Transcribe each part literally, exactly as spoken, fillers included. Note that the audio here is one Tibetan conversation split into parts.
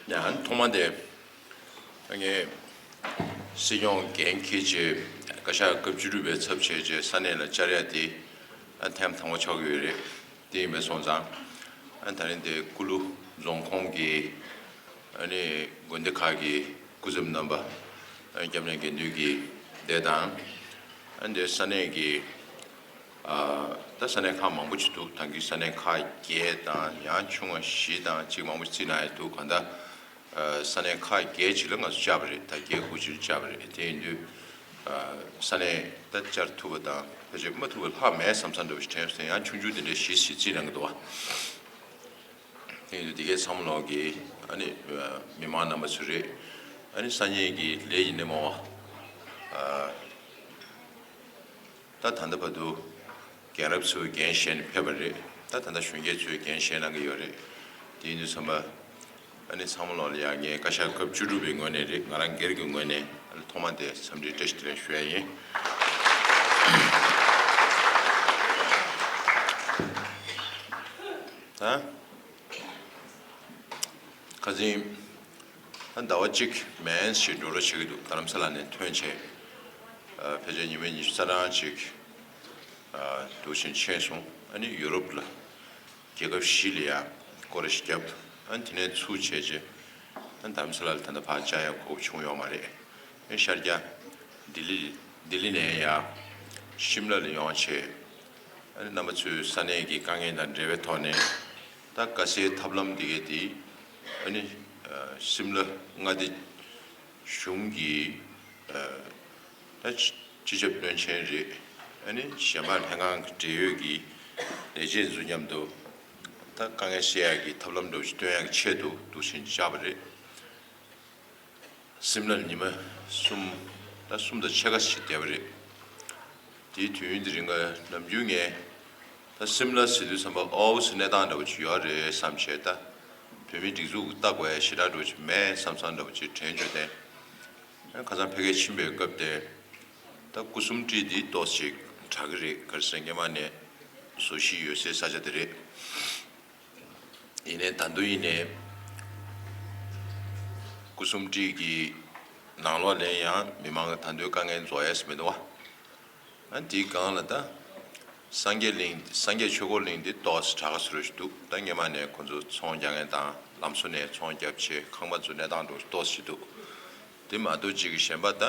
ཡང་ཐོག་མ་དེ་ངས་སྲིད་སྐྱོང་འགན་འཁྱེར་རྗེས་བཀའ་ཤག་སྐབས་བཅུ་དྲུག་པའི་ཚབ་བྱས་རྗེས་ས་གནས་ལ་བཅར་ཡ་དེ་ཨ་ཐེངས་དང་པོ་ཆགས་ཀྱི་ཡོད་རེད། དེ་ཡིན་པ་སོང་ཙང་ཨ་ད་རིང་དེ་ཀུ་ལུ་རྫོང་ཁོངས་ཀྱི་ཨ་ནི་དགོན་སྡེ་ཁག་གི་སྐུ་ཚབ་རྣམ་པ་ཨ་སྐྱབས་གནས་དགེ་འདུན་གྱི་སྡེ་དང་ཨ་འདི་ས་གནས་ཀྱི་ཨ་ད་ས་གནས་ཁག་མང་པོ་ཅིག་འདུག་ད་གིན་ས་གནས་ཁག་བརྒྱད་དང་ཡང་ཆུང་བ་བཞི་དང་ཅིག་མང་པོ་ཅིག་བརྩིས་གནང་ཡ་འདུག་གང་ལྟར་ཨ་ས་གནས་ཁག་བརྒྱད་ཅིག་ལ་ང་ཚོ་བཅར་བ་རེད། ད་བརྒྱད་དགུ་ཅིག་བཅར་བ་རེད། དེ་ཡིན་དུས་ཨ་ས་གནས་ད་བཅར་ཐུབ་པ་དང་ཕལ་ཆེར་མ་ཐུབ་པ་ལྷག་མེད་བསམ་བསམ་འདྲ་བོ་ཞིག་དྲན་སོང་། ཡང་ཆུང་ཆུང་དེ་འདྲས་བཞི་ཞིག་བརྩིས་གནང་གི་འདུག་བ། དེ་ཡིན་དུས་དེ་གའི་ཚང་མ་ལོག་གི་ཨ་ནི་མི་མང་རྣམ་པ་ཚོ་རེད། ཨ་ནི་སང་ཉིན་གྱི་ལས་ཀྱི་སྣེ་མོ་བ་ད་ད་ལྟ་བར་དུ་རྒན་རབས་ཚོས་འགན་བཞེས་ནས་ཕེབས་པ་རེད། ད་ད་ལྟ་གཞོན་སྐྱེས་ཚོས་འགན་བཞེས་གནང་གི་ཡོད་རེད། དེ་ཡིན་དུས་ཚང་མ་ཨ་ནི་ཚང་མ་ལོག་ལ་ཡང་ངས་བཀའ་ཤག་སྐབས་བཅུ་དྲུག་པའི་ངོས་ནས་རེད། ང་རང་སྒེར་གྱི་ངོས་ནས་ཨ་ནི་ཐོག་མ་དེ་འཚམས་འདྲི་བཀྲ་ཤིས་བདེ་ལེགས་ཞུ་ཡ་ཡིན། ད། ཁ་སང་ཟླ་བ་གཅིག་མན་ཞིག་འགྲོ་རོགས་བྱེད་ཀྱི་འདུག་རྡ་རམ་ས་ལ་ནས་ཐོན་བྱས། ཕལ་ཆེར་ཉི་མ་ཉི་ཤུ་རྩ་གྲངས་ཅིག་འདུག་བཞིན་ཕྱིན་སོང་། ཨ་ནི་ཡུ་རོབ་ལ་རྒྱལ་ཁབ་བཞི་ལ་ཡང་སྐོར་ར་ཞིག་བརྒྱབ། ཨ་ནི་དེ་ནས་ཚུར་བྱས་རྗེས་ཨ་ནི་རྡ་རམ་ས་ལ་ལ་ད་ལྟ་ཕར་བཅར་ཡ་གོ་སྐབས་བྱུང་ཡོད་མ་རེད། ཨ་ནི་ཤར་རྒྱག་ལྡི་ལི་ལྡི་ལི་ནས་ཡང་ཤིམ་ལ་ལ་ཡོང་བྱས། ཨ་ནི་རྣམ་པ་ཚོས་ས་གནས་ཀྱི་དཀའ་ངལ་དང་འབྲེལ་བའི་ཐོག་ནས་ད་དཀའ་སེལ་ཐབས་ལམ་འདི་གས་དེ་ཨ་ནི་ཤིམ་ལ་མངའ་སྡེ་གཞུང་གི་ད་སྤྱི་ཁྱབ་བློན་ཆེན་རེད། ཨ་ནི་གཞན་པ་ལྷན་ཁང་གི་འབྲེལ་ཡོད་ཀྱི་ལས་བྱེད་ཚོ་མཉམ་དུ་ད་དཀའ་ངལ་སེལ་ཡག་གི་ཐབས་ལམ་འདྲ་བོ་ཞིག་སྟོན་ཡག་གི་ཆེད་དུ་འདུག་བཞིན་བཅར་བ་རེད། སིམ་ལར་ཉི་མ་གསུམ་ད་གསུམ་དང་ཕྱེད་ཀ་ཞིག་བསྡད་པ་རེད། དེའི་དུས་ཡུན་དེ་རིང་ག་ནམ་རྒྱུན་ངས་ད་སིམ་ལ་ཟེར་དུས་ཙམ་པ་ཨའུ་ཟེར་གནས་སྟངས་འདྲ་བོ་ཅིག་ཡོད་རེད་བསམ་བྱས། ད་བོད་མིའི་སྒྲིག་འཛུགས་ཀྱི་ལྟ་དགོས་ཡ་ཞེ་དྲག་འདྲ་བོ་ཅིག་མེད་བསམ་བསམ་འདྲ་བོ་ཅིག་དྲན་བྱུང་སྟེ། ཁ་སང་ཕ་གིར་ཕྱིན་པའི་སྐབས་དེ་ད་སྐུ་གསུམ་བཀྲིས་འདི་ཏོག་ཙམ་ཅིག་དྲག་གི་རེད། ག་རེ་ཟེར་སྔོན་མ་ནས་བཟོ་གཞི་ཡོད་སའི་ས་ཆ་དེ་རེད། ཡིན་ནའི་ད་དུང་ཡིན་ནའི་སྐུ་གསུམ་བཀྲིས་ཀྱི་ནང་ལོགས་ལ་ཡང་མི་མང་གི་ད་དུང་དཀའ་ངལ་རྫོགས་ཡས་མི་འདུག་བ། ཨ་དེའི་སྒང་ལ་ད་སངས་རྒྱས་གླིང་སངས་རྒྱས་ཆོས་འཁོར་གླིང་འདི་ཏོག་ཙམ་དྲག་ག་ཟེར་རོ་ཞིག་འདུག་ད་སྔོན་མ་ནས་ཁོ་ཚོ་ཚོང་རྒྱག་མཁན་དང་ལམ་བཟོ་ནས་ཚོང་བརྒྱབ་བྱས་ཁང་པ་ཚོ་གནས་སྟངས་འདྲ་ཏོག་ཙམ་ཞིག་འདུག་དེ་མ་གཏོགས་གཅིག་གི་གཞན་པ་ད་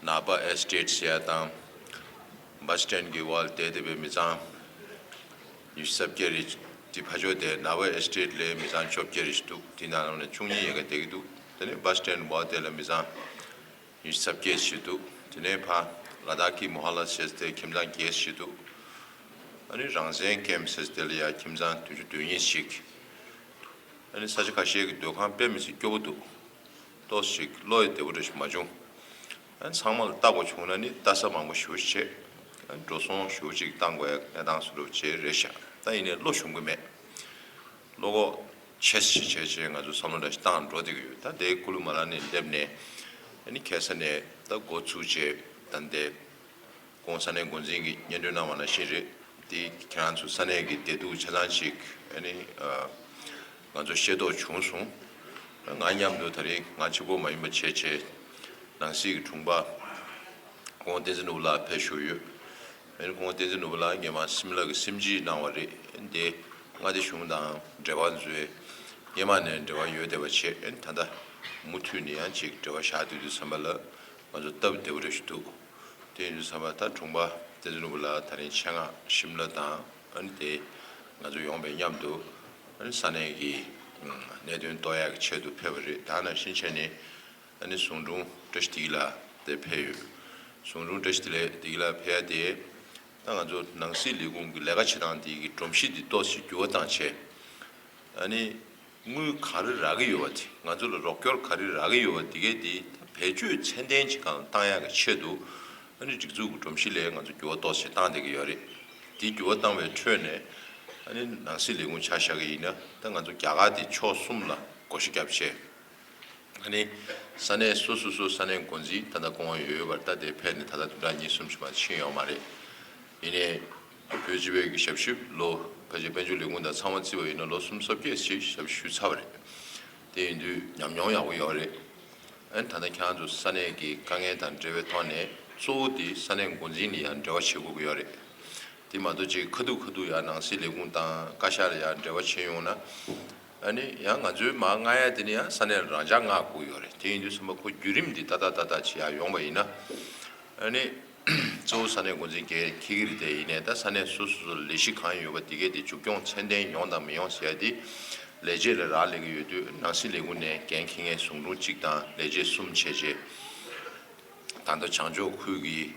ནགས་པ་ཨེ་སི་ཊེཊ་ཟེར་ཡ་དང་། བྷ་སི་ཊེན་གྱི་འོག་ལ་བསྡད་བསྡད་པའི་མི་ཚང་ཉི་ཤུ་རྩ་བརྒྱད་རེད། དེ་ཕར་ཕྱོགས་དེ་ནགས་པ་ཨེ་སི་ཊེཊ་ལའི་མི་ཚང་བཅོ་བརྒྱད་རེ་ཞིག་འདུག་དེ་ནང་ལོགས་ནས་བཅུ་གཉིས་ཡན་ག་བསྡད་ཀྱི་འདུག་དེ་ནས་བྷ་སི་ཊེན་འོག་དེ་ལ་མི་ཚང་ཉི་ཤུ་རྩ་བརྒྱད་ཞིག་འདུག་དེ་ནས་ཕར་ལ་དྭགས་ཀྱི་མོ་ཧ་ལ་ཟེར་དེ་ཁྱིམ་ཚང་བརྒྱད་ཞིག་འདུག་ཨ་ནི་རང་བཙན་ཀེམ་ཟེར་དེ་ལ་ཡ་ཁྱིམ་ཚང་བདུན་ཅུ་དོན་གཉིས་ཞིག་ཨ་ནི་ས་ཆ་ཁ་ཤས་ཀྱི་སྡོད་ཁང་དཔེ་མི་སྲིད་སྐྱོ་པོ་འདུག་ཏོག་ཙམ་བློ་ཡི་བདེ་པོ་འདྲ་ཞིག་མ་བྱུང་། ཨ་ནི་ཚང་མ་ལ་ལྟ་དགོས་བྱུང་ན་ནི་ལྟ་ས་མང་པོ་ཞེ་པོ་ཅིག་བྱེད། ཨ་ནི་འགྲོ་སོང་ཞེ་པོ་ཅིག་བཏང་དགོས་ཡ་གནས་སྟངས་སུ་འགྲོ་བྱེད་རེད་ཤག་ད་ཡིན་ནའི་བློ་ཞུམ་གི་མེད། བློ་ཁོག་ཆེ་ཞིག་བྱས་བྱས་ང་ཚོ་བསམ་བློ་འདྲ་ཞིག་བཏང་འགྲོ་བསྡད་ཀྱི་ཡོད། ད་དེ་ཀུ་ལུ་མ་ལ་ནས་སླེབས་ནས་ཨ་ནི་ཁ་སང་ནས་ད་འགོ་ཚུགས་བྱས་ད་འདི། ཁོང་ས་གནས་འགོ་འཛིན་གྱིས་སྙན་སྒྲོན་གནང་བ་ནང་བཞིན་རེད། དེ་ཁྱེད་རང་ཚོ་ས་གནས་ཀྱི་བདེ་སྡུག་ཆ་ཚང་ཅིག་ཨ་ནི་ང་ཚོ་ཤེས་རྟོགས་བྱུང་སོང་། ང་མཉམ་དུ་ད་རེས་ང་གཅིག་པོ་མ་ཡིན་པ་བྱས་བྱས་ནང་སྲིད་ཀྱི་དྲུང་པ་སྐུ་ངོ་བསྟན་འཛིན་ནོར་བུ་ལགས་ཕེབས་བཞུགས་ཡོད། ཨ་ནི་སྐུ་ངོ་བསྟན་འཛིན་ནོར་བུ་ལགས་སྔོན་མ་སིམ་ལ་གི་སིམ་སྤྱིལ་གནང་བ་རེད། དེ་མངའ་སྡེ་གཞུང་དང་འབྲེལ་བ་བཟོས། སྔོན་མ་ནས་འབྲེལ་བ་ཡོད་བསྡད་པ་བྱས། ཨ་ནི་ད་ལྟ་མུ་མཐུད་ནས་ཡང་ཅིག་འབྲེལ་བ་བཞག་སྡོད་དུས་ཙམ་པ་ལ་ང་ཚོ་སྟབས་བདེ་པོ་རེ་ཞིག་འདུག་དེ་ཡིན་དུས་ཙམ་པ་ད་དྲུང་པ་བསྟན་འཛིན་ནོར་བུ་ལགས་ད་རིང་ཆེད་མངགས་ཤིམ་ལ་དང་ཨ་ནི་དེ་ང་ཚོ་ཡོང་བའི་མཉམ་དུ་ཨ་ནི་ས་གནས་ཀྱི་གནད་དོན་རྟོགས་ཡག་གི་ཆེད་དུ་ཕེབས་པ་རེད། ད་ནང་བཞིན་བྱས་ནས་ཨ་ནི་ཟུང་དྲུང་བཀྲ་ཤིས་བདེ་སྐྱིད་ལགས་དེ་ཕེབས་ཡོད། ཟུང་དྲུང་བཀྲ་ཤིས་བདེ་སྐྱིད་ལགས་ཕེབས་ཡ་དེ་ད་ང་ཚོ་ནང་སྲིད་ལས་ཁུངས་ཀྱི་ལས་ཀ་བྱེད་སྟངས་དེ་གི་སྒྲོམ་གཞི་འདི་ཏོག་ཙམ་འགྱུར་བ་བཏང་བྱས། ཨ་ནི་དངུལ་ག་རེ་རག་གི་ཡོད་པ་དེ། ང་ཚོ་ལ་རོགས་སྐྱོར་ག་རེ་རག་གི་ཡོད་པ་དེ་གས་དེ་ད་བེད་སྤྱོད་ཚད་ལྡན་ཅིག་གང་བཏང་ཡག་གི་ཆེད་དུ་ཨ་ནི་སྒྲིག་འཛུགས་ཀྱི་སྒྲོམ་གཞི་ལ་ང་ཚོ་འགྱུར་བ་ཏོག་ཙམ་བཏང་བསྡད་ཀྱི་ཡོད་རེད། དེ་འགྱུར་བ་བཏང་བའི་ཁྲོད་ནས་ཨ་ནི་ནང་སྲིད་ལས་ཁུངས་ཆ་བཞག་གི་ཡིན་ན་ད་ང་ཚོ་རྒྱ་གར་དེ་ཕྱོགས་གསུམ་ལ་བགོ་བཤའ་བརྒྱབ་བྱས། ཨ་ནི་ས་གནས་སོ་སོ་སོ་ས་གནས་འགོ་འཛིན་ད་ལྟ་སྐུ་ངོ་ཡོད་པར་ད་དེ་ཕེབས་ནས་ད་ལྟ་བདུན་ཕྲག་གཉིས་གསུམ་ཞིག་མ་ཕྱིན་ཡོད་མ་རེད། ཡིན་ནའི་བོད་སྤྱི་པའི་གི་ཞབས་ཞུ་ལོ་ཕལ་ཆེར་དཔལ་འབྱོར་ལས་ཁུངས་དང་ཚང་མ་བརྩིས་པ་ཡིན་ན་ལོ་གསུམ་སོ་བརྒྱད་ཞིག་ཞབས་ཞུ་ཚར་བ་རེད། དེ་ཡིན་དུས་ཉམས་མྱོང་ཡག་པོ་ཡོད་རེད། ཨ་ནི་ད་ལྟ་ཁྱེད་རང་ཚོ་ས་གནས་ཀྱི་དཀའ་ངལ་དང་འབྲེལ་བའི་ཐོག་ནས་གཙོ་བོ་དེ་ས་གནས་འགོ་འཛིན་ལ་ཡང་འབྲེལ་བ་བྱེད་དགོས་ཀྱི་ཡོད་རེད། དེ་མ་གཏོགས་ཅིག་ཁ་ཐུག་ཁ་ཐུག་ཡང་ནང་སྲིད་ལས་ཁུངས་དང་བཀའ་ཤག་ལ་ཡང་འབྲེལ་བ་བྱེད་ཡོང་ན། ཨ་ནི་ཡང་ང་ཚོའི་མར་མངགས་ཡ་དེ་ནི་ཡང་ས་གནས་ལ་རང་འཇགས་མངགས་དགོས་ཀྱི་ཡོད་རེད། དེ་ཡིན་དུས་ཚང་མ་ཁོ་བརྒྱུད་རིམ་འདི་ཏག་ཏག་ཏག་ཏག་བྱེད་ཡ་ཡོང་བ་ཡིན་ན། ཨ་ནི་གཙོ་བོ་ས་གནས་འགོ་འཛིན་འཁྱེར་གྱི་རེད། དེ་ཡིན་ནའི་ད་ས་གནས་སོ་སོ་སོ་ལ་ལས་གཞི་གང་ཡོད་པ་དེ་གས་དེ་མཇུག་སྐྱོང་ཚད་ལྡན་ཡོང་དང་མི་ཡོང་ཟེར་ཡ་དེ་ལས་བྱེད་ལ་རག་ལས་ཀྱི་ཡོད་དུས་ནང་སྲིད་ལས་ཁུངས་ནས་འགན་འཁྱེར་མཁན་ཟུང་དྲུང་གཅིག་དང་ལས་བྱེད་གསུམ་བྱས་རྗེས། ད་ལྟ་བྱང་ཕྱོགས་ཁུལ་གྱི་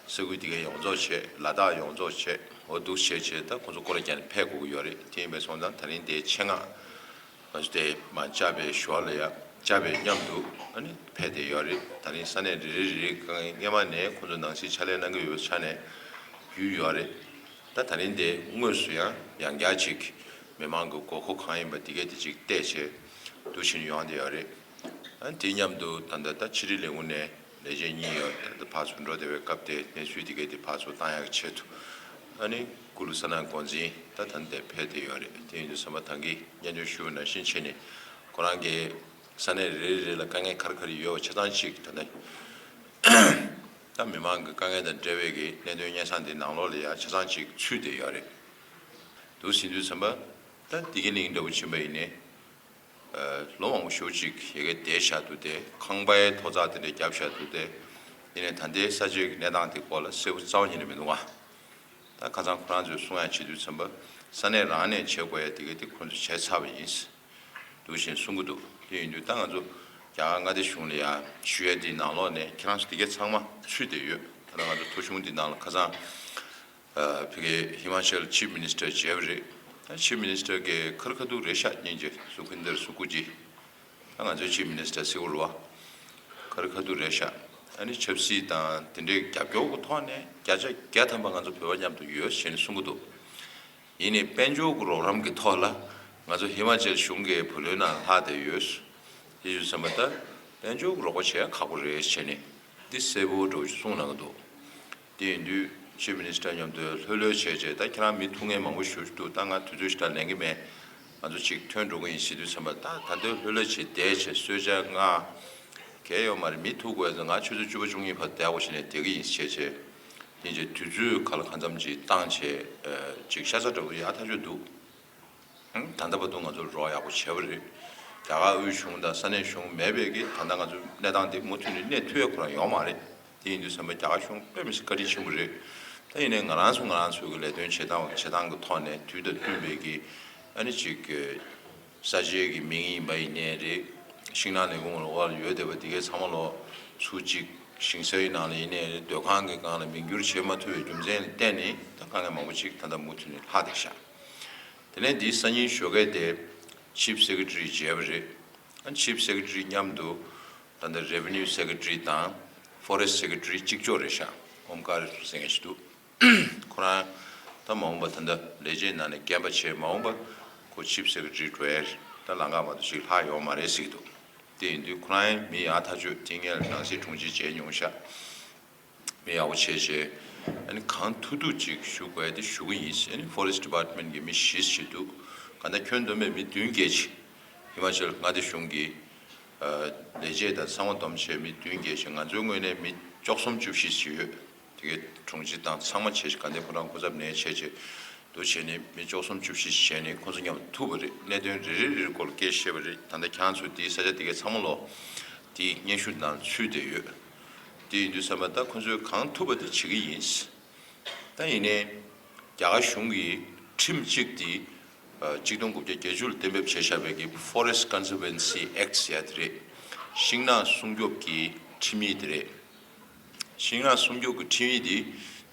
ས་ཁུལ་དེ་གའི་ཡོངས་རྫོགས་བྱས། ལ་དྭགས་ཡོངས་རྫོགས་བྱས། འོ་འདུག་བྱས་བྱས་ད་ཁོང་ཚོ་སྐོར་ར་བརྒྱབ་ནས་ཕེབས་དགོས་ཀྱི་ཡོད་རེད། དེ་ཡིན་པས་སོང་ཙང་ད་རིང་དེའི་ཆེད་མངགས་ང་ཚོ་དེ་མར་བཅར་བའི་ཞོར་ལ་ཡ་བཅར་བའི་མཉམ་དུ་ཨ་ནི་ཕེབས་བསྡད་ཡོད་རེད། ད་རིང་ས་གནས་རེ་རེ་རེ་རེའི་སྔ་མ་ནས་ཁོང་ཚོ་ནང་སྲིད་ཕྱག་ལས་གནང་གི་ཡོད་པའི་ཆ་ནས་རྒྱུས་ཡོད་རེད། ད་ད་རིང་དེ་དངོས་སུ་ཡང་ཡང་བསྐྱར་ཅིག་མི་མང་གི་དགོས་མཁོ་གང་ཡིན་པ་དེ་གས་དེ་ཅིག་བལྟས་བྱས་འདུག་བཞིན་ཡོང་བསྡད་ཡོད་རེད། ཨ་དེ་མཉམ་དུ་ད་ལྟ་ད་ཕྱི་དྲིལ་ལས་ཁུངས་ནས་ལས་བྱེད་གཉིས་ཡོད། ད་ལྟ་ཕར་ཚུར་འགྲོ་བསྡད་པའི་སྐབས་དེ་གནས་ཚུལ་དེ་གས་དེ་ཕར་ཚུར་བཏང་ཡག་གི་ཆེད་དུ། ཨ་ནི་ཀུ་ལུ་ས་གནས་འགོ་འཛིན་ད་ད་ལྟ་ཕེབས་བསྡད་ཡོད་རེད། དེ་ཡིན་དུས་ཚང་མ་ད་གིན་སྙན་སྒྲོན་ཞུས་པ་ནང་བཞིན་བྱས་ནས་ཁོ་རང་གི་ས་གནས་རེ་རེ་རེ་ལ་དཀའ་ངལ་ག་རེ་ག་རེ་ཡོད་པ་ཆ་ཚང་ཅིག་ད་ལྟ་ད་མི་མང་གི་དཀའ་ངལ་དང་འབྲེལ་བའི་གི་གནད་དོན་སྙན་སེང་འདི་ནང་ལོགས་ལ་ཡང་ཆ་ཚང་ཅིག་ཚུད་བསྡད་ཡོད་རེད། འདུག་ཟིན་དུས་ཚང་མ་ད་བདེ་སྐྱིད་གླིང་འདྲ་བོ་ཕྱིན་པ་ཡིན་ནའི། ལོ་མང་པོ་ཞེ་པོ་ཅིག་ཡ་གི་བསྡད་བཞག་འདུག་སྟེ། ཁང་པའི་ཐོག་བརྩེགས་དེ་འདྲ་བརྒྱབ་བཞག་འདུག་སྟེ། ཡིན་ནའི་ད་ལྟའི་ས་ཆའི་གནས་སྟངས་དེ་སྐོར་ལ་གསལ་པོ་རྩ་བ་ཉིད་ནས་མི་འདུག་ག་ད་ཁ་སང་ཁོ་རང་ཚོས་གསུང་ཡ་བྱེད་དུས་ཙམ་པ་ས་གནས་རང་ནས་བྱེད་དགོས་ཡ་དེ་ག་དེ་ཁོ་ཚོས་བྱས་ཚར་བ་ཡིན་འདུག་བཞིན་གསུང་གི་འདུག་དེ་ཡིན་དུས་ད་ང་ཚོ་རྒྱ་གར་མངའ་སྡེ་གཞུང་ལ་ཡ་ཞུ་ཡ་དེའི་ནང་ལོགས་ནས་ཁྱེད་རང་ཚོ་དེ་ག་ཚང་མ་ཚུད་བསྡད་ཡོད། ད་ལྟ་ང་ཚོ་ཐོ་གཞུང་འདི་ནང་ལ་ཁ་སང་། ཕ་གི་ཧི་མ་ཅལ་ཆིབ་མི་ནིས་ཊར་མཇལ་བ་རེད། ད་ཆིབ་མི་ནིས་ཊར་གི་ཁ་རི་ཁ་ཐུག་རེད་ཤག་སྙིང་རྗེ། སུ་ཁིན་དར་སུ་ཀུ་ཇི། ད་ང་ཚོའི་ཆིབ་མི་ནིས་ཊར་སི་བོ་རུ་བ། ཁ་རི་ཁ་ཐུག་རེད་ཤག་ཨ་ནི་ཆབ་སྲིད་དང་དེ་འདྲའི་རྒྱབ་སྐྱོར་གྱི་ཐོག་ནས་བརྒྱ་ཆ་བརྒྱ་ཐམ་པ་ང་ཚོ་བོད་པ་མཉམ་དུ་ཡོད་ཞེས་ནས་གསུང་གི་འདུག་ཡིན་ནའི་དཔལ་འབྱོར་གྱི་རོགས་རམ་གྱི་ཐོག་ལ་ང་ཚོ་ཧི་མ་ཅལ་གཞུང་གི་བུ་ལོན་ནང་ལྷག་བསྡད་ཡོད། དེ་ཡོད་ཙམ་པ་ད་དཔལ་འབྱོར་གྱི་རོགས་པ་བྱེད་ཡ་ཁག་པོ་རེད་ཞེས་ནས། འདི་གསལ་པོ་འདྲ་བོ་ཞིག་གསུངས་གནང་གི་འདུག་དེ་ཡིན་དུས་ཆིབ་མི་ནིས་ཊར་མཉམ་དུ་ལྷོད་ལྷོད་བྱས་བྱས། ད་ཁྱེད་རང་མི་ཐུག་མཁན་མང་པོ་ཞེ་པོ་ཅིག་འདུག་ད་ང་དུས་ཚོད་ཞེ་དྲག་ལེན་གྱི་མེད། ང་ཚོ་ཅིག་ཐོན་འགྲོ་གི་ཡིན་ཟེར་དུས་ཙམ་པ་ད་ད་ལྟ་ལྷོད་ལྷོད་བྱས་བསྡད་བྱས་གསོལ་ཇ་མངགས། གལ་ཡོད་མ་རེད། མི་ཐུག་དགོས་ཙང་ང་ཆུ་ཚོད་བཅུ་པ་བཅུ་གཉིས་བར་བསྡད་དགོས་བྱས་ནས་བསྡད་ཀྱི་ཡིན་ཟེར་བྱས་བྱས། དེ་རྗེས་དུས་ཚོད་ག་ལ་གང་འཚམ་ཅིག་བཏང་བྱས་ཅིག་ཤ་ཚ་འདྲ་བོ་ཡག་ཐག་ཆོད་འདུག་ད་ལྟ་བར་དུ་ང་ཚོར་རོགས་ཡག་པོ་བྱས་པ་རེད། རྒྱ་གར་དབུས་གཞུང་དང་ས་གནས་གཞུང་མེད་པའི་གི་ད་ལྟ་ང་ཚོ་གནས་སྟངས་འདི་མུ་མཐུད་ནས་གནས་ཐུབ་ཡ་ཁོ་རང་ཡོད་མ་རེད། དེ་ཡིན་དུས་ཙམ་པ་རྒྱ་གར་གཞུང་དཔེ་མི་སྲིད་བཀའ་དྲིན་ཆེན་པོ་རེད། ད་ཡིན་ནའི་ང་རང་ཚོ་ང་རང་ཚོའི་གི་ལས་དོན་བྱེད་སྟངས་བྱེད་སྟངས་ཀྱི་ཐོག་ནས་དུས་དང་བསྟུན་པའི་གི་ཨ་ནི་ཅིག་གི་ས་ཆའི་གི་མིང་ཡིན་པ་ཡིན་ནའི་རེད། ཤིང་ནགས་ལས་ཁུངས་ལ་འོག་ལ་ཡོད་བསྡད་པ་དེ་གའི་ཚང་མ་ལོ་ཚུར་ཅིག་ཞིང་སའི་ནང་ལ་ཡིན་ནའི་རེད། སྡོད་ཁང་གི་སྒང་ལ་མིང་བསྒྱུར་བྱེད་མ་ཐུབ་པའི་རྒྱུ་མཚན་ལ་བརྟེན་ནས་ད་དཀའ་ངལ་མང་པོ་ཅིག་ད་ལྟ་མུ་མཐུད་ནས་ལྷག་བསྡད་ཤག་དེ་ནས་འདིའི་སང་ཉིན་ཞོགས་ཀས་དེ་ཆིབ་སེ་ཀེ་ཊ་རི་མཇལ་བ་རེད། ཨ་ཆིབ་སེ་ཀེ་ཊ་རི་མཉམ་དུ་ད་ལྟ་རེ་ཝེ་ནིའུ་སེ་ཀེ་ཊ་རི་དང་ཕོ་རེ་སི་ཊི་སེ་ཀེ་ཊ་རི་གཅིག་ལྕོགས་རེད་ཤག་ཨོམ་ཀར་ཟེར་མཁན་ཞིག་འདུག་ཁོ་རང་ད་མ་འོངས་པ་ད་ལྟ་ལས་བྱེད་ནང་ནས་རྒན་པ་བྱས་མ་འོངས་པ་ཁོ་ཆིབ་སེ་ཀེ་ཊ་རི་འགྲོ་ཡ་ད་ལམ་ཁ་མ་གཏོགས་ཅིག་ལྷག་ཡོད་མ་རེད་ཟེར་གྱི་འདུག་དེ་ཡིན་དུས་ཁོ་རང་མི་ཡག་ཐག་ཆོད། དེ་སྔོན་ལ་ནང་སྲིད་དྲུང་ཆེ་བྱས་མྱོང་ཤག་མི་ཡག་པོ་བྱས་བྱས། ཨ་ནི་གང་ཐུབ་ཐུབ་ཅིག་ཞུ་དགོས་ཡ་དེ་ཞུ་གི་ཡིན། ཨ་ནི་ཕོ་རེ་སི་ཊི་ཌི་པཱར་ཊི་མེན་ཊི་གི་མི་བཞི་ཞིག་འདུག་གང་ལྟར་ཁྱོན་བསྡོམས་པའི་མི་བདུན་བརྒལ་ཅིག་ཧི་མ་ཅལ་མངའ་སྡེ་གཞུང་གི་ལས་བྱེད་དང་ཚང་མ་བསྡོམས་བྱས་མི་བདུན་བརྒལ་ཅིག་ང་ཚོའི་ངོས་ནས་མི་བཅུ་གསུམ་བཅུ་བཞི་ཞིག་ཡོད། དེ་གའི་དྲུང་ཆེ་དང་ཚང་མ་བྱས་ཤིག་ག་འདྲ་ཁོ་རང་སྐུ་ཚབ་ནས་བྱས་བྱས་འདུག་བྱས་ནས་མི་བཅུ་གསུམ་བཅུ་བཞི་བྱས་ནས་ཁོ་ཚོ་མཉམ་དུ་ཐུག་པ་རེད། གནད་དོན་རེ་རེ་རེ་རེ་སྐོར་ལ་སྐད་བཤད་པ་རེད། ད་ལྟ་ཁྱེད་རང་ཚོ་དེའི་ས་ཆ་དེ་གའི་ཚང་མ་ལོ་དེའི་སྙན་ཞུ་ནང་ཚུད་བསྡད་ཡོད། དེ་ཡིན་དུས་ཙམ་པ་ད་ཁོ་ཚོས་གང་ཐུབ་པ་དེ་བྱེད་ཀྱི་ཡིན། ད་ཡིན་ནའི་རྒྱ་གར་གཞུང་གིས་ཁྲིམས་གཅིག་དེ་གཅིག་སྟོང་དགུ་བརྒྱ་བརྒྱད་ཅུ་ལ་གཏན་འབེབས་བྱས་བཞག་པའི་གི་Forest Conservancy Act ཟེར་ཡ་དེ་རེད། ཤིང་ནགས་སྲུང་སྐྱོབ་ཀྱི་ཁྲིམས་ཡིག་དེ་རེད། ཤིང་ནགས་སྲུང་སྐྱོབ་ཀྱི་ཁྲིམས་ཡིག་འདི་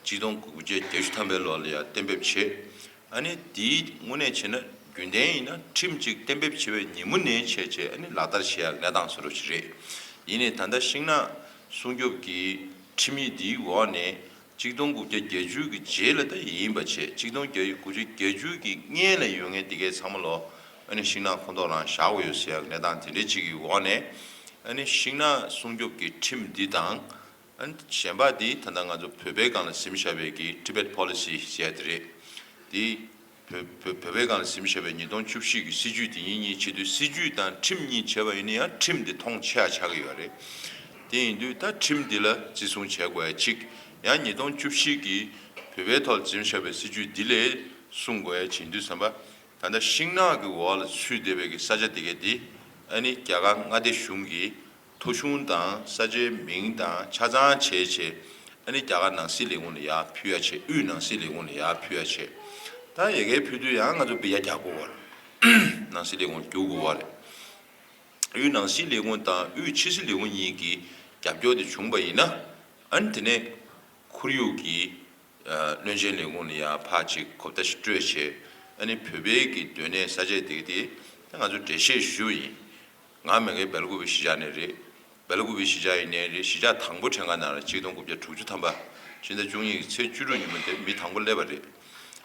གཅིག་སྟོང་དགུ་བརྒྱ་བརྒྱད་ཅུ་ཐམ་པའི་ལོ་ལ་ཡང་གཏན་འབེབས་བྱས། ཨ་ནི་འདིའི་དངོས་གནས་བྱས་ན་རྒྱུན་ལྡན་ཡིན་ན་ཁྲིམས་གཅིག་གཏན་འབེབས་བྱས་པའི་ཉིན་མོ་ནས་བྱས་བྱས་ཨ་ནི་ལག་བསྟར་བྱེད་ཡག་གནས་སྟངས་བཟོ་འདྲ་ཞིག་རེད། ཡིན་ནའི་ད་ལྟ་ཤིང་ནགས་སྲུང་སྐྱོབ་ཀྱི་ཁྲིམས་ཡིག་འདིའི་འོག་ནས་གཅིག་སྟོང་དགུ་བརྒྱ་བརྒྱད་ཅུ་གི་རྗེས་ལ་ད་ཡིན་པ་བྱས། གཅིག་སྟོང་དགུ་བརྒྱ་བརྒྱད་ཅུ་གི་སྔན་ལ་ཡོད་མཁན་དེ་གའི་ཚང་མ་ལོ་ཨ་ནི་ཤིང་ནགས་ཁོངས་གཏོགས་རང་བཞག་དགོས་ཡོད་ཟེར་ཡག་གནས་སྟངས་དེ་འདྲའི་གཅིག་གི་འོག་ནས་ཨ་ནི་ཤིང་ནགས་སྲུང་སྐྱོབ་ཀྱི་ཁྲིམས་འདི་དང་། ཨ་ནི་གཞན་པ་འདི་ད་ལྟ་ང་ཚོ་བོད་པའི་སྒང་ལ་ཟིན་བཞག་པའི་གི་Tibet Policy ཟེར་ཡ་དེ་རེད། འདི་ བོད་བོད་བོད་པའི་སྒང་ལ་ཟིན་བྱས་པའི་ཉིས་སྟོང་བཅུ་བཞི་གི་སྲིད་ཇུས་དེ་གཉིས་གཉིས་བྱེད་དུས། སྲིད་ཇུས་དང་ཁྲིམས་གཉིས་བྱས་པ་ཡིན་ན་ཡང་ཁྲིམས་དེ་མཐོང་ཆེ་ཡ་ཆགས་ཀྱི་ཡོད་རེད། དེ་ཡིན་དུས་ད་ཁྲིམས་འདི་ལ་བརྩི་སྲུང་བྱེད་དགོས་ཡ་གཅིག། ཡང་ཉིས་སྟོང་བཅུ་བཞི་གི་བོད་པའི་ཐོག་ལ་འཛིན་བཞག་པའི་སྲིད་ཇུས་འདི་ལས་སྲུང་དགོས་ཡ་བྱེད་དུས་ཙམ་པ། ད་ལྟ་ཤིང་ནགས་ཀྱི་འོག་ལ་ཚུད་བསྡད་པའི་གི་ས་ཆ་དེ་གས་དེ་ཨ་ནི་རྒྱ་གར་མངའ་སྡེ་གཞུང་གི་ཐོ་གཞུང་དང་ས་ཆའི་མིང་དང་ཆ་ཚང་བྱས་བྱས། ཨ་ནི་རྒྱ་གར་ནང་སྲིད་ལས་ཁུངས་ལ་ཡར་ཕུལ་ཡ་བྱས། དབུས་ནང་སྲིད་ལས་ཁུངས་ལ་ཡར་ཕུལ་ཡ་བྱས། ད་ཡ་གིའི་ཕུལ་དུས་ཡང་ང་ཚོ་བི་ཡ་རྒྱག་དགོས་པ་རེད། ནང་སྲིད་ལས་ཁུངས་བསྒྱུར་དགོས་པ་རེད། དབུས་ནང་སྲིད་ལས་ཁུངས་དང་དབུས་ཕྱི་སྲིད་ལས་ཁུངས་གཉིས་ཀྱི་རྒྱབ་སྐྱོར་དེ་བྱུང་པ་ཡིན་ན། ཨ་ནི་དེ་ནས་ཁོར་ཡུག་གི་ཨ་བློན་ཆེན་ལས་ཁུངས་ལ་ཡར་ཕར་ཅིག་གོ་བརྡ་ཞིག་སྤྲོད་བྱས། ཨ་ནི་བོད་པའི་གི་སྡོད་གནས་ས་ཆ་དེ་ག་དེ་ད་ང་ཚོ་འགྲེལ་བཤད་ཞུས་པ་ཡིན། ང་མ་གིའི་སྦེལ་ཀོབ་པའི་གཞིས་ཆགས་ནས་རེད། སྦེལ་ཀོབ་པའི་གཞིས་ཆགས་ཡིན་ནའི་རེད། གཞིས་ཆགས་དང་པོ་ཕྲན་ཁ་ནང་ལ་ཆིག་སྟོང་དགུ་བརྒྱ་དྲུག་ཅུ་ཐམ་པ་ཕྱི་ཟླ་བཅུ་གཉིས་ཀྱི་ཚེས་བཅུ་དྲུག་ཉིན་མོ་དེ་མི་དང་པོ་སླེབས་པ་རེད།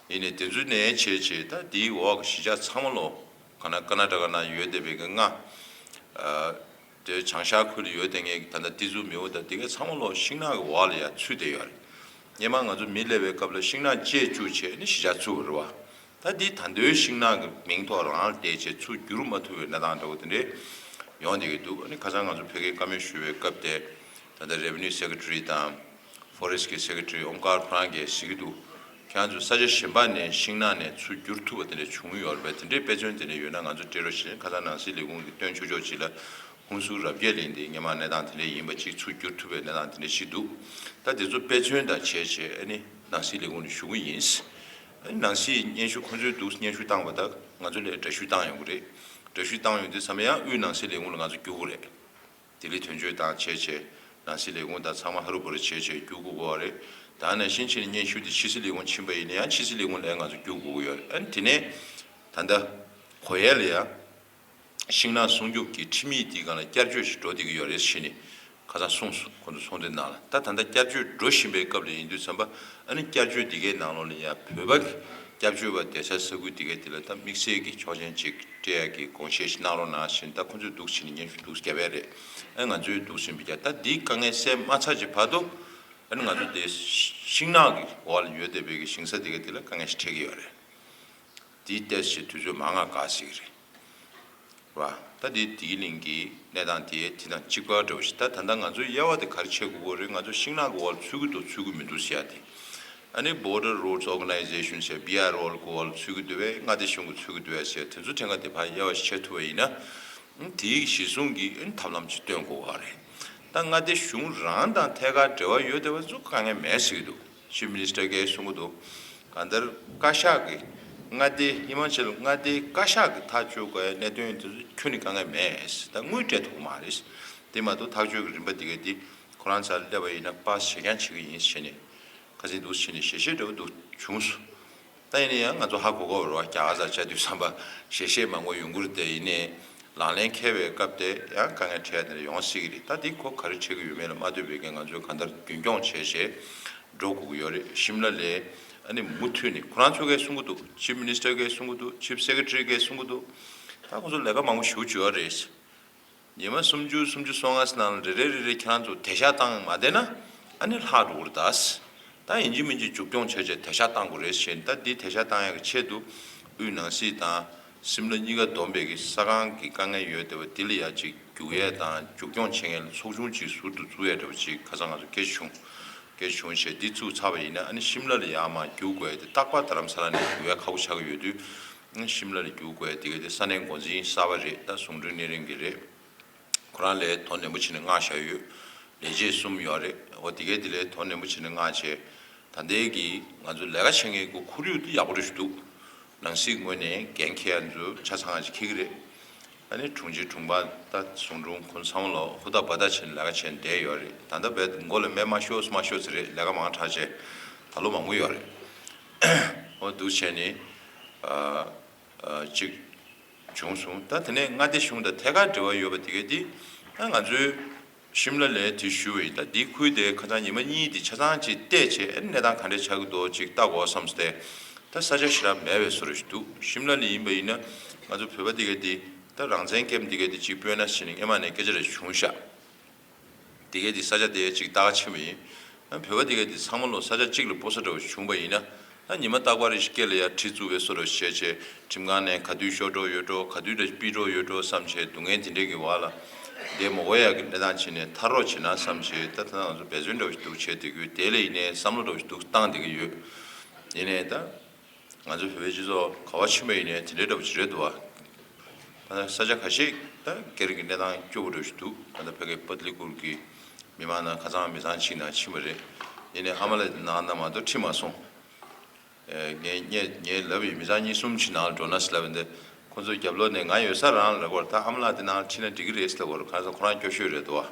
ཡིན་ནའི་དེ་ཚོ་ནས་བྱས་བྱས་ད་དེའི་འོག་གི་གཞིས་ཆགས་ཚང་མ་ལོ། ག་ན་ཀར་ནཱ་ཊ་ཀ་ནང་ཡོད་བསྡད་པའི་གི་ལྔ། ཨ་དེ་བྱང་ཤར་ཁུལ་ལ་ཡོད་བསྡད་མཁན་གྱི་ད་ལྟ་ཏི་ཛུ་མེའོ་དང་དེ་གའི་ཚང་མ་ལོ་ཤིང་ནགས་ཀྱི་འོག་ལ་ཡར་ཚུད་བསྡད་ཡོད་རེད། སྔོན་མ་ང་ཚོ་མི་སླེབས་པའི་སྐབས་ལ་ཤིང་ནགས་བཅད་བཅུག་བྱས་ནས་གཞིས་ཆགས་བཙུགས་པ་རེད་བ། ད་འདི་ད་ལྟའི་ཤིང་ནགས་ཀྱི་མིང་ཐོག་རང་ལ་བལྟས་བྱས་ཚུར་བསྒྱུར་མ་ཐུབ་པའི་གནས་སྟངས་འདྲ་བོ་དེ་འདྲས་ཡོང་བསྡད་ཀྱི་འདུག་ཨ་ནི་ཁ་སང་ང་ཚོ་ཕ་གིར་བཀའ་མོལ་ཞུ་བའི་སྐབས་དེ། ད་ལྟ་Revenue Secretary་དང་Forest་གི་Secretary ཨོམ་ཀར་ཁོ་རང་གིས་ཟེར་གྱི་འདུག་ཁྱེད་རང་ཚོ་ས་ཆ་གཞན་པ་ནས་ཤིང་ནགས་ནས་ཚུར་བསྒྱུར་ཐུབ་པ་དེ་འདྲས་བྱུང་ཡོད་རེད་པས། དེ་འདྲའི་དཔེ་མཚོན་དེ་འདྲས་ཡོད་ན་ང་ཚོ་སྤྲད་རོགས་ཞེས་ཁ་སང་ནང་སྲིད་ལས་ཁུངས་ཀྱིས་བཏོན་ཆོག་ཆོག་ཅིག་ལ། ཧུན་སུར་རབ་རྒྱས་གླིང་དེ་སྔོན་མ་གནས་སྟངས་དེ་འདྲ་ཡིན་པ་ཅིག་ཚུར་བསྒྱུར་ཐུབ་པའི་གནས་སྟངས་དེ་འདྲ་ཞིག་འདུག་ད་དེ་ཚོ་དཔེ་མཚོན་དང་བྱས་བྱས་ཨ་ནི་ནང་སྲིད་ལས་ཁུངས་ལ་ཞུ་གི་ཡིན། ཨ་ནི་ནང་སྲིད་སྙན་ཞུ་ཁོང་ཚོས་འདུག་སྙན་ཞུ་བཏང་བ་དང་ང་ཚོ་ལ་འདྲ་བཤུས་བཏང་ཡོང་གི་རེད། འདྲ་བཤུས་བཏང་ཡོང་དུས་ཙམ་ཡང་དབུས་ནང་སྲིད་ལས་ཁུངས་ལ་ང་ཚོ་བསྒྱུར་གི་རེད། ལྡི་ལི་དོན་གཅོད་དང་བྱས་བྱས་ནང་སྲིད་ལས་ཁུངས་དང་ཚང་མ་ཧ་རུ་བུ་རུ་བྱས་བྱས་བསྒྱུར་དགོས་ཀྱི་རེད། ད་ནང་བཞིན་བྱས་ནས་སྙན་ཞུ་དེ་ཕྱི་སྲིད་ལས་ཁུངས་ཕྱིན་པ་ཡིན་ན་ཡང་ཕྱི་སྲིད་ལས་ཁུངས་ལ་ང་ཚོ་བསྒྱུར་དགོས་ཀྱི་ཡོད་རེད། ཨ་ནི་དེ་ནས་ད་ལྟ་གོ་ཡས་ལ་ཡ། ཤིང་ནགས་སྲུང་སྐྱོབ་ཀྱི་ཁྲིམས་ཡིག་འདིའི་སྒང་ལ་བསྐྱར་བཅོས་ཤིག་འགྲོ་བསྡད་ཀྱི་ཡོད་རེད་ཟེར་ནས་ཁ་སང་གསུངས་སོང་། ཁོང་ཚོ་ཚོགས་འདུའི་ནང་ལ། ད་ད་ལྟ་བསྐྱར་བཅོས་འགྲོ་བཞིན་པའི་སྐབས་ལ་ཡིན་དུས་ཙམ་པ། ཨ་ནི་བསྐྱར་བཅོས་འདི་གའི་ནང་ལོགས་ལ་ཡང་བོད་པ་གི་བསྐྱར་བཅོས་པ་བསྡད་ས་ས་ཁུལ་འདི་གའི་དེ་ལ་ད་དམིགས་བསལ་གྱི་ཆོག་མཆན་ཅིག་སྤྲད་ཡག་གི་དགོངས་བཞེས་ཤིག་གནང་རོགས་གནང་ཟེར་ནས་ད་ཁོང་ཚོས་འདུག་ཟེར་ནས་སྙན་ཞུ་འདུག་བརྒྱབ་པ་རེད། ཨ་ང་ཚོས་འདུག་ཟེར་བརྒྱབ། ད་འདིའི་དཀའ་ངལ་སེལ་མ་ཚར་གྱི་བར་དུ། ཨ་ནི་ང་ཚོ་དེ་ཤིང་ནགས་ཀྱི་འོག་ལ་ཡོད་བསྡད་པའི་གི་ཞིང་ས་འདི་གའི་དེ་ལ་དཀའ་ངལ་ཞིག་འཕྲད་ཀྱི་ཡོད་རེད། དེའི་ཏོག་ཙམ་དུས་ཚོད་མང་ང་འགོར་སྲིད་ཀྱི་རེད། ར། ད་དེ་དིའི་གླིང་གི་གནས་སྟངས་དེ་དེ་དང་གཅིག་པ་འདྲ་བོ་ཞིག་ད་ད་ལྟ་ང་ཚོའི་དབྱེ་བ་དེ་ག་རེ་ཕྱེ་དགོས་ཀྱི་རེད། ང་ཚོ་ཤིང་ནགས་ཀྱི་འོག་ལ་ཚུད་ཀྱི་འདུག་ཚུད་ཀྱི་མི་འདུག་ཟེར་ཡ་དེ། ཨ་ནི་Border Roads Organization ཟེར་བི་ཨར་ཨོ་གི་འོག་ལ་ཚུད་ཀྱི་འདུག་པས། མངའ་སྡེ་གཞུང་གི་ཚུད་ཀྱི་འདུག་པས་ཟེར། དེ་ཚོ་ཕྲན་ཁ་དེ་ཕར་དབྱེ་བ་ཞིག་ཕྱེ་ཐུབ་པ་ཡིན་ན། དེའི་གཞི་བཟུང་གི་ཐབས་ལམ་ཅིག་སྟོན་དགོས་པ་རེད། ད་མངའ་སྡེ་གཞུང་རང་དང་ཐད་ཀར་འབྲེལ་བ་ཡོད་བསྡད་པ་ཚོ་དཀའ་ངལ་མེད་ཟེར་གྱི་འདུག Chief Minister གིས་གསུང་གི་འདུག་གང་ལྟར་བཀའ་ཤག་གི་མངའ་སྡེ་ཧི་མ་ཅལ་མངའ་སྡེའི་བཀའ་ཤག་གི་ཐག་གཅོད་དགོས་ཡ་གནད་དོན་དེ་ཚོ་ཁྱོན་ནས་དཀའ་ངལ་མེད། ད་དངུལ་སྤྲད་ཐུབ་ཀྱི་མ་རེད། དེ་མ་གཏོགས་ཐག་གཅོད་ཀྱི་རིམ་པ་འདི་ག་འདི་ཁོ་རང་རྩ་ལ་སླེབས་པ་ཡིན་ན་པཱ་སི་བྱེད་རྐྱང་བྱེད་ཀྱི་ཡིན་ཟེར་ནས་ཁ་སང་འདུག་ཟེར་ནས་ཞལ་བཞེས་འདྲ་བོ་འདུག་བྱུང་སོང་། ད་ཡིན་ན་ཡང་ང་ཚོ་ཧ་གོ་གོ་རེད་བ། རྒྱ་གར་ཚ་བྱ་དུས་བསམ་པ་ཞལ་བཞེས་མང་པོ་ཡོང་གི་རེད་དེ། ཡིན་ནའི་ལག་ལེན་འཁེལ་བའི་སྐབས་དེ་ཡང་དཀའ་ངལ་འཕྲད་ཡ་དེ་འདྲ་ཡོང་སྲིད་ཀྱི་རེད། ད་འདི་ཁོ་ག་རེ་བྱེད་ཀྱི་ཡོད་མེད་ལ་མ་ལྟོས་པའི་གི་ང་ཚོས་གང་ལྟར་རྒྱུན་སྐྱོང་བྱས་བྱས་འགྲོ་དགོས་ཀྱི་ཡོད་རེད། ཤིམ་ལ་ལ་ཨ་ནི་མུ་མཐུད་ནས་ཁོ་རང་ཚོ་གིས་གསུང་གི་འདུག Chief Minister གིས་གསུང་གི་འདུག Chief Secretary གིས་གསུང་གི་འདུག་ད་ཁོ་ཚོ་ལས་ཀ་མང་པོ་ཞེ་པོ་ཅིག་ཡོད་རེད། ཉི་མ་སུམ་ཅུ་སུམ་ཅུ་སོ་ལྔ་ནང་ལ་རེ་རེ་རེ་རེ་ཁྱེད་རང་ཚོ་དེད་ཤག་བཏང་མ་བསྡད་ན་ཨ་ནི་ལྷག་འགྲོ་གི་རེད་ད། ད་ཡིན་གཅིག་མིན་གཅིག་མཇུག་སྐྱོང་བྱས་བྱས་དེད་ཤག་བཏང་དགོས་རེད་ཟེར། ད་འདི་དེད་ཤག་བཏང་ཡག་གི་ཆེད་དུ་དབུས་ནང་སྲིད་དང་སིམ་ལ་གཉིས་ཀ་བསྡོམས་པའི་གི་ས་ཁང་གི་དཀའ་ངལ་ཡོད་བསྡད་པ་འདི་ལ་ཡ་གཅིག་རྒྱུག་ཡས་དང་མཇུག་སྐྱོང་བྱེད་མཁན་ལ་ཚོགས་ཆུང་གཅིག་ཟུར་དུ་བཙུགས་ཡས་འདྲ་བོ་ཅིག་ཁ་སང་ང་ཚོ་སྐད་ཆ་བྱུང་། སྐད་ཆ་བྱུང་བྱས་འདི་བཙུགས་ཚར་བ་ཡིན་ན་ཨ་ནི་ཤིམ་ལ་ལ་ཡར་མར་རྒྱུག་དགོས་ཡས་དེ་རྟག་པར་རྡ་རམ་ས་ལ་ནས་རྒྱུག་ཡས་ཁག་པོ་ཆགས་ཀྱི་ཡོད་དུས། ཤིམ་ལ་ལ་རྒྱུག་དགོས་ཡས་དེ་ག་དེ་ས་གནས་འགོ་འཛིན་གསར་པ་རེད། ད་ཟུང་དྲུང་སྣེ་རིང་གི་རེད། ཁོ་རང་ལ་དོ་ནན་པོ་བྱས་ནས་མངགས་བཞག་ཡོད། ལས་བྱེད་གསུམ་ཡོད་རེད། འོ་དེ་གས་དེ་ལ་དོ་ནན་པོ་བྱས་ནས་མངགས་བྱས། ད་ལྟའི་གི་ང་ཚོ་ལས་ཀ་བྱེད་མཁན་གྱི་ཁོར་ཡུག་དེ་ཡག་པོ་རེད་ཞུ་འདུག་ནང་སྲིད་ངོས་ནས་འགན་འཁྱེར་ཡ་ཚོ་ཆ་ཚང་ཞིག་འཁྱེར་གྱི་རེད། ཨ་ནི་དྲུང་ཆེ་དྲུང་འཕར་ད་ཟུང་དྲུང་ཁོང་ཚང་མ་ལོ་ཧུར་ཐག་འབད་ཐག་བྱས་ནས་ལས་ཀ་བྱས་ནས་བསྡད་ཡོད་རེད། ད་ལྟ་བས་མགོ་ལ་མེ་མ་ཤོར་མ་ཤོར་ཟེར་རེད། ལས་ཀ་མང་དྲགས་བྱས་ད་ལོ་མང་པོ་ཡོད་རེད། འོ་འདུག་བྱས་ནས་ཨ་ཨ་གཅིག་བྱུང་སོང་། ད་དེ་ནས་མངའ་སྡེ་གཞུང་དང་ཐད་ཀར་འབྲེལ་བ་ཡོད་པ་དེ་གས་དེ་ད་ང་ཚོའི་ཤིམ་ལ་ལ་དེ་ཞུ་བ་ཡིན། ད་འདི་ཁུལ་དེ་ཁ་སང་ཉི་མ་གཉིས་དེ་ཆ་ཚང་ཅིག་བལྟས་བྱས་ཨ་ནི་གནས་སྟངས་ག་འདྲས་ཆགས་ཀྱི་འདུག་ཅིག་ལྟ་དགོས་བསམ་སྟེ། ད་ས་ཆ་ཞེ་དྲག་མེད་པའི་བཟོ་འདྲ་ཞིག་འདུག་ཤིམ་ལ་ལ་ཡིན་པ་ཡིན་ན་ང་ཚོ་བོད་པ་དེ་གས་དེ་ད་རང་བཙན་སྐྱབས་དེ་གས་དེ་ཅིག་སྤོས་ན་ཟེར་ནས་སྔོན་མ་ནས་སྐད་ཆ་རེ་བྱུང་ཤག་དེ་གས་དེ་ས་ཆ་དེ་ཅིག་ལྟ་ག་ཕྱིན་པ་ཡིན། ཨ་བོད་པ་དེ་གས་དེ་ཚང་མ་ལོ་ས་ཆ་གཅིག་ལ་སྤོ་ས་འདྲ་བོ་བྱུང་པ་ཡིན་ན་ ད་ཉི་མ་རྟག་པར་རེ་ཞིག་སྐེ་ལ་ཡར་གྲི་བཙུགས་པའི་བཟོ་འདྲ་བྱས་བྱས་ཁྲིམས་ཁང་ནས་ག་དུས་ཤོར་འགྲོ་ཡོད་འགྲོ། ག་དུས་འདྲ་ཕུད་འགྲོ་ཡོད་འགྲོ་བསམ་བྱས་སྡུག་བསྔལ་དེ་འདྲས་ཀྱི་བར་ལ་བསྡད་མ་དགོས་ཡག་གི་གནས་སྟངས་བྱས་ནས་ཐར་རོགས་བྱེད་ན་བསམ་བྱས། ད་ད་ང་ཚོ་འབད་བརྩོན་འདྲ་བོ་ཞིག་འདུག་བྱས་བསྡད་ཀྱི་ཡོད། དེ་ལ་ཡིན་ནའི་བསམ་བློ་འདྲ་བོ་ཞིག་འདུག་བཏང་བསྡད་ཀྱི་ཡོད། ཡིན་ནའི་ད་ང་ཚོ་བོད་པའི་སྤྱི་ཚོགས་ག་བ་ཕྱིན་པ་ཡིན་ནའི་དེ་འདྲའི་འདྲ་བོ་ཞིག་རེད་འདུག་བ། ད་ལྟ་ས་ཆ་ཁ་ཤས་ད་སྒེར་གྱི་གནས་སྟངས་སྐྱོ་པོ་འདྲ་བོ་ཞིག་འདུག་ད་ལྟ་ཕ་གི་པ་ཏི་ལི་ཀུར་གྱི་མི་མང་ནང་ཁ་ཚང་མི་ཚང་གཅིག་ནང་ཕྱིན་པ་རེད། ཡིན་ནའི་ཨ་མ་ལགས་དེ་ནང་ན་མ་གཏོགས་ཁྲིད་མ་སོང་། ངས་ངས་ངས་ལབ་ཡིན། མི་ཚང་གཉིས་གསུམ་ཅིག་ནང་ལ་འགྲོ་ན་ཟེར་ལབ་ཡིན། ཏེ་ཁོ་ཚོའི་རྒྱབ་ལོགས་ནས་ང་ཡོད་ས་རང་ལབ་ཀྱི་ཡོད་རེད། ད་ཨ་མ་ལགས་དེ་ནང་ལ་ཁྲིད་ན་འགྲིག་གི་རེད་ཟེར་ལབ་ཀྱི་ཡོད་རེད། གང་ཟེར་ཁོ་རང་སྐྱོ་ཤོས་རེད་འདུག་བ།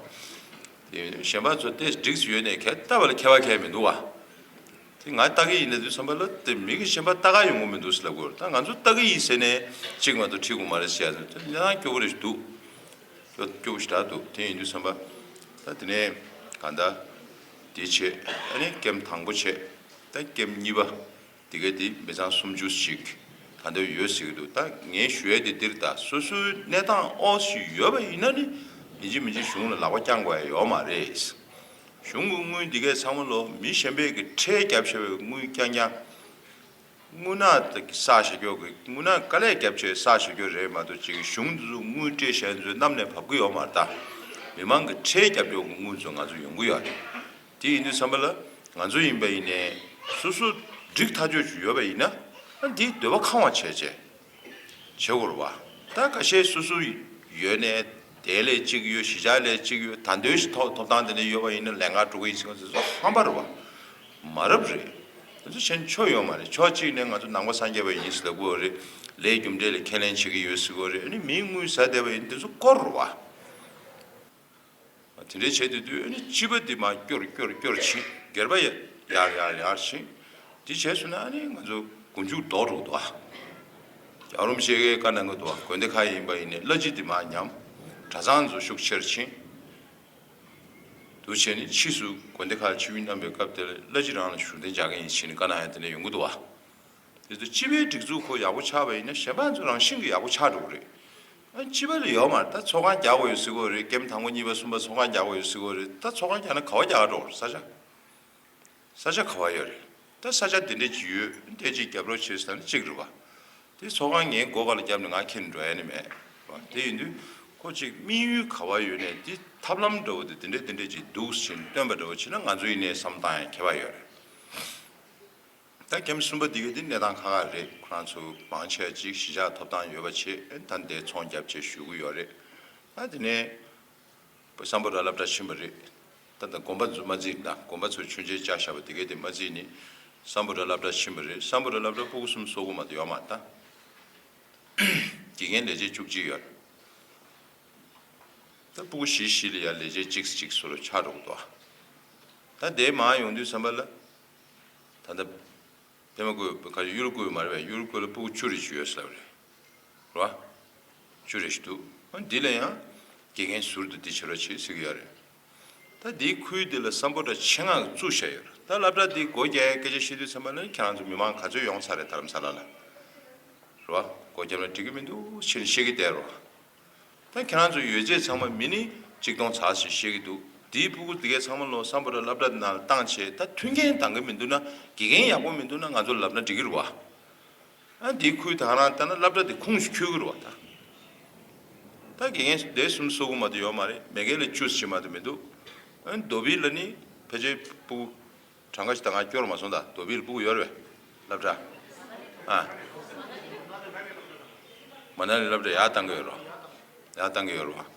དེ་གཞན་པ་ཚོ་ཏོག་ཙམ་འགྲིག་ཙམ་ཡོད་ནའི་ག་ལྟ་བ་ལ་ཁྱད་པར་གང་ཡང་མི་འདུག་བ། དེ་ང་ལྟ་གི་ཡིན་ན་དུས་བསམ་པ་ལ་དེ་མི་གི་གཞན་པ་ལྟ་ག་ཡོང་གི་མི་འདུག་ཟེར་ལབ་ཀྱི་ཡོད་རེད། ད་ང་ཚོ་ལྟ་གི་ཡིན་ཟེར་ནས་གཅིག་མ་གཏོགས་ཁྲིད་དགོས་མ་རེད་ཟེར་ཡ་དེ་གནས་སྟངས་སྐྱོ་པོ་རེད་འདུག་སྐྱོ་སྐྱོ་པོ་ཞེ་དྲག་འདུག་དེ་ཡིན་དུས་བསམ་པ་ད་དེ་ནས་གང་ལྟར་དེ་བྱས། ཨ་ནི་ཀེམ་དང་པོ་བྱས། ད་ཀེམ་གཉིས་པ་དེ་ག་དེ་མི་ཚང་སུམ་ཅུ་ཞིག་ད་ལྟ་ཡོད་ཟེར་གྱི་འདུག་ད་ངས་ཞུ་ཡ་དེ་འདིར་ད་སོ་སོའི་གནས་སྟངས་ཨོ་ཞིག་ཡོད་པ་ཡིན་ན་ནི་ཡིན་གཅིག་མིན་གཅིག་གཞུང་ལ་ལག་པ་བརྐྱང་དགོས་ཡ་ཡོད་མ་རེད། གཞུང་གི་དངུལ་འདི་གས་ཚང་མ་ལོ་མི་གཞན་པས་ཀྱི་ཁྲལ་བརྒྱབ་བྱས་པའི་དངུལ་རྐྱང་རྐྱང་། དངུལ་ནག་དེ་བསགས་བཞག་རྒྱུ་གི་དངུལ་ནག་དཀའ་ལས་བརྒྱབ་བྱས་བསགས་བཞག་རྒྱུ་རེད་མ་གཏོགས་ཅིག་གཞུང་དེ་ཚོ་དངུལ་སྤྲད་བཞག་ཚོའི་གནམ་ནས་བབས་ཀྱི་ཡོད་མ་རེད། ད་མི་མང་གི་ཁྲལ་བརྒྱབ་རྒྱུ་གི་དངུལ་ཚོ་ང་ཚོ་ཡོང་གི་ཡོད་རེད། དེ་ཡིན་དུས་བསམ་པ་ལ་ང་ཚོ་ཡིན་པ་ཡིན་ནའི་སོ་སོ་འགྲིག་ཐག་ཆོད་ཅིག་ཡོད་པ་ཡིན་ན་ཨ་འདིའི་འདོད་པ་ཁེངས་པ་བྱས་བྱས། བྱེད་དགོས་རེད་བ། ད་ཁ་ཤས་སོ་སོ་ཡོད་ནས་དེ་ལས་གཅིག་ཡོད། གཞིས་ཆགས་ལས་གཅིག་ཡོད། ད་འདོད་ཞིག་ཐོབ་ཐོབ་ཐང་དེ་འདྲ་ཡོད་པ་ཡིན་ན་ལས་ཀ་འགྲོ་གི་ཡིན་ཟེར་མཁན་དེ་ཚོ་ཧམ་པ་རེད་བ། མ་རབས་རེད། དེ་ཚོ་གཞན་ཆོ་ཡོད་མ་རེད། ཕྱོགས་གཅིག་ནས་ང་ཚོ་ནང་པ་སངས་རྒྱས་པ་ཡིན་ཟེར་ལབ་ཀྱི་ཡོད་རེད། ལས་རྒྱུ་འབྲས་ལ་ཁས་ལེན་བྱེད་ཀྱི་ཡོད་ཟེར་གྱི་ཡོད་རེད། ཨ་ནི་མིའི་དངུལ་ཟ་བསྡད་པ་ཡིན་དེ་ཚོ་སྐོར་རེད་བ། དེ་འདྲའི་བྱས་དུས་དུས་ཨ་ནི་སྤྱི་པ་འདི་མར་སྐྱོར་སྐྱོར་སྐྱོར་ཕྱིན། སྒེར་པ་ཡ་ཡར་ཡར་ཡར་ཕྱིན། དེ་བྱས་སོང་ན་ཨ་ནི་ང་ཚོ་མགོ་མཇུག་ལྡོག་འགྲོ་གི་འདུག་ཨ། རྒྱལ་བ་རིན་པོ་ཆེ་གིས་བཀའ་གནང་གི་འདུག་ཨ། དགོན་སྡེ་ཁག་ཡིན་པ་ཡིན་ནའི་གླ་སྤྱི་འདི་མར་ཉམས། གྲྭ་ཚང་ཚོ་ཤུགས་ཆེར་ཕྱིན། དུ་བྱས་ནས་ཕྱིས་སུ་དགོན་སྡེ་ཁག་ཆིབས་བསྒྱུར་གནང་པའི་སྐབས་དེར་གླ་སྤྱི་རང་ལ་ཞུ་གཏན་འཇགས་མཁན་ཡིན་ཟེར་ནས་བཀའ་གནང་ཡ་དེ་འདྲ་ཡོང་གི་འདུག་བ། དེ་ཚོ་སྤྱི་པའི་སྒྲིག་འཛུགས་ཁོ་ཡག་པོ་ཆགས་པ་ཡིན་ན་གཞན་པ་ཚོ་རང་བཞིན་གྱིས་ཡག་པོ་ཆགས་འགྲོ་གི་རེད། ཨ་སྤྱི་པ་ལ་ཡོད་མ་རེད། ད་ཚོགས་ཁང་རྒྱག་དགོས་ཡོད་ཟེར་གྱི་ཡོད་རེད། ཀེམ་དང་པོ་གཉིས་པ་གསུམ་པ་ཚོགས་ཁང་རྒྱག་དགོས་ཡོད་ཟེར་གྱི་ཡོད་རེད། ད་ཚོགས་ཁང་རྒྱག་ན་ག་བ་རྒྱག་ག་འགྲོ་གི་རེད། ས་ཆ། ས་ཆ་ག་བ་ཡོད་རེད། ད་ས་ཆ་དེ་འདྲས་ཅིག་ཡོད། དེ་ཅིག་རྒྱབ་རོགས་བྱེད་ཟེར་ན་གཅིག་རེད་བ། དེ་ཚོགས་ཁང་ངའི་སྒོ་ཁ་ལ་བརྒྱབ་ནས་ང་ཁྱེར་ནས་འགྲོ་ཡ་ནི་མེད་བ། དེ་ཡིན་དུས་ཁོ་གཅིག་དམིགས་ཡུལ་ག་བ་ཡོད་ནས་དེ་ཐབས་ལམ་འདྲ་བོ་དེ་དེ་འདྲས་དེ་འདྲས་ཅིག་འདུག་ཟེར་ནས་སྟོན་པ་འདྲ་བོ་བྱེད་ན་ང་ཚོ་ཡིན་ནའི་བསམ་བཏང་ཡ་ཁྱད་པར་ཡོད་རེད། ད་ཀེམ་གསུམ་པ་འདི་ག་འདི་གནས་སྟངས་ཁག་ཁག་རེད། ཁོ་རང་ཚོ་མང་ཆེ་བ་ཅིག་གཞིས་ཆགས་ཐོབ་ཐང་ཡོད་པ་བྱས་ད་འདིར་ཚོང་རྒྱབ་བྱས་བཞུགས་ཀྱི་ཡོད་རེད། ད་དེ་ནས་སམ་བྷོ་ཊ་སློབ་གྲྭ་ཕྱིན་པ་རེད། ད་ལྟ་དགོན་པ་ཚོ་མ་བརྩིས་ན། དགོན་པ་ཚོ་མཆོད་མཇལ་བཅར་བཞག་པ་དེ་ག་དེ་མ་བརྩིས་ནས་སམ་བྷོ་ཊ་སློབ་གྲྭ་ཕྱིན་པ་རེད། སམ་བྷོ་ཊ་སློབ་གྲྭ་ཕྲུ་གུ་གསུམ་སོ་དགུ་མ་གཏོགས་ཡོད་མ་རེད། ད་དགེ་རྒན་ལས་བྱེད་བཅུ་གཅིག་ཡོད་རེད། ད་ཕྲུ་གུ་བཞི་བཞི་ལ་ཡ་ལས་བྱེད་གཅིག་གཅིག་སོ་ལོ་ཆགས་འགྲོ་གི་འདུག་ཨ། ད་དེ་མར་ཡོང་དུས་ཙམ་པ་ལ་ད་ལྟ་པད་མ་བཀོད་ག་ཡུ་རོ་བཀོད་མ་རེད་པས། ཡུ་རོ་བཀོད་ལ་ཕྲུ་གུ་བཅུ་རེ་བཅུ་ཡོད་ཟེར་ལབ་རེད། རེད་བ། བཅུ་རེ་བཞི་འདུག་ཨ་འདི་ལ་ཡང་དགེ་རྒན་ཟུར་དུ་འདི་བྱེད་རོགས་བྱེད་ཟེར་གྱི་ཡོད་རེད། ད་འདིའི་ཁུལ་འདི་ལ་སམ་བྷོ་ཊ་ཆེད་མངགས་བཙུགས་བཞག་ཡོད་རེད། ད་སློབ་གྲྭ་འདི་སྒོ་རྒྱག་ཡའི་སྐད་ཆ་བཤད་དུས་ཙམ་པ་ལ་ཁྱེད་རང་ཚོ་མི་མང་ག་ཚོད་ཡོང་ཚར་རེད་རྡ་རམ་ས་ལ་ལ། རེད་བ། སྒོ་བརྒྱབ་ན་འགྲིག་གི་མི་འདུག་ཕྱིན་བཤད་ཀྱི་བསྡད་རོགས། ད་ཁྱེད་རང་ཚོ་ཡོད་ཚད་ཚང་མ་མི་ནི་གཅིག་སྟོང་ཙམ་ཞིག་བཤད་ཀྱི་འདུག་འདིའི་ཕྲུ་གུ་འདི་གའི་ཚང་མ་ལོ་སམ་བྷོ་ཊ་སློབ་གྲྭ་འདི་ནང་ལ་བཏང་བྱས་ད་མཐུན་རྐྱེན་འདང་གི་མི་འདུག་ན། དགེ་རྒན་ཡག་པོ་མི་འདུག་ན་ང་ཚོ་ལབ་ན་འགྲིག་གི་རེད་བ། ཨ་འདིའི་ཁུལ་ད་ག་རང་ལྟ་ན་སློབ་གྲྭ་འདི་ཁུངས་སུ་འཁྱོལ་གི་རེད་བ་ད། ད་དགེ་རྒན་སྡེ་གསུམ་སོ་དགུ་མ་གཏོགས་ཡོད་མ་རེད། མ་གི་ལ་བཅུ་ཙམ་མ་གཏོགས་མི་འདུག་ཨ་རྡོ་སྦིས་ལ་ནི་ཕལ་ཆེར་ཕྲུ་གུ་གྲངས་ཀ་ཞིག་ད་ང་སྐྱོར་མ་སོང་། ད་རྡོ་སྦིས་ལ་ཕྲུ་གུ་ཡོད་རེད་པས་སློབ་གྲྭ། ཨ། མ་ན་ལི་སློབ་གྲྭ་ཡར་བཏང་གི་ཡོད་རེད་བ། ཡར་བཏང་གི་ཡོད་རེད་བ།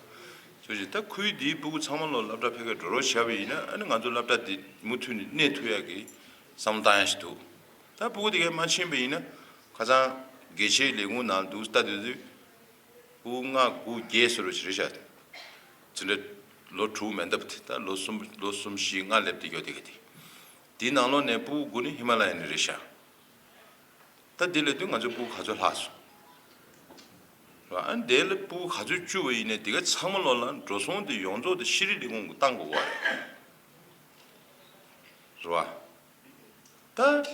ཅོ་ཅི་ད་ཁུལ་འདིའི་ཕྲུ་གུ་ཚང་མ་ལོ་སློབ་གྲྭ་ཕ་གིར་འགྲོ་རོགས་བྱས་པ་ཡིན་ན་ཨ་ནི་ང་ཚོ་སློབ་གྲྭ་འདི་མུ་མཐུད་ནས་གནས་ཐུབ་ཡག་གི་བསམ་བློ་བཏང་ཡག་ཞིག་འདུག་ད་ཕྲུ་གུ་དེ་གས་མ་ཕྱིན་པ་ཡིན་ན་ཁ་སང་དགེ་ཆེའི་ལས་ཁུངས་ནང་འདུག་ལྟ་དུས་དུས། ཕྲུ་གུ་ལྔ་དགུ་བརྒྱད་ཟེར་རོ་ཞིག་རེད་ཤག་ཅི་འདྲ་ལོ་དྲུག་མན་འདབ་དེ་ད་ལོ་གསུམ་ལོ་གསུམ་བཞི་ལྔ་སླེབས་དེ་ཡོད་དེ་ག་དེ། དེའི་ནང་ལོགས་ནས་ཕྲུ་གུ་དགུ་ནི་ཧི་མ་ལ་ཡ་ནས་རེད་ཤག་ད་དེ་ལས་དུས་ང་ཚོའི་ཕྲུ་གུ་ག་ཚོད་ལྷག་སོང་། རེད་བ། ཨ་ནི་དེ་ལ་ཕྲུ་གུ་ག་ཚོད་བཅུག་པ་ཡིན་ནའི་དེ་ག་ཚང་མ་ལོགས་ལ་འགྲོ་སོང་དེ་ཡོངས་རྫོགས་དེ་ཤེས་རིག་ལས་ཁུངས་ཀྱིས་བཏང་དགོས་པ་རེད། རེད་བ། ད།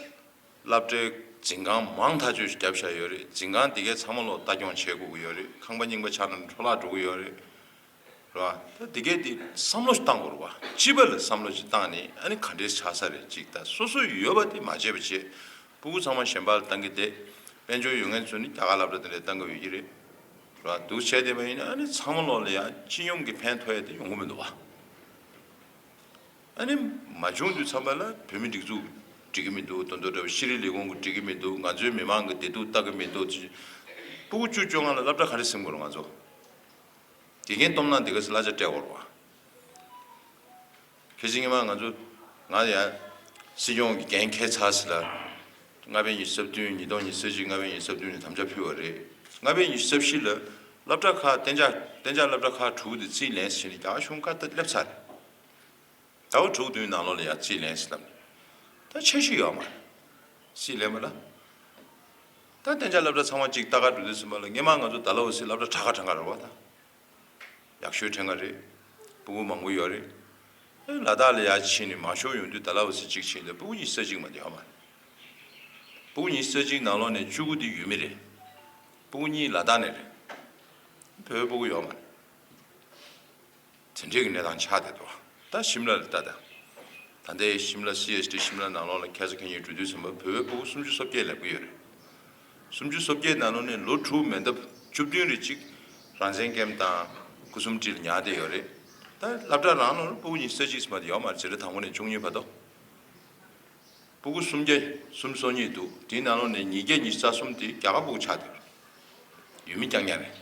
སློབ་གྲྭའི་འཛིན་ཁང་མང་ཐག་ཆོད་ཅིག་བརྒྱབ་བཞག་ཡོད་རེད། འཛིན་ཁང་འདི་གའི་ཚང་མ་ལོག་ལྟ་སྐྱོང་བྱེད་དགོས་ཀྱི་ཡོད་རེད། ཁང་པ་རྙིང་པ་ཆགས་ན་འཕྲོ་བརླག་འགྲོ་གི་ཡོད་རེད། རེད་བ། ད་འདི་གའི་འདི་བསམ་བློ་ཞིག་བཏང་དགོས་རེད་བ། སྤྱི་པ་ལ་བསམ་བློ་ཞིག་བཏང་ནས་ཨ་ནི་ག་འདྲས་ཆགས་ས་རེད་ཅིག་ད་སོ་སོ་ཡོད་པ་དེ་མ་བརྗེད་པ་བྱས། སྤུ་གུ་ཚང་མ་གཞན་པ་ལ་བཏང་གི་བསྡད། དཔལ་འབྱོར་ཡོད་མཁན་ཚོ་ནི་རྒྱ་གར་སློབ་གྲྭ་དེ་འདྲ་བཏང་གི་ཡོད་ཀྱི་རེད། ར་འདུག་བྱས་བསྡད་པ་ཡིན་ན་ཨ་ནི་ཚང་མ་ལོག་ལ་ཡང་སྤྱི་སྙོམས་ཀྱི་ཕན་ཐོགས་ཡ་དེ་ཡོང་གི་མི་འདུག་བ། ཨ་ནི་མ་བྱུང་དུས་ཙམ་པ་ལ་བོད་མི་སྒྲིག་འཛུགས་འགྲིག་གི་མི་འདུག་དོན་དུ་འདྲ་བ་ཤེས་རིག་ལས་ཁུངས་ཀྱི་འགྲིག་གི་མི་འདུག་ང་ཚོའི་མི་མང་གི་བདེ་སྡུག་ལྟ་གི་མི་འདུག་ཅེས། སྤུ་གུ་བཅུ་བཅོ་ལྔ་ལ་སློབ་གྲྭ་ག་རེ་ཟིན་དགོས་རེད་ང་ཚོ། དགེ་རྒན་སྟོབས་ན་འདི་ག་ཚོ་གླ་ཆ་སྤྲད་དགོས་རེད་བ། ཁ་སང་ཉི་མ་ང་ཚོ་ང་ཡང་སྲིད་སྐྱོང་གི་འགན་འཁྱེར་ཚར་ཟིན་ལ། ལྔ་པའི་ཉི་ཤུ་རྩ་བདུན་ཉིས་སྟོང་ཉི་ཤུ་རྩ་གཅིག་ལྔ་པའི་ཉི་ཤུ་རྩ་བདུན་ནས་དམ་བཅའ་ཕུལ་བ་རེད། ལྔ་པའི་ཉི་ཤུ་རྩ་བཞི་ལ་སློབ་གྲྭ་ཁག་གཏན་འཇགས་གཏན་འཇགས་སློབ་གྲྭ་ཁག་དྲུག་དེ་རྩིས་ལེན་ཟིན་ནས་རྒྱ་གར་གཞུང་ཁ་ཏ་སླེབས་ཚར་རེད། ཟླ་བ་དྲུག་བདུན་ནང་ལོགས་ལ་ཡང་རྩིས་ལེན་ཟིན་ལབ་ནས། ད་འཆར་གཞི་ཡོད་མ་རེད། རྩིས་ལེན་པ་ལ། ད་གཏན་འཇགས་སློབ་གྲྭ་ཚང་མ་གཅིག་ལྟ་ག་འགྲོ་དུས་ཙམ་པ་ལ་སྔས་མ་ང་ཚོ་ཌལ་ཧོ་སི་སློབ་གྲྭ་གྲངས་ཀ་གྲངས་ཀ་རེད་བ་ད། ཡག་ཤོས་གྲངས་ཀ་རེད། སྤུ་གུ་མང་པོ་ཡོད་རེད། ཨེ་ལ་དྭགས་ལ་ཡར་ཕྱིན་ནས་མང་ཤོས་ཡོང་དུས་ཌལ་ཧོ་སི་གཅིག་ཕྱིན་ཏེ་སྤུ་གུ་ཉི་ཤུ་རྩ་གཅིག་མ་གཏོགས་ཡོད་མ་རེད། སྤུ་གུ་ཉི་ཤུ་རྩ་གཅིག་ནང་ལོགས་ནས་བཅུ་དགུ་དེ་ཡུལ་མི་རེད། སྤུ་གུ་གཉིས་ལ་དྭགས་ནས་རེད། བོད་པའི་སྤུ་གུ་ཡོད་མ་རེད། དེ་འདྲའི་གི་གནས་སྟངས་ཆགས་བསྡད་འདུག་ད་ཤིམ་ལ་ལ་ལྟ་ད། ད་ལྟའི་ཤིམ་ལ་སི་ཨེཆ་ཌི་ཤིམ་ལ་ནང་ལོགས་ལ་ཁ་སང་ཁ་ཉིན་འགྲོ་དུས་ཙམ་པ་བོད་པའི་སྤུ་གུ་སུམ་ཅུ་སོ་བརྒྱད་སླེབས་ཀྱི་ཡོད་རེད། སུམ་ཅུ་སོ་བརྒྱད་ནང་ལོགས་ནས་ལོ་དྲུག་མན་འདབས་བཅུ་བདུན་རེ་གཅིག་རང་བཙན་ཀེམ་དང་སྐུ་སྲུང་ཁྲིར་ཉར་བསྡད་ཡོད་རེད། ད་སློབ་གྲྭ་རང་ལོགས་ལ་སྤུ་གུ་ཉི་ཤུ་རྩ་གཅིག་ཙམ་མ་གཏོགས་ཡོད་མ་རེད། འཛིན་གྲྭ་དང་པོ་ནས་བཅུ་གཉིས་བར་དུ། སྤུ་གུ་སུམ་བརྒྱ་སུམ་ཅུ་སོ་གཉིས་འདུག་དེའི་ནང་ལོགས་ནས་ཉིས་བརྒྱ་ཉི་ཤུ་རྩ་གསུམ་དེ་རྒྱ་གར་སྤུ་གུ་ཆགས་བསྡད་ཡོད་རེད། ཡུལ་མི་རྐྱང་རྐྱང་རེད།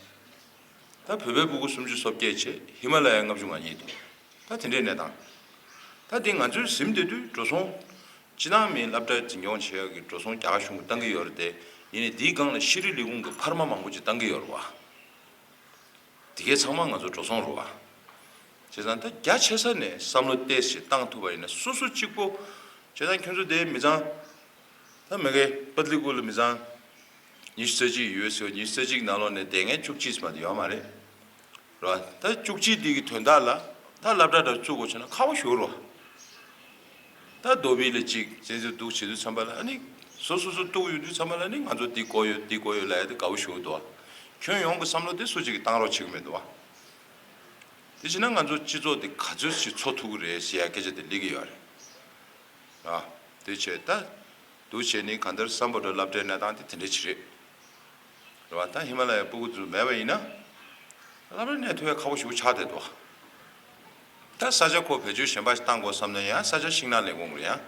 ད་བོད་པའི་སྤུ་གུ་སུམ་ཅུ་སོ་བརྒྱད་བྱས་ཧི་མ་ལ་ཡའི་ལྔ་བཅུ་ང་གཉིས་འདུག་ད་དེ་འདྲའི་གནས་སྟངས། ད་འདི་ང་ཚོས་ཟིན་བསྡད་དུས་འགྲོ་སོང་། སྤྱི་བཏང་མིའི་སློབ་གྲྭ་འཛིན་སྐྱོང་བྱེད་ཡག་གི་འགྲོ་སོང་རྒྱ་གར་གཞུང་གིས་བཏང་གི་ཡོད་རེད་དེ། ཡིན་ནའི་འདིའི་སྒང་ལ་ཤེས་རིག་ལས་ཁུངས་ཀྱི་འཕར་མ་མང་པོ་ཅིག་བཏང་གི་ཡོད་རེད་བ། དེ་གའི་ཚང་མ་ང་ཚོ་འགྲོ་སོང་རེད་བ། བྱས་ཙང་ད་རྒྱ་ཆེ་ས་ནས་བསམ་བློ་ཏོག་ཙམ་བཏང་ཐུབ་པ་ཡིན་ན་སོ་སོ་གཅིག་པོ། བྱས་ཙང་ཁྱོད་ཚོ་དེ་མི་ཚང་། ད་མི་གའི་པ་ཏི་ལི་ཀུ་ལ་མི་ཚང་། ཉི་ཤུ་རྩ་གཅིག་ཡོད་ཟེར་བ་ཉི་ཤུ་རྩ་གཅིག་ནང་ལོགས་ནས་བསྡད་མཁན་བཅུ་གཅིག་ཙམ་མ་གཏོགས་ཡོད་མ་རེད། རེད་བ། ད་བཅུ་གཅིག་འདི་གི་དོན་དག་ལ་ད་སློབ་གྲྭ་འདྲ་བཙུགས་དགོས་བྱུང་ན་ཁག་པོ་ཞེ་པོ་རེད་བ། ད་རྡོ་སྦིས་ལ་གཅིག་བཙན་འཛུལ་འདུག་བྱེད་དུས་ཙམ་པ་ལ་ཨ་ནི། སོ་སོ་སོ་གཏུག་ཡོང་དུས་ཙམ་པ་ལ་ཨ་ནི་ང་ཚོ་འདི་དགོས་ཡོད་འདི་དགོས་ཡོད་ལབ་ཡ་དེ་དགའ་པོ་ཞེ་པོ་འདུག་བ། ཁྱོན་ཡོངས་ཀྱི་བསམ་བློ་དེ་སུ་གཅིག་གིས་བཏང་རོགས་བྱེད་ཀྱི་མི་འདུག་བ། དེ་བྱས་ན་ང་ཚོ་སྤྱི་ཚོགས་དེ་ག་ཚོད་ཅིག་འཚོ་ཐུབ་ཀྱི་རེད་ཟེར་ཡ་སྐད་ཆ་དེ་སླེབས་ཀྱི་ཡོད་རེད། ཨ། དེ་བྱས་ད། འདུག་བྱས་ནས་གང་ལྟར་སམ་བྷོ་ཊ་སློབ་གྲྭའི་གནས་སྟངས་དེ་དེ་འདྲ་ཅིག་རེད། རེད་བ། ད་ཧི་མ་ལ་ཡའི་སྤུ་གུ་ཚོ་མེད་པ་ཡིན་ན། སློབ་གྲྭ་གནས་ཐུབ་ཡ་ཁག་པོ་ཞེ་པོ་ཆགས་བསྡད་འདུག་ད་ས་ཆ་ཁོ་བེད་སྤྱོད་གཞན་པ་ཞིག་བཏང་དགོས་བསམ་ན་ཡང་ས་ཆ་ཤིང་ནགས་ལས་ཁུངས་རེད་ཡང་།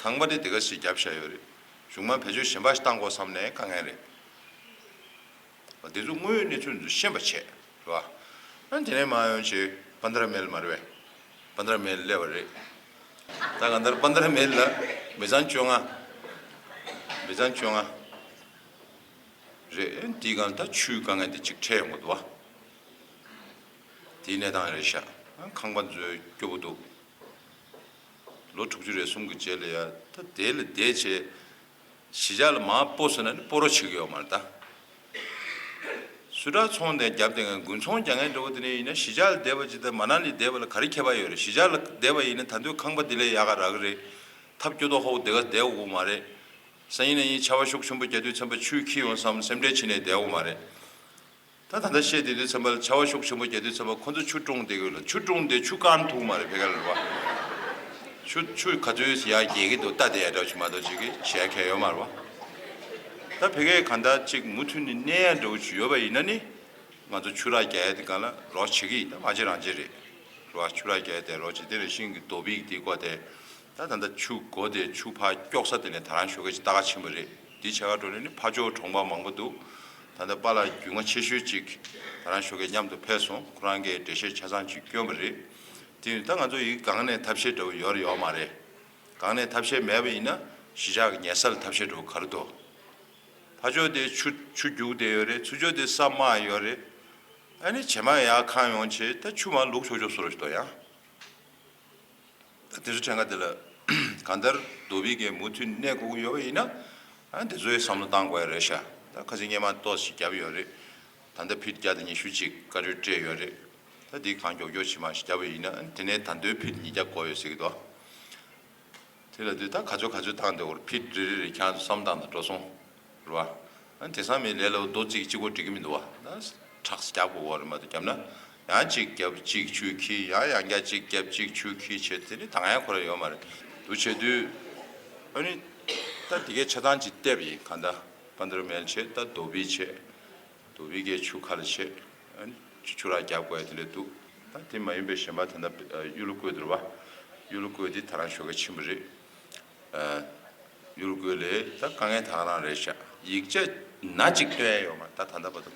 ཁང་པ་དེ་དེ་ག་ཞིག་བརྒྱབ་བཞག་ཡོད་རེད། གཞུང་མ་བེད་སྤྱོད་གཞན་པ་ཞིག་བཏང་དགོས་བསམ་ནའི་དཀའ་ངལ་རེད། འདི་ཚོ་དངོས་ཡོད་གནས་ཚུལ་འདི་ཚོ་ཤེས་པ་བྱས། རེད་བ། ཨ་དེ་ནས་མ་ཡོང་བྱས་པན་དྲ་མེལ་མ་རེད་པས། པན་དྲ་མེལ་སླེབས་པ་རེད། ད་གང་ལྟར་པན་དྲ་མེལ་ལ་མི་ཚང་བཅོ་ལྔ། མི་ཚང་བཅོ་ལྔ་རེད། དེའི་སྒང་ད་ཆུའི་དཀའ་ངལ་དེ་གཅིག་འཕྲད་ཡོང་གི་འདུག་བ། དེའི་གནས་སྟངས་རེད་ཤག་ཨ་ཁང་པ་འཛུལ་སྐྱོ་པོ་འདུག་ལོ་དྲུག་ཅུ་རེ་གསུམ་གྱི་རྗེས་ལ་ཡ་ད་དེ་ལ་བསྡད་བྱས། གཞིས་ཆགས་ལ་མར་སྤོ་ཟེར་ན་ནི་སྤོ་རོགས་བྱེད་ཀྱི་ཡོད་མ་རེད་ད། སུ་དྲག་ཚོང་དེ་རྒྱབ་དེ་ངས་དགུན་ཚོང་རྒྱག་མཁན་འདྲ་བོ་དེ་ནས་ཡིན་ན་གཞིས་ཆགས་ལ་བསྡད་པ་ཅིག་དང་མ་ན་ལི་བསྡད་པ་ལ་ག་རེ་ཁྱད་པར་ཡོད་རེད། གཞིས་ཆགས་ལ་བསྡད་པ་ཡིན་ན་ད་དུང་ཁང་པ་དེ་ལས་ཡག་ག་རག་གི་རེད། ཐབ་སྐྱོ་ཏོག་ཧོ་དེ་ག་བསྡད་དགོས་མ་རེད། སང་ཉིན་གནངས་ཉིན་ཆར་པ་ཤུགས་ཆེན་པོ་རྒྱག་དུས་ཙམ་པ་ཆུ་འཁྱིལ་ཡོང་བསམ་སེམས་ཁྲལ་བྱས་ནས་བསྡད་དགོས་མ་རེད། ད་ད་ལྟ་བཤད་བསྡད་དུས་ཙམ་པ་ལ་ཆར་པ་ཤུགས་ཆེན་པོ་རྒྱག་དུས་ཙམ་པ་ཁོ་ཚོ་ཆུ་བཀྲུངས་བསྡད་ཀྱི་ཡོད་ལ་ཆུ་བཀྲུངས་ཏེ་ཆུ་བཀང་ཐུབ་མ་རེད་ཕ་གི་ལ་རེད་བ། ཆུ་ཆུ་ག་ཚོད་ཡར་རྒྱས་ཀྱི་འདུག་ལྟ་བསྡད་ཡ་འདྲ་བོ་ཅིག་མ་གཏོགས་ཅིག་གི་བྱེད་ཡ་གང་ཡང་ཡོད་མ་རེད་བ། ད་ཕ་གིར་གང་ལྟར་ཅིག་མུ་མཐུད་ནས་གནས་ཡ་འདྲ་བོ་ཅིག་ཡོད་པ་ཡིན་ན་ནི་ང་ཚོ་ཆུ་རགས་རྒྱག་ཡ་དེ་སྒང་ལ་རོགས་བྱེད་ཀྱི་ཡིན། ད་མ་བྱེད་རང་བྱེད་རེད། རེད་བ། ཆུ་རགས་རྒྱག་ཡ་དེ་རོགས་བྱེད། དེ་ནས་ཤིང་གི་རྡོ་སྦིས་དེ་བཀོག་སྟེ། ད་ད་ལྟ་ཆུ་སྒོ་དེ་ཆུ་ཕར་དཀྱོག་ས་དེ་ནས་ད་རང་ཞོགས་ཀས་ཅིག་ལྟ་ག་ཕྱིན་པ་རེད། དེའི་ཕྱེད་ཀ་འགྲོ་ནས་ནི་ཕར་ཕྱོགས་གྲོང་པ་མང་པོ་འདུག་ད་ལྟ་པཱ་ལགས་རྒྱུས་མངའ་ཆེ་ཤོས་ཅིག་ད་རང་ཞོགས་ཀས་མཉམ་དུ་ཕེབས་སོང་། ཁོ་རང་གིས་འགྲེལ་བཤད་ཆ་ཚང་ཅིག་བསྐྱོན་པ་རེད། དེ་ཡིན་ད་ང་ཚོ་ཡི་གང་ནས་ཐབས་ཤེས་འདྲ་བོ་ཡོད་རེད་ཡོད་མ་རེད། གང་ནས་ཐབས་ཤེས་མེད་པ་ཡིན་ན་གཞིས་ཆགས་ཀྱི་ཉལ་ས་ལ་ཐབས་ཤེས་འདྲ་བོ་ག་རེ་འདུག་ཕར་ཕྱོགས་དེ་ཆུ་ཆུ་རྒྱུག་བསྡད་ཡོད་རེད། ཚུར་ཕྱོགས་དེ་ས་དམའ་ཡོད་རེད། ཨ་ནི་བྱེ་མ་ཡར་གང་ཡོང་བྱས་ད་ཆུ་མར་ལུག་ཆོག་ཆོག་བཟོ་རོགས་ཞིག་འདུག་ཡང་། ད་དེ་ཚོ་ཕྲན་ཁ་དེ་ལ་གང་ལྟར་རྡོ་སྦིས་ཀྱི་མུ་མཐུད་གནས་དགོས་ཀྱི་ཡོད་པ་ཡིན་ན། ཨ་དེ་ཚོའི་བསམ་བློ་བཏང་དགོས་ཡ་རེད་ཤག་ད་ཁ་སང་སྔས་མ་ཏོག་ཙམ་བརྒྱབ་ཡོད་རེད། ད་ལྟ་ཕིཊ་བརྒྱ་དང་ཉི་ཤུ་ཅིག་བཀའ་འཁྲོལ་སྤྲད་ཡོད་རེད། ད་འདི་གང་མགྱོགས་མགྱོགས་ཅིག་མར་བརྒྱབ་པ་ཡིན་ན་དེ་ནས་ད་དུང་ཕིཊ་ཉིས་བརྒྱ་དགོས་ཡོད་ཟེར་གྱི་འདུག་དེ་ལ་དུས་ད་ག་ཚོད་ག་ཚོད་བཏང་འདུག་གོ། ཕིཊ་རེ་རེ་རེ་ཁྱེད་རང་ཚོ་བསམ་བཏང་དང་འགྲོ་སོང་། རེད་བ། ཨ་དེང་སང་མི་ལས་སླ་པོ་རྡོ་རྩིག་གཅིག་པོ་འགྲིག་གི་མི་འདུག་བ། ད་ཁྲག་རྒྱག་དགོས་གོ་རེད་མ་གཏོགས་བརྒྱབ་ན། ཡང་གཅིག་བརྒྱབ་གཅིག་ཆུ་འཁྱིལ། ཡང་ཡང་བསྐྱར་གཅིག་བརྒྱབ་གཅིག་ཆུ་འཁྱིལ་བྱས་དེ་ནི་དང་ཡང་ཁོ་ར་ཡོད་མ་རེད། འདུག་བྱས་དུས། ཨ་ནི་ད་དེ་གའི་ཆ་ཚང་ཅིག་བལྟས་པ་ཡིན། གང་ལྟར་པན་དར་མེལ་བྱས། ད་རྡོ་སྦིས་བྱས། རྡོ་སྦིས་ཀའི་ཆུ་ཁ་ལ་བྱས། ཨ་ནི་ཆུ་ཆུ་རགས་རྒྱབ་དགོས་ཡ་དེ་འདྲ་འདུག་ད་དེ་མ་ཡིན་པའི་གཞན་པ་ད་ལྟ་ཨ་ཡུ་ལོ་བཀོད་འདུག་པ། ཡུ་ལོ་བཀོད་དེ་ད་རང་ཞོགས་ཀས་ཕྱིན་པ་རེད། ཨ་ཡུ་ལོ་བཀོད་ལས་ད་དཀའ་ངལ་ད་ག་རང་རེད་ཤག་ཡིག་ཆ་ན་གཅིག་སྟོན་ཡ་ཡོད་མ་རེད། ད་ད་ལྟ་བར་དུ་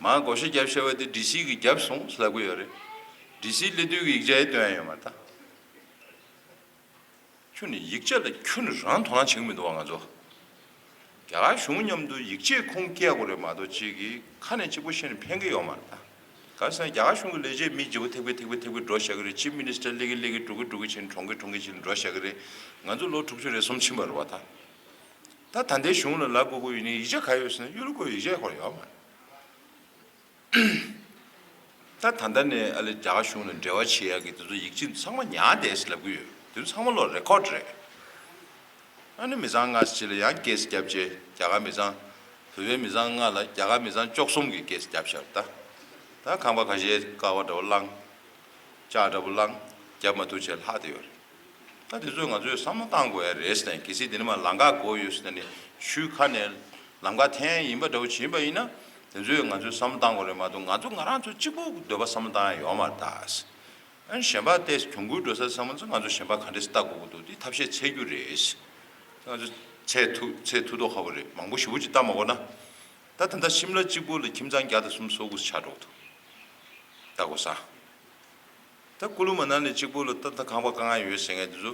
མར་བགོ་བཤའ་བརྒྱབ་བཞག་པ་དེ་ཌི་སི་གིས་བརྒྱབ་སོང་ཟེར་ལབ་གི་ཡོད་རེད། ཌི་སི་སླེབས་དུས་ཀྱི་ཡིག་ཆ་ཡང་སྟོན་ཡ་ཡོད་མ་རེད་ད། ཁྱོད་ནི་ཡིག་ཆ་ལ་ཁྱོད་ནི་རང་དོ་སྣང་བྱེད་ཀྱི་མི་འདུག་བ། ང་ཚོ་རྒྱ་གར་གཞུང་མཉམ་དུ་ཡིག་ཆས་ཁུངས་སྐྱེལ་དགོས་རེད་མ་གཏོགས་གཅིག་གིས་ཁ་ནས་གཅིག་པོ་བཤད་ནས་ཕན་གྱི་ཡོད་མ་རེད་ད། ག་རེ་ཟེར་ན་རྒྱ་གར་གཞུང་གི་ལས་བྱེད་མི་བརྗེ་པོ་ཐེག་པའི་ཐེག་པའི་འགྲོ་བཞག་གི་རེད། ཅིབ་མི་ནི་སི་ཊར་སླེབས་ཀྱི་སླེབས་ཀྱི་འགྲོ་གི་འགྲོ་གི་བྱས་ནས་གྲོངས་ཀྱི་གྲོངས་ཀྱི་བྱས་ནས་འགྲོ་བཞག་གི་རེད། ང་ཚོ་ལོ་དྲུག་ཅུ་རེ་གསུམ་ཕྱིན་པ་རེད་བ་ད། ད་ད་ལྟའི་གཞུང་ལ་ལབ་དགོས་ཀྱི་ཡོད་ནི་ཡིག་ཆ་ག་ཡོད་ཟེར་ན་ཡུ་ལོ་བཀོད་ཡིག་ཆ་ཡོད་ཁོ་ར་ཡོད་མ་རེད། ད་ད་ལྟ་ནས་ཨ་ལེ་རྒྱ་གར་གཞུང་ལ་འབྲེལ་བ་བྱེད་ཡག་གི་དེ་ཚོ་ཡིག་ཆ་ཚང་མ་ཉར་བསྡད་ཟེར་ལབ་ཀྱི་ཡོད། དེ་ཚོ་ཚང་མ་ལོ་རེ་ཀོཌ་རེད། ཨ་ནི་མི་ཚང་ལྔ་ཟེར་ལ་ཡང་ཀེ་སི་བརྒྱབ་བྱས་རྒྱ་གར་མི་ཚང་། བོད་པའི་མི་ཚང་ལྔ་ལ་རྒྱ་གར་མི་ཚང་བཅུ་གསུམ་གྱིས་ཀེ་སི་བརྒྱབ་བཞག་ད། ད་ཁང་པ་ཁ་ཤས་ཀ་བ་འདྲ་བོ་བླངས། ལྕགས་འདྲ་བོ་བླངས། བརྒྱབ་མ་ཐུབ་བྱས་ལྷག་བསྡད་ཡོད་རེད། ད་དེ་ཚོ་ང་ཚོས་བསམ་བློ་བཏང་དགོས་ཡ་རེད་ཟེར་ནས། གལ་སྲིད་དེ་ནི་མ་ལམ་ཁ་དགོས་ཡོད་ཟེར་ནས་ཆུའི་ཁ་ནས་ལམ་ཁ་འཐེན་ཡིན་པ་འདྲ་བོ་བྱེད་པ་ཡིན་ན། དེ་ཚོས་ང་ཚོས་བསམ་བློ་བཏང་དགོས་རེད་མ་གཏོགས་ང་ཚོ་ང་རང་ཚོ་གཅིག་པོ་འདོད་པ་བསམ་བློ་བཏང་ཡ་ཡོད་མ་རེད་ད། ཨ་ནི་གཞན་པ་ཏོག་ཙམ་གྱོང་གུད་འགྲོ་ས་བསམ་བློ་ཚོ་ང་ཚོ་གཞན་པ་ག་འདྲས་སེ་ལྟ་དགོས་ཀྱི་འདུག་དེ་ཐབས་ཤེས་འཚོལ་རྒྱུ་རེད། ང་ཚོ་ཚད་མཐོ་ཚད་མཐོ་ཏོག་ཁ་པོ་རེད། མང་པོ་ཞེ་པོ་ཅིག་ལྟ་མ་དགོས་ན། ད་ད་ལྟ་ཤིམ་ལ་གཅིག་པོ་ལ་ཁྱིམ་ཚང་བརྒྱ་དང་སུམ་ཅུ་སོ་དགུ་ཆགས་འགྲོ་གི་འདུག་ལྟ་དགོས་ས། ད་ཀུ་ལུ་མ་ན་ལི་གཅིག་པོ་ལ་ད་ལྟ་ཁང་པ་དཀའ་ངལ་ཡོད་ཟེར་མཁན་དེ་ཚོ་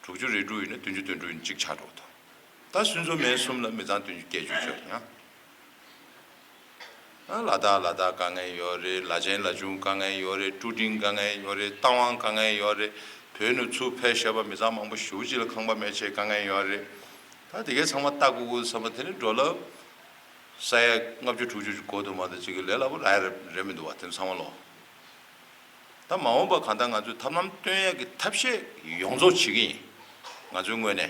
དྲུག་ཅུ་རེ་དྲུག་ཡིན་ན་བདུན་ཅུ་དོན་དྲུག་ཡིན་གཅིག་ཆགས་འགྲོ་གི་འདུག་ད་སུན་ཚོ་མེན་གསུམ་ལ་མི་ཚང་བདུན་ཅུ་བརྒྱད་ཅུ་ཡོད་ཡང་། ཨ་ལ་དྭགས་ལ་དྭགས་དཀའ་ངལ་ཡོད་རེད། ལ་ཆེན་ལ་ཆུང་དཀའ་ངལ་ཡོད་རེད། ཀྲུ་ཀྲིང་དཀའ་ངལ་ཡོད་རེད། རྟ་དབང་དཀའ་ངལ་ཡོད་རེད། བོད་ནས་ཚུར་ཕེབས་བཞག་པ་མི་ཚང་མང་པོ་ཞེ་པོ་ཅིག་ལ་ཁང་པ་མེད་བྱས་དཀའ་ངལ་ཡོད་རེད། ད་དེ་གའི་ཚང་མ་ལྟ་དགོས་དགོས་བསམ་པ་དེ་ནི་འགྲོ་ལ་ས་ཡ་ལྔ་བཅུ་དྲུག་ཅུ་ཅིག་འགོར་འདུག་མ་གཏོགས་ཅིག་གི་ལས་སླ་པོ་རག་ཡ་རེད་མི་འདུག་བ། དེ་ཚང་མ་ལོ། ད་མ་འོངས་པ་གང་ལྟར་ང་ཚོས་ཐབས་ལམ་སྟོན་ཡས་ཀྱི་ཐབས་ཤེས་ཡོངས་རྫོགས་བྱེད་ཀྱི་ཡིན། ང་ཚོའི་ངོས་ནས།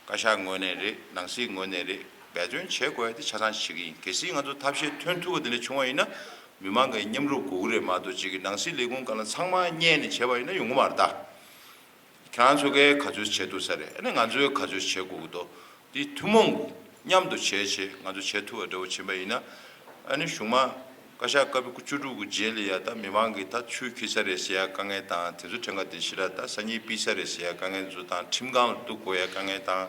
བཀའ་ཤག་ངོས་ནས་རེད། ནང་སྲིད་ངོས་ནས་རེད། འབད་བརྩོན་བྱེད་དགོས་ཡ་དེ་ཆ་ཚང་བྱེད་ཀྱི་ཡིན། གལ་སྲིད་ང་ཚོ་ཐབས་ཤེས་ཐོན་ཐུབ་པ་དེ་འདྲ་བྱུང་བ་ཡིན་ན། མི་མང་གི་མཉམ་རུབ་དགོས་ཀྱི་རེད་མ་གཏོགས་ཅིག་གི་ནང་སྲིད་ལས་ཁུངས་སྒང་ལ་ཚང་མ་བསྙད་ནས་བྱས་པ་ཡིན་ན་ཡོང་གི་མ་རེད་ད། ཁྱེད་རང་ཚོ་གས་ག་ཚོད་བྱེད་ཐུབ་ས་རེད། ཨ་ནི་ང་ཚོས་ག་ཚོད་བྱེད་དགོས་ཀྱི་འདུག་འདི་ཐུན་མོང་མཉམ་དུ་བྱས་བྱས་ང་ཚོ་བྱེད་ཐུབ་པ་འདྲ་བོ་བྱེད་པ་ཡིན་ན། ཨ་ནི་གཞུག་མ་བཀའ་ཤག་སྐབས་བཅུ་དྲུག་གི་རྗེས་ལ་ཡ་ད་མི་མང་གིས་ད་ཆུ་འཁྱིལ་ས་རེད་ཟེར་ཡ་དཀའ་ངལ་དང་། དེ་ཚོ་ཕྲན་ཁ་དེ་ཞེ་དྲག་ད་སང་ཉིན་ཕུད་ས་རེད་ཟེར་ཡ་དཀའ་ངལ་ཚོ་དང་། ཁྲིམས་ཁང་ལ་གཏུག་དགོས་ཡ་དཀའ་ངལ་དང་།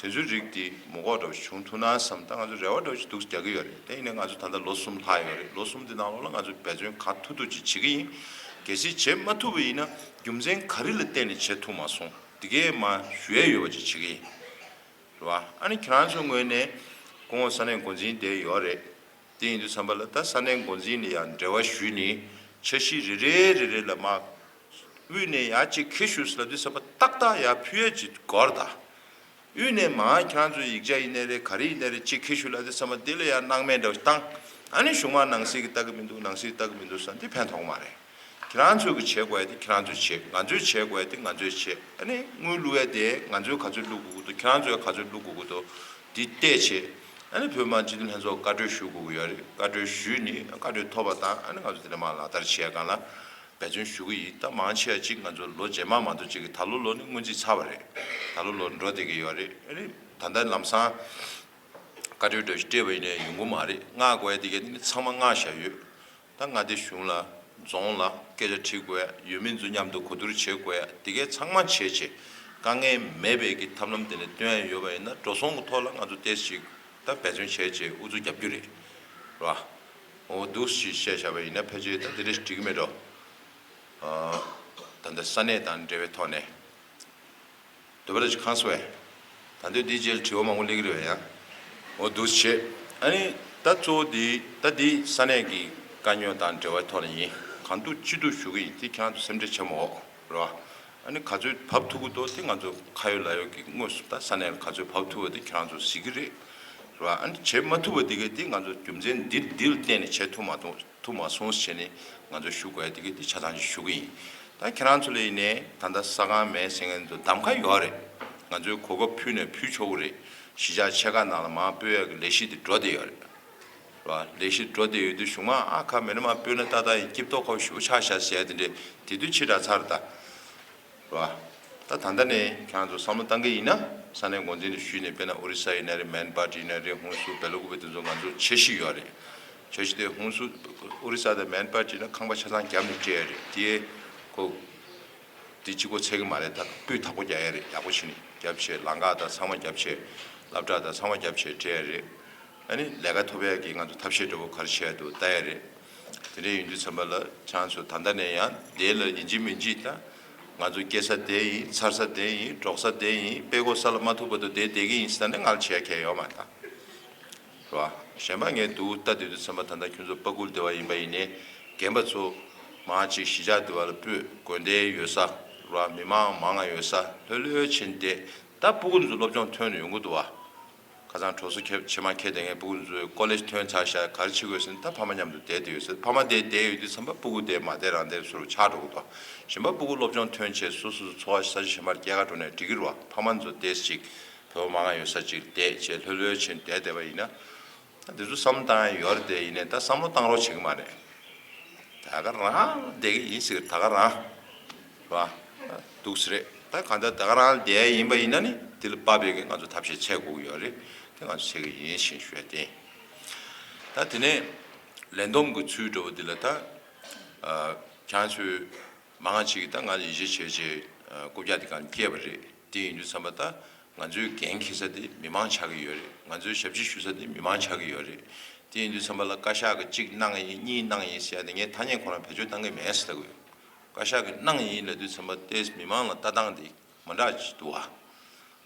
དེ་ཚོའི་རིགས་དེ་མི་དགོས་འདྲ་བོ་བྱུང་ཐུབ་ན་བསམ། ད་ང་ཚོ་རེ་བ་འདྲ་བོ་ཞིག་འདུག་རྒྱག་གི་ཡོད་རེད། དེ་ཡིན་ནའི་ང་ཚོ་ད་ལྟ་ལོ་གསུམ་ལྷག་ཡོད་རེད། ལོ་གསུམ་དེ་ནང་ལོགས་ལ་ང་ཚོ་འབད་བརྩོན་གང་ཐུབ་ཐུབ་ཅིག་བྱེད་ཀྱི་ཡིན། གལ་སྲིད་བྱེད་མ་ཐུབ་པ་ཡིན་ན་རྒྱུ་མཚན་ག་རེ་ལ་བརྟེན་ནས་བྱེད་ཐུབ་མ་སོང་། དེ་གས་མར་ཞུ་ཡས་ཡོད་པ་ཅིག་བྱེད་ཀྱི་ཡིན། རེད་བ། ཨ་ནི་ཁྱེད་རང་ཚོའི་ངོས་ནས་སྐུ་ངོ་ས་གནས་འགོ་འཛིན་དེ་ཡོད་རེད། དེ་ཡིན་དུས་ཙམ་པ་ལ་ད་ས་གནས་འགོ་འཛིན་ལ་ཡང་འབྲེལ་བ་ཞུས་ནས་འཆར་གཞི་རེ་རེ་རེ་རེ་ལ་མར་དབུས་ནས་ཡར་གཅིག་འཁྱེར་ཤོག་ཟེར་ལབ་དུས་ཙམ་པ་ཏག་ཏག་ཡར་ཕུལ་ཡས་ཅིག་དགོས་རེད་ད། དབུས་ནས་མར་ཁྱེད་རང་ཚོའི་ཡིག་ཆ་ཡིན་ནའི་རེད། ག་རེ་ཡིན་ནའི་རེད། གཅིག་འཁྱེར་ཤོག་ལབ་དུས་ཙམ་པ་དེ་ལ་ཡང་སྣང་མེད་འདྲ་བོ་ཞིག་བཏང་། ཨ་ནི་གཞུག་མ་ནང་སྲིད་ཀྱིས་ལྟ་གི་མི་འདུག་ནང་སྲིད་ཀྱིས་ལྟ་གི་མི་འདུག་ཟེར་ན་དེ་ཕན་ཐོགས་མ་རེད། ཁྱེད་རང་ཚོས་ཀྱི་བྱེད་དགོས་ཡ་དེ་ཁྱེད་རང་ཚོས་བྱེད། ང་ཚོས་བྱེད་དགོས་ཡ་དེ་ང་ཚོས་བྱེད། ཨ་ནི་དངུལ་བླུག་ཡ་དེ་ང་ཚོས་ག་ཚོད་བླུག་དགོས་ཀྱི་འདུག་ཁྱེད་རང་ཚོས་ག་ཚོད་བླུག་དགོས་ཀྱི་འདུག་དེ་བལྟས་བྱས། ཨ་ནི་བོད་མི་མང་སྤྱི་འཐུས་ལྷན་ཚོགས་བཀའ་འཁྲོལ་ཞུ་དགོས་ཀྱི་ཡོད་རེད། བཀའ་འཁྲོལ་ཞུས་ནས་བཀའ་འཁྲོལ་ཐོབ་པ་དང་། ཨ་ནི་ང་ཚོ་དེ་འདྲ་མར་ལག་བསྟར་བྱེད་ཡ་སྒང་ལ་འབད་བརྩོན་ཞུ་གི་ཡིན། ད་མང་ཆེ་བ་ཅིག་ང་ཚོ་ལོ་རྗེས་མ་མ་གཏོགས་ཅིག་གི་ད་ལོ་ལོ་ནི་སྔོན་རྩིས་ཚར་བ་རེད། ད་ལོ་ལོ་འགྲོ་བསྡད་ཀྱི་ཡོད་རེད། ཨ་ནི་ད་ལྟ་ལམ་སང་བཀའ་འཁྲོལ་འདྲ་ཞིག་སྤྲད་པ་ཡིན་ནའི་ཡོང་གི་མ་རེད། མངགས་དགོས་ཡ་དེ་གས་ནི་ཚང་མ་མངགས་བཞག་ཡོད། ད་མངའ་སྡེ་གཞུང་ལ། རྫོང་ལ་སྐད་ཆ་དྲི་དགོས་ཡ། ཡུལ་མི་ཚོ་མཉམ་དུ་གོ་བསྡུར་བྱེད་དགོས་ཡ། དེ་གས་ཚང་མ་བྱས་བྱས་དཀའ་ངལ་མེད་པའི་གི་ཐབས་ལམ་དེ་འདྲ་སྟོན་ཡ་ཡོད་པ་ཡིན་ན། འགྲོ་སོང་གི་ཐོག་ལ་ང་ཚོ་ཏོག་ཙམ་ཅིག་ད་འབད་བརྩོན་བྱས་བྱས་ཨུ་ཚུགས་རྒྱབ་རྒྱུ་རེད། རེད་བ། འོ་འདུག་སེ་བཤད་བཞག་པ་ཡིན་ན་ཕལ་ཆེར་ད་དེ་འདྲ་ཞིག་འགྲིག་གི་མེད་འགྲོ། ཨ། ད་ལྟ་ས་གནས་དང་འབྲེལ་བའི་ཐོག་ནས། འདོད་པ་རེ་ཅིག་ཁང་སོ་བས། ད་འདོད་འདིའི་རྗེས་ལ་དྲི་བ་མང་པོ་སླེབས་ཀྱི་རེད་བས་ཡ། འོ་འདུག་བྱེད། ཨ་ནི་ད་གཙོ་བོ་འདི་ད་འདི་ས་གནས་ཀྱི་དཀའ་རྙོག་དང་འབྲེལ་བའི་ཐོག་ནས་ཡིན། གང་ཐུབ་ཅི་ཐུབ་ཞུ་གི་ཡིན། དེ་ཁྱེད་རང་ཚོ་སེམས་ཁྲལ་བྱེད་མ་དགོས། རེད་བ། ཨ་ནི་ག་ཚོད་བབས་ཐུབ་ཀྱི་འདུག་དེ་ང་ཚོ་ཁ་ཡོད་ལག་ཡོད་ཀྱིས་དངོས་སུ་ད་ས་གནས་ལ་ག་ཚོད་བབས་ཐུབ་པ་དེ་ཁྱེད་རང་ཚོ་གཟིགས་ཀྱི་རེད། རེད་བ། ཨ་ནི་བྱེད་མ་ཐུབ་པ་དེ་གས་དེ་ང་ཚོ་རྒྱུ་མཚན་འདི་འདི་ལ་བརྟེན་ནས་བྱེད་ཐུབ་མ་ཐུབ། ཐུབ་མ་སོང་ཟེར་ནས་ང་ཚོས་ཞུ་དགོས་ཡ་དེ་གས་དེ་ཆ་ཚང་ཞིག་ཞུ་གི་ཡིན། ད་ཁྱེད་རང་ཚོ་ལ་ཡིན་ནའི་ད་ལྟ་ས་ཁང་མེད་ཟེར་མཁན་ཚོ་གདམ་ག་ཡོད་རེད། ང་ཚོས་གོ་སྐབས་ཕུལ་ནས་ཕུལ་ཆོག་གི་རེད། གཞིས་ཆགས་ཆེ་ཁག་ནང་ལ་མར་སྤོ་ཡ་གི་ལས་གཞི་དེ་འགྲོ་བསྡད་ཡོད་རེད། རེད་བ། ལས་གཞི་འགྲོ་བསྡད་ཡོད་དུས་གཞུག་མ་ཨ་ཁ་མེད་ན་མར་སྤོས་ན་ཏག་ཏག་ཡིན། སྐྱིད་ཏོག་ཁ་པོ་ཞེ་པོ་ཆགས་ཤག་ཟེར་ཡ་དེ་འདྲས་དེ་དུས་ཕྱི་དྲགས་ཚར་ད། རེད་བ། ད་ད་ལྟ་ནས་ཁྱེད་རང་ཚོ་བསམ་བློ་བཏང་གི་ཡིན་ན། ས་གནས་འགོ་འཛིན་ནས་ཞུས་ནས། དཔེར་ན་ཨོ་རི་ས་ཡིན་ན་རེད། མན་པ་ཊི་ཡིན་ན་རེད། ཧུན་སུར། བེ་ལ་ཀུ་པེ། དེ་ཚོ་ང་ཚོ་འཆར་གཞི་ཡོད་རེད། འཆར་གཞི་དེ་ཧུན་སུར། ཨོ་རི་ས་དང་མན་པ་ཊི་ཡིན་ན་ཁང་པ་ཆ་ཚང་རྒྱབ་ནས་སྤྲད་ཡ་རེད། དེ་ཁོ་དེ་གཅིག་པོ་ཚད་ཀྱི་མ་རེད། ད་སྤུས་དག་པོ་རྒྱག་ཡ་རེད། ཡག་པོ་བྱས་ནས་རྒྱབ་བྱས། ལམ་ཁ་དང་ཚང་མ་རྒྱབ་བྱས། སློབ་གྲྭ་དང་ཚང་མ་རྒྱབ་བྱས་སྤྲད་ཡ་རེད། ཨ་ནི་ལས་ཀ་ཐོབ་ཡ་གི་ང་ཚོ་ཐབས་ཤེས་འདྲ་པོ་ག་རེ་བྱས་འདུག་ལྟ་ཡ་རེད། དེ་འདྲ་ཡིན་དུས་ཙམ་པ་ལ་ཁྱེད་རང་ཚོ་ད་ལྟ་ནས་ཡང་དེ་ལ་ཡིན་གཅིག་མིན་གཅིག་ད་ང་ཚོ་སྐྱེ་ས་དེ་ཡིན། འཚར་ས་དེ་ཡིན། འགྲོགས་ས་དེ་ཡིན། དཔེ་ཀོ་ས་ལ་མ་ཐུག་བར་དུ་དེ་བསྡད་ཀྱི་ཡིན་ཟེར་ནས་ང་ལ་བྱས་ཁྱད་ཡོད་མ་རེད་ད། རེད་བ། གཞན་པ་ངས་འདུག་ལྟ་དུས་དུས་ཙམ་པ་ད་ལྟ་ཁྱོད་ཚོ་པ་ཀུར་སྡེ་བ་ཡིན་པ་ཡིན་ནའི་རྒན་པ་ཚོ་མང་ཅིག་གཞིས་ཆགས་སྡེ་བ་ལ་སྤོས། དགོན་སྡེ་ཡོད་ས་རེད་བ། མི་མང་མང་ང་ཡོད་ས་ལྷོད་ལྷོད་བྱས་ནས་བསྡད། ད་སྤུ་གུ་ཚོ་སློབ་སྦྱོང་ཐོན་ནས་ཡོང་གི་འདུག་བ། ཁ་སང་གྲོ་སོ་ཁྱེར་ཕྱེ་མར་འཁྱེར་བསྡད་མཁན་སྤུ་གུ་ཚོས་ཀོ་ལེཇ་ཐོན་ཚར་ཤག་ག་རེ་བྱེད་དགོས་ཟེར་ན། ད་ཕ་མ་མཉམ་དུ་བསྡད་བསྡད་ཡོད་ཟེར། ཕ་མ་དེ་བསྡད་ཡོད་དུས་ཙམ་པ་སྤུ་གུ་དེ་མ་བསྡད་རང་བསྡད་བཟོ་འདྲ་ཆགས་འགྲོ་གི་འདུག་གཞན་པ་སྤུ་གུ་སློབ་སྦྱོང་ཐོན་བྱས་སོ་སོ་སོ་འཚོ་བ་ས་ཆ་གཞན་པར་སྐྱེལ་ག་འགྲོ་ནའི་འགྲིག་གི་རེད་བ། ཕ་མ་ཚོ་ཏོག་ཙམ་ཅིག་བོད་མང་ང་ཡོད་ས་ཅིག་བསྡད་བྱས་ལྷོད་ལྷོད་བྱས་བསྡད་བསྡད་པ་ཡིན་ན། ད་འདི་ཚོ་བསམ་བློ་བཏང་ཡ་ཡོད་རེད་དེ། ཡིན་ནའི་ད་བསམ་བློ་བཏང་རོགས་བྱེད་ཀྱི་མ་རེད། ད་ག་རང་བསྡད་ཀྱི་ཡིན་ཟེར། ད་ག་རང་རེད་བ། འདུག་སེ་རེད། ད་གང་ལྟར་ད་ག་རང་བསྡད་ཡ་ཡིན་པ་ཡིན་ན་ནི་དེ་ལ་དཔག་པའི་གི་ང་ཚོ་ཐབས་ཤེས་བྱེད་དགོས་ཀྱི་ཡོད་རེད། དེ་ང་ཚོ་བྱེད་ཀྱི་ཡིན་ཞེས་ཞུ་ཡ་དེ་ཡིན། ད་དེ་ནས་ལས་བསྡོམས་ཀྱི་ཚུལ་འདྲ་པོ་འདི་ལ་ད་ཨ་ཁྱེད་ཚོས་མང་ང་ཅིག་གིས་ད་ང་ལ་ཡིད་ཆེས་བྱས་བྱས་ཨ་རྐུབ་བཀྱག་དེ་གང་སྐྱེས་པ་རེད། དེ་ཡིན་དུས་ཙམ་པ་ད་ང་ཚོའི་འགན་འཁྱེར་ས་དེ་མི་མང་ཆགས་ཀྱི་ཡོད་རེད། ང་ཚོའི་ཞབས་ཕྱི་ཞུ་ས་དེ་མི་མང་ཆགས་ཀྱི་ཡོད་རེད། དེ་ཡིན་དུས་ཙམ་པ་ལ་བཀའ་ཤག་གིས་གཅིག་གནང་ཡིན། གཉིས་གནང་ཡིན་ཟེར་ཡ་དེ་ངས་ཐ་སྙད་ཁོ་རང་བེད་སྤྱོད་བཏང་གི་མེད་ཟེར་ལབ་ཀྱི་ཡོད། བཀའ་ཤག་གིས་གནང་ཡིན་ལབ་དུས་ཙམ་པ་ཏོག་ཙམ་མི་མང་ལ་ལྟ་སྟངས་དེ་མ་འདྲ་ཅིག་འདུག་བ།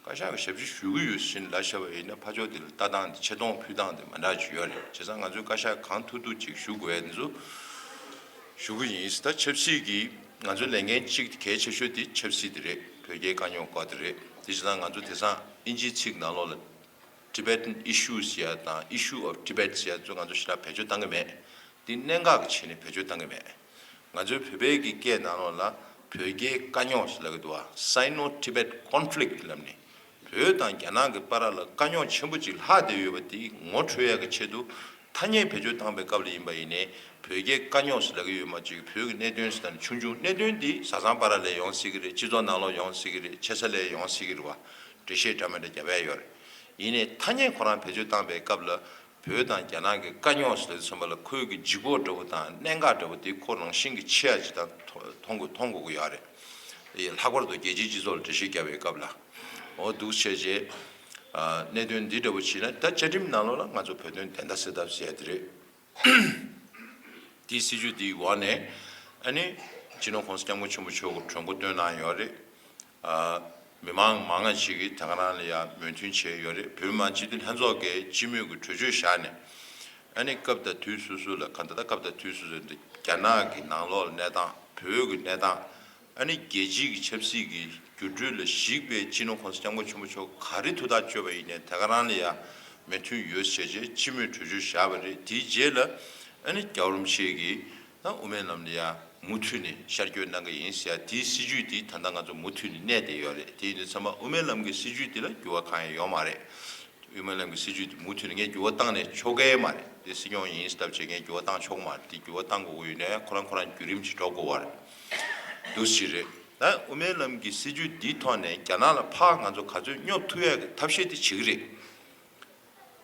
བཀའ་ཤག་གིས་ཞབས་ཕྱི་ཞུ་གི་ཡོད་ཟེར་ལབ་བཞག་པ་ཡིན་ན་ཕར་ཕྱོགས་དེ་ལ་ལྟ་སྟངས་དེ་ཆེ་མཐོང་ཕུལ་སྟངས་དེ་མ་འདྲ་ཅིག་ཡོད་རེད། བྱས་ཙང་ང་ཚོའི་བཀའ་ཤག་གང་ཐུབ་ཐུབ་ཅིག་ཞུ་དགོས་ཡ་དེ་ཚོ་ཞུ་གི་ཡིན། ད་ཆབ་སྲིད་ཀྱི་ང་ཚོའི་ལས་འགན་གཅིག་གལ་ཆེ་ཤོས་དེ་ཆབ་སྲིད་དེ་རེད། བོད་རྒྱའི་དཀའ་རྙོག་སྐོར་དེ་རེད། དེ་བྱས་ཙང་ང་ཚོ་དེང་སང་དབྱིན་ཇིའི་ཚིག་ནང་ལོགས་ལ་Tibetan issues ཟེར་ཡ་དང་Issue of Tibet ཟེར་ཡ་ཚོ་ང་ཚོ་ཞེ་དྲག་བེད་སྤྱོད་བཏང་གི་མེད། འདི་གནད་འགག་གི་ཆ་ནས་བེད་སྤྱོད་བཏང་གི་མེད། ང་ཚོའི་བོད་པའི་གི་སྐད་ནང་ལོགས་ལ་བོད་རྒྱའི་དཀའ་རྙོག་ཞེས་ལབ་ཀྱི་འདུག་བ། Sino-Tibet conflict ལབ་ནས་བོད་དང་རྒྱ་ནག་གི་བར་ལ་དཀའ་རྙོག་ཆེན་པོ་ཅིག་ལྷག་བསྡད་ཡོད་པ་འདི་ངོ་འཕྲོད་ཡ་གི་ཆེད་དུ་ཐ་སྙད་བེད་སྤྱོད་བཏང་པའི་སྐབས་ལ་ཡིན་པ་ཡིན་ནའི་བོད་རྒྱའི་དཀའ་རྙོག་ཞེས་ལབ་ཀྱི་ཡོད་མ་གཏོགས་བོད་ཀྱི་གནད་དོན་ཟེར་ད་ནི་ཆུང་ཆུང་། གནད་དོན་འདི་བཟའ་ཚང་བར་ལ་ཡོང་སྲིད་ཀྱི་རེད། སྤྱི་ཚོགས་ནང་ལོགས་ཡོང་སྲིད་ཀྱི་རེད། ཆེ་ས་ལ་ཡོང་སྲིད་ཀྱི་རེད་བ། འགྲེལ་བཤད་འདྲ་མི་འདྲ་རྒྱབ་ཡ་ཡོད་རེད། ཡིན་ནའི་ཐ་སྙད་ཁོ་རང་བེད་སྤྱོད་བཏང་པའི་སྐབས་ལ་བོད་དང་རྒྱ་ནག་གི་དཀའ་རྙོག་ཟེར་དུས་ཙམ་པ་ལ་ཁོའི་གི་ལྗིད་ཁོག་འདྲ་པོ་དང་གནད་འགག་འདྲ་པོ་དེ་ཁོ་རང་བཞིན་གྱིས་ཆེ་ཡ་ཅིག་དང་མཐོང་དགོས་མཐོང་དགོས་ཀྱི་ཡོད་རེད། ལྷག་པར་དུ་རྒྱལ་སྤྱིའི་སྤྱི་ཚོགས་ལ་འགྲེལ་བཤད་རྒྱབ་པའི་སྐབས་ལ། འོ་འདུག་བྱས་རྗེས་གནད་དོན་འདི་འདྲ་པོ་བྱས་ན་ད་བཅའ་ཁྲིམས་ནང་ལོགས་ལ་ང་ཚོ་བོད་དོན་བདེན་མཐའ་གསལ་ཐབས་ཟེར་ཡ་དེ་རེད། དེའི་སྲིད་ཇུས་དེའི་འོག་ནས་ཨ་ནི་སྤྱི་ནོར་༸གོང་ས་༸སྐྱབས་མགོན་ཆེན་པོ་མཆོག་གིས་གྲོས་འགོ་བཏོན་གནང་ཡོད་རེད། ཨ་མི་མང་མང་ང་ཅིག་གིས་དེ་ག་རང་ལ་ཡང་མོས་མཐུན་བྱས་ཡོད་རེད། བོད་མི་མང་སྤྱི་འཐུས་ལྷན་ཚོགས་ཀྱིས་སྤྱི་མོས་ཀྱི་གྲོས་ཆོད་བཞག་ནས་ཨ་ནི་སྐབས་དང་དུས་སོ་སོ་ལ། གང་ལྟར་ད་སྐབས་དང་དུས་སོ་སོ་འདི་རྒྱ་ནག་གི་ནང་ལོགས་ལ་གནས་སྟངས། བོད་ཀྱི་གནས་སྟངས། ཨ་ནི་རྒྱལ་སྤྱིའི་གི་ཆབ་སྲིད་ཀྱི་འགྱུར་འགྲོས་ལ་གཞིགས་པའི་སྤྱི་ནོར་༸གོང་ས་༸སྐྱབས་མགོན་ཆེན་པོ་མཆོག་ག་རེ་ཐུགས་ཐག་གཅོད་པ་ཡིན་ནའི་དེ་ག་རང་ལ་ཡང་མོས་མཐུན་ཡོད་ཟེར་བྱས་སྤྱི་མོས་གྲོས་ཆོད་བཞག་པ་རེད། དེའི་རྗེས་ལ་ཨ་ནི་རྒྱལ་བ་རིན་པོ་ཆེ་གིས་ད་དབུ་མའི་ལམ་ལ་ཡང་མུ་མཐུད་ནས་ཤར་བསྐྱོད་གནང་གི་ཡིན་ཟེར་ཡ་དེའི་སྲིད་ཇུས་དེ་ད་ལྟ་ང་ཚོ་མུ་མཐུད་ནས་གནས་བསྡད་ཡོད་རེད། དེ་ཡིན་དུས་ཙམ་པ་དབུ་མའི་ལམ་གྱི་སྲིད་ཇུས་དེ་ལ་འགྱུར་བ་གང་ཡང་ཡོད་མ་རེད། དབུ་མའི་ལམ་གྱི་སྲིད་ཇུས་དེ་མུ་མཐུད་ནས་ངས་འགྱུར་བ་བཏང་ནས་ཆོག་གི་མ་རེད། དེ་སྲིད་སྐྱོང་ཡིན་སྟབས་བྱས་ངས་འགྱུར་བ་བཏང་ཆོག་གི་མ་རེད། དེ་འགྱུར་བ་བཏང་དགོས་ཀྱི་ཡོད་ན་ཁོ་རང་ཁོ་རང་བརྒྱུད་རིམ་གྱིས་འགྲོ་དགོས་པ་རེད། འདུག་སེ་རེད། ད་དབུ་མའི་ལམ་གྱི་སྲིད་ཇུས་འདིའི་ཐོག་ནས་རྒྱ་ནག་ལ་ཕར་ང་ཚོ་ག་ཚོད་སྙོབ་ཐུབ་ཡག་གི་ཐབས་ཤེས་དེ་བྱེད་ཀྱི་རེད།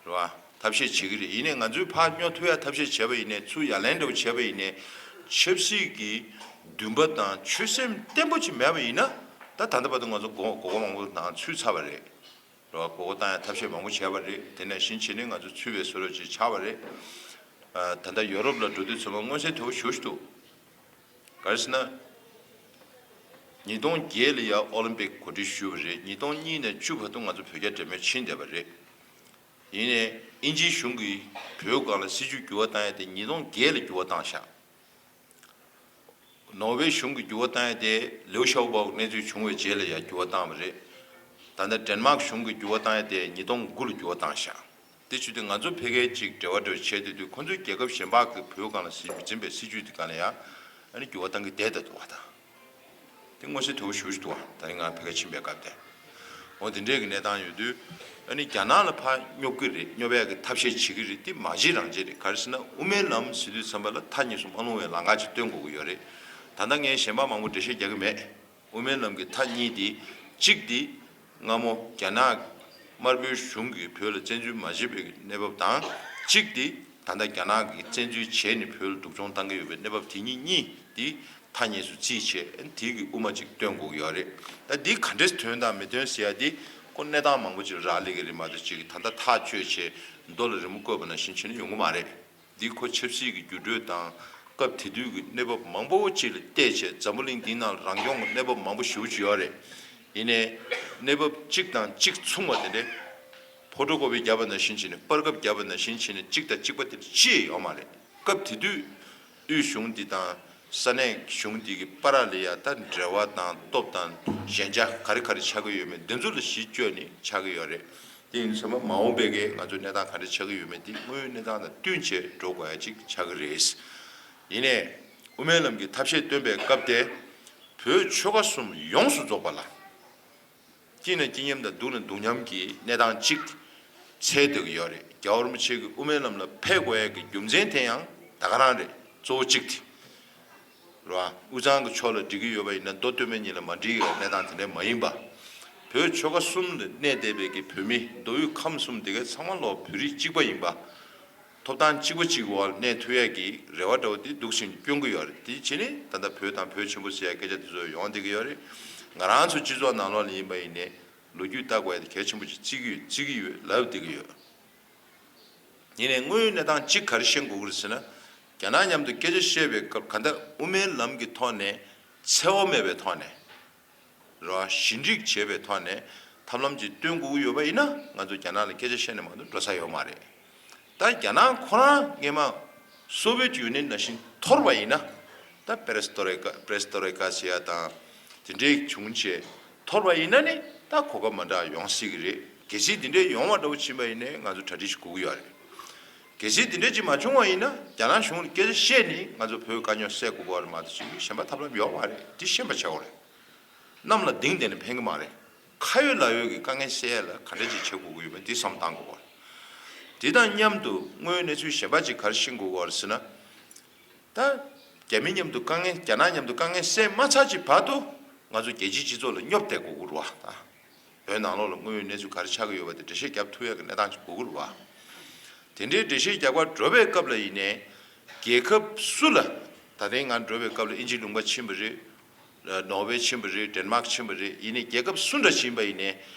རེད་བ། ཐབས་ཤེས་བྱེད་ཀྱི་རེད། ཡིན་ནའི་ང་ཚོས་ཕར་སྙོབ་ཐུབ་ཡག་ཐབས་ཤེས་བྱས་པ་ཡིན་ནའི། ཚུར་ཡ་ལན་འདྲ་པོ་བྱས་པ་ཡིན་ནའི། ཆབ་སྲིད་ཀྱི་འདུན་པ་དང་ཆོད་སེམས་བརྟན་པོ་ཅིག་མེད་པ་ཡིན་ན། ད་ད་ལྟ་བར་དུ་ང་ཚོ་མགོ་མགོ་སྐོར་མང་པོ་ནང་ཚུད་ཚར་བ་རེད། རེད་བ། མགོ་སྐོར་བཏང་ཡག་ཐབས་ཤེས་མང་པོ་བྱས་པ་རེད། དེ་ནས་གཞི་བྱས་ནས་ང་ཚོ་ཚུད་པའི་བཟོ་འདྲ་ཅིག་ཆགས་པ་རེད། ཨ་ད་ལྟ་ཡོ་རོབ་ལ་འགྲོ་དུས་ཚང་མ་མངོན་གསལ་དོད་པོ་ཞེ་པོ་ཞིག་འདུག་ག་རེ་ཟེར་ན། ཉིས་སྟོང་བརྒྱད་ལ་ཡ་ཨོ་ལིམ་པིག་གོ་སྒྲིག་ཞུས་པ་རེད། ཉིས་སྟོང་གཉིས་ནས་བཅུ་བར་དུ་ང་ཚོ་བོད་རྒྱ་འབྲེལ་མོལ་ཕྱིན་བསྡད་པ་རེད། ཡིན་ནའི་དབྱིན་ཇིའི་གཞུང་གིས་བོད་སྒང་ལ་སྲིད་ཇུས་འགྱུར་བ་བཏང་ཡ་དེ་ཉིས་སྟོང་བརྒྱད་ལ་འགྱུར་བ་བཏང་ཤག་ནོར་ཝེ་གཞུང་གིས་འགྱུར་བ་བཏང་ཡ་དེ་ལེའུ་ཞའོ་པོ་གནས་ཚུལ་བྱུང་བའི་རྗེས་ལ་ཡ་འགྱུར་བ་བཏང་བ་རེད། ད་ལྟ་ཌེན་མཱག་གཞུང་གིས་འགྱུར་བ་བཏང་ཡ་དེ་ཉིས་སྟོང་དགུ་ལ་འགྱུར་བ་བཏང་ཤག་དེ་བྱེད་དུས་ང་ཚོ་ཕ་གིའི་ཅིག་འབྲེལ་བ་འདྲ་བོ་བྱས་བསྡད་དུས་ཁོ་ཚོའི་རྒྱལ་ཁབ་གཞན་པ་གི་བོད་སྒང་ལ་སྲིད་འཛིན་པའི་སྲིད་ཇུས་དེ་སྒང་ལ་ཡང་ཨ་ནི་འགྱུར་བ་བཏང་གི་བསྡད་བསྡད་འདུག་བ་དང་། དེ་མངོན་གསལ་དོད་པོ་ཞེ་པོ་ཞིག་འདུག་བ། ད་རིང་ང་ཕ་གིར་ཕྱིན་པའི་སྐབས་དེ། འོ་དེ་འདྲའི་གི་གནས་སྟངས་ཡོད་དུས་ཨ་ནི་རྒྱ་ནག་ལ་ཕར་སྙོབ་ཀྱི་རེད། སྙོབ་ཡག་གི་ཐབས་ཤེས་བྱེད་ཀྱི་རེད། དེ་མ་བྱེད་རང་བྱེད་རེད། ག་རེ་ཟེར་ན་དབུ་མའི་ལམ་ཟེར་དུས་ཙམ་པ་ལ་མཐའ་གཉིས་སུ་མ་ལྷུང་བའི་ལམ་ཁ་ཅིག་སྟོན་དགོས་ཀྱི་ཡོད་རེད། ད་ལྟ་ངས་གཞན་པ་མང་པོ་འགྲེལ་བཤད་རྒྱག་གི་མེད། དབུ་མའི་ལམ་གྱི་མཐའ་གཉིས་དེ། གཅིག་དེ་སྔ་མོ་རྒྱ་ནག་དམར་པོའི་གཞུང་གིས་བོད་ལ་བཙན་འཛུལ་མ་བྱས་པའི་གནས་བབ་དང་། གཅིག་དེ་ད་ལྟ་རྒྱ་ནག་གིས་བཙན་འཛུལ་བྱས་ནས་བོད་ལ་སྡུག་སྦྱོང་བཏང་གི་ཡོད་པའི་གནས་བབ་དེ་གཉིས་གཉིས་དེ་མཐའ་གཉིས་སུ་བརྩིས་བྱས། དེ་གི་དབུ་མ་གཅིག་སྟོན་དགོས་ཀྱི་ཡོད་རེད། ད་འདི་ག་འདྲས་ཐོན་དང་མི་ཐོན་ཟེར་ཡ་དེ་ཁོ་གནས་སྟངས་མང་པོ་ཅིག་རག་ལས་ཀྱི་རེད་མ་གཏོགས། ཅིག་ད་ལྟ་ཐག་གཅོད་བྱས་རྡོ་ལ་རི་མོ་བརྐོས་པ་ནང་བཞིན་བྱས་ནས་ཡོང་གི་མ་རེད། འདི་ཁོ་ཆབ་སྲིད་ཀྱི་འགྱུར་འགྲོས་དང་། སྐབས་དེ་དུས་ཀྱི་གནས་བབ་མང་པོ་ཅིག་ལ་བལྟས་བྱས། འཛམ་བུ་གླིང་འདིའི་ནང་ལ་རང་སྐྱོང་གི་གནས་བབ་མང་པོ་ཞེ་པོ་ཅིག་ཡོད་རེད། ཡིན་ནའི་གནས་བབ་གཅིག་དང་གཅིག་མཚུངས་པ་དེ་འདྲའི་ཕོ་ཊོ་ཀོ་པི་བརྒྱབ་པ་ནང་བཞིན་བྱས་ནས། པར་ཁབ་བརྒྱབ་པ་ནང་བཞིན་བྱས་ནས་གཅིག་དང་གཅིག་པ་དེ་འདྲ་ཅི་ཡང་ཡོད་མ་རེད། སྐབས་དེ་དུས་དབུས་གཞུང་འདི་དང་ས་གནས་གཞུང་འདི་གི་བར་ལ་ཡ་ད་འབྲེལ་བ་དང་སྟོབས་དང་ཞན་ཆ་ག་རེ་ག་རེ་ཆགས་ཀྱི་ཡོད་མེད་འདི་ཚོ་ལ་གཞི་བཅོལ་ནས་ཆགས་ཀྱི་ཡོད་རེད། དེ་ཡིན་ཙང་མ་འོངས་པའི་གི་ང་ཚོའི་གནས་སྟངས་ག་འདྲ་ཆགས་ཀྱི་ཡོད་མེད་དེ་དངོས་ཡོད་གནས་སྟངས་དང་བསྟུན་བྱས་འགྲོ་དགོས་ཡ་ཅིག་ཆགས་ཀྱི་རེད། ཡིན་ནའི་དབུ་མའི་ལམ་གྱི་ཐབས་ཤེས་སྟོན་པའི་སྐབས་དེ། བོད་ཆོལ་ཁ་གསུམ་ཡོངས་སུ་རྫོགས་པ་ལ། སྐྱིད་ན་སྐྱིད་མཉམ་དང་སྡུག་ན་སྡུག་མཉམ་གྱི་གནས་སྟངས་གཅིག་འཚོལ་སྡོད་ཀྱི་ཡོད་རེད། རྒྱལ་བ་རིན་པོ་ཆེ་གིས་དབུ་མའི་ལམ་ལ་ཕེབས་དགོས་ཡ་གི་རྒྱུ་མཚན་དེ་ཡང་ད་ག་རང་རེད། གཙོ་བོ་གཅིག་དེ་རེད་བ། དབུས་གཙང་གི་ཕྱོགས་ལ་འགྲིག་གི་ཡོད་པ་ཡིན་ན་མདོ་སྟོད་སྨད་གཉིས་ལ་མ་འགྲིག་གི་གནས་སྟངས་དེ་འདྲ་མ་ཡིན་པ། བོད་ཆོལ་ཁ་གསུམ་ལ་གནས་བསྡད་པའི་གི་བོད་མི། མདོ་དབུས་ཁམས་གསུམ་དེ་གའི་ཚང་མ་ལོག་བོད་རིགས་གཅིག་པ་ཡིན་པ། ཐོབ་ཐང་གཅིག་པ་གཅིག་འོག་ལ་གནས་ཐུབ་ཡས་ཀྱི་རེ་བ་འདྲ་བོ་དེ་འདུག་སེ་བསྐྱོན་གྱི་ཡོད་རེད། དེ་བྱས་ནས་ད་ལྟ་བོད་དང་བོད་ཆེན་པོ་ཟེར་ཡ་སྐད་ཆ་དེ་ཚོ་ཡོང་བསྡད་ཀྱི་ཡོད་རེད། ང་རང་ཚོ་སྤྱི་ཚོགས་ནང་ལོགས་ལ་ཡིན་པ་ཡིན་ནའི་ལོ་རྒྱུས་ལྟ་དགོས་ཡ་དེ་གལ་ཆེན་པོ་ཅིག་བརྩི་གི་ཡོད། བརྩི་གི་ཡོད། ལབ་བསྡད་ཀྱི་ཡོད། ཡིན་ནའི་དངོས་ཡོད་གནས་སྟངས་གཅིག་ག་རེ་ཤེས་དགོས་ཀྱི་རེད་ཟེར་ན། རྒྱ་ནག་མཉམ་དུ་སྐད་ཆ་བཤད་པའི་སྐབས་ག་འདྲ་དབུ་མའི་ལམ་གྱི་ཐོག་ནས་འཚེ་བ་མེད་པའི་ཐོག་ནས། རེད་བ། ཞི་འགྲིག་བྱེད་པའི་ཐོག་ནས་ཐབས་ལམ་ཅིག་སྟོན་དགོས་ཀྱི་ཡོད་པ་ཡིན་ན། ང་ཚོ་རྒྱ་ནག་ལ་སྐད་ཆ་བཤད་ནས་མ་གཏོགས་འགྲོ་ས་ཡོད་མ་རེད། ད་རྒྱ་ནག་ཁོ་རང་སྔས་མ་སོ་བེད་ཡུ་ནི་ཡན་ནང་བཞིན་འཐོར་བ་ཡིན་ན། ད་པེ་རེ་སི་ཏོ་རེ་ཀ་པེ་རེ་སི་ཏོ་རེ་ཀ་ཟེར་ཡ་དང་དེ་འདྲའི་བྱུང་བྱས་འཐོར་བ་ཡིན་ན་ནི། ད་གོ་སྐབས་མ་འདྲ་ཡོང་སྲིད་ཀྱི་རེད། གལ་སྲིད་དེ་འདྲའི་ཡོང་བ་འདྲ་བོ་ཕྱིན་པ་ཡིན་ནའི་ང་ཚོ་གྲ་སྒྲིག་ཞིག་དགོས་ཀྱི་ཡོད་རེད། གལ་སྲིད་དེ་འདྲ་ཅིག་མ་བྱུང་བ་ཡིན་ན། རྒྱ་ནག་གཞུང་ལ་སྐད་ཆ་བཤད་ནས་ང་ཚོ་བོད་དཀའ་རྙོག་སེལ་དགོས་པ་རེད་མ་གཏོགས། ཅིག་གཞན་པ་ཐབས་ལམ་ཡོད་མ་རེད། འདི་ཤེས་པ་བྱ་དགོས་རེད། གནམ་ལ་ལྡིང་བསྡད་ནས་ཕན་གི་མ་རེད། ཁ་ཡོད་ལག་ཡོད་ཀྱི་དཀའ་ངལ་སེལ་ཡ་ལ་ག་འདྲ་ཅིག་བྱེད་དགོས་ཀྱི་ཡོད་མེད་འདི་བསམ་བློ་བཏང་དགོས་པ་རེད། དེ་དང་མཉམ་དུ་དངོས་ཡོད་གནས་ཚུལ་གཞན་པ་ཅིག་ག་རེ་ཤེས་དགོས་ཀྱི་ཡོད་རེད་ཟེར་ན། ད་རྒྱ་མི་མཉམ་དུ་དཀའ་ངལ། རྒྱ་ནག་མཉམ་དུ་དཀའ་ངལ་སེལ་མ་ཚར་གྱི་བར་དུ་ང་ཚོ་རྒྱལ་སྤྱིའི་སྤྱི་ཚོགས་ལ་སྙོབ་བསྡད་དགོས་ཀྱི་རེད་བ། ད་བོད་ནང་ལོགས་ལ་དངོས་ཡོད་གནས་ཚུལ་ག་རེ་ཆགས་ཀྱི་ཡོད་པ་དེ་འགྲེལ་བཤད་རྒྱབ་ཐུབ་ཡ་གི་གནས་སྟངས་ཅིག་དགོས་ཀྱི་རེད་བ། དེ་འདྲའི་འགྲེལ་བཤད་རྒྱག་པར་འགྲོ་བའི་སྐབས་ལ་ཡིན་ནའི། རྒྱལ་ཁབ་སུ་ལ། ད་ཐེངས་ང་འགྲོ་བའི་སྐབས་ལ་དབྱིན་ཇི་ལུང་པ་ཕྱིན་པ་རེད། ནོར་ཝེ་ཕྱིན་པ་རེད། ཌེན་མཱག་ཕྱིན་པ་རེད། ཡིན་ནའི་རྒྱལ་ཁབ་སུ་འདྲ་ཕྱིན་པ་ཡིན་ནའི།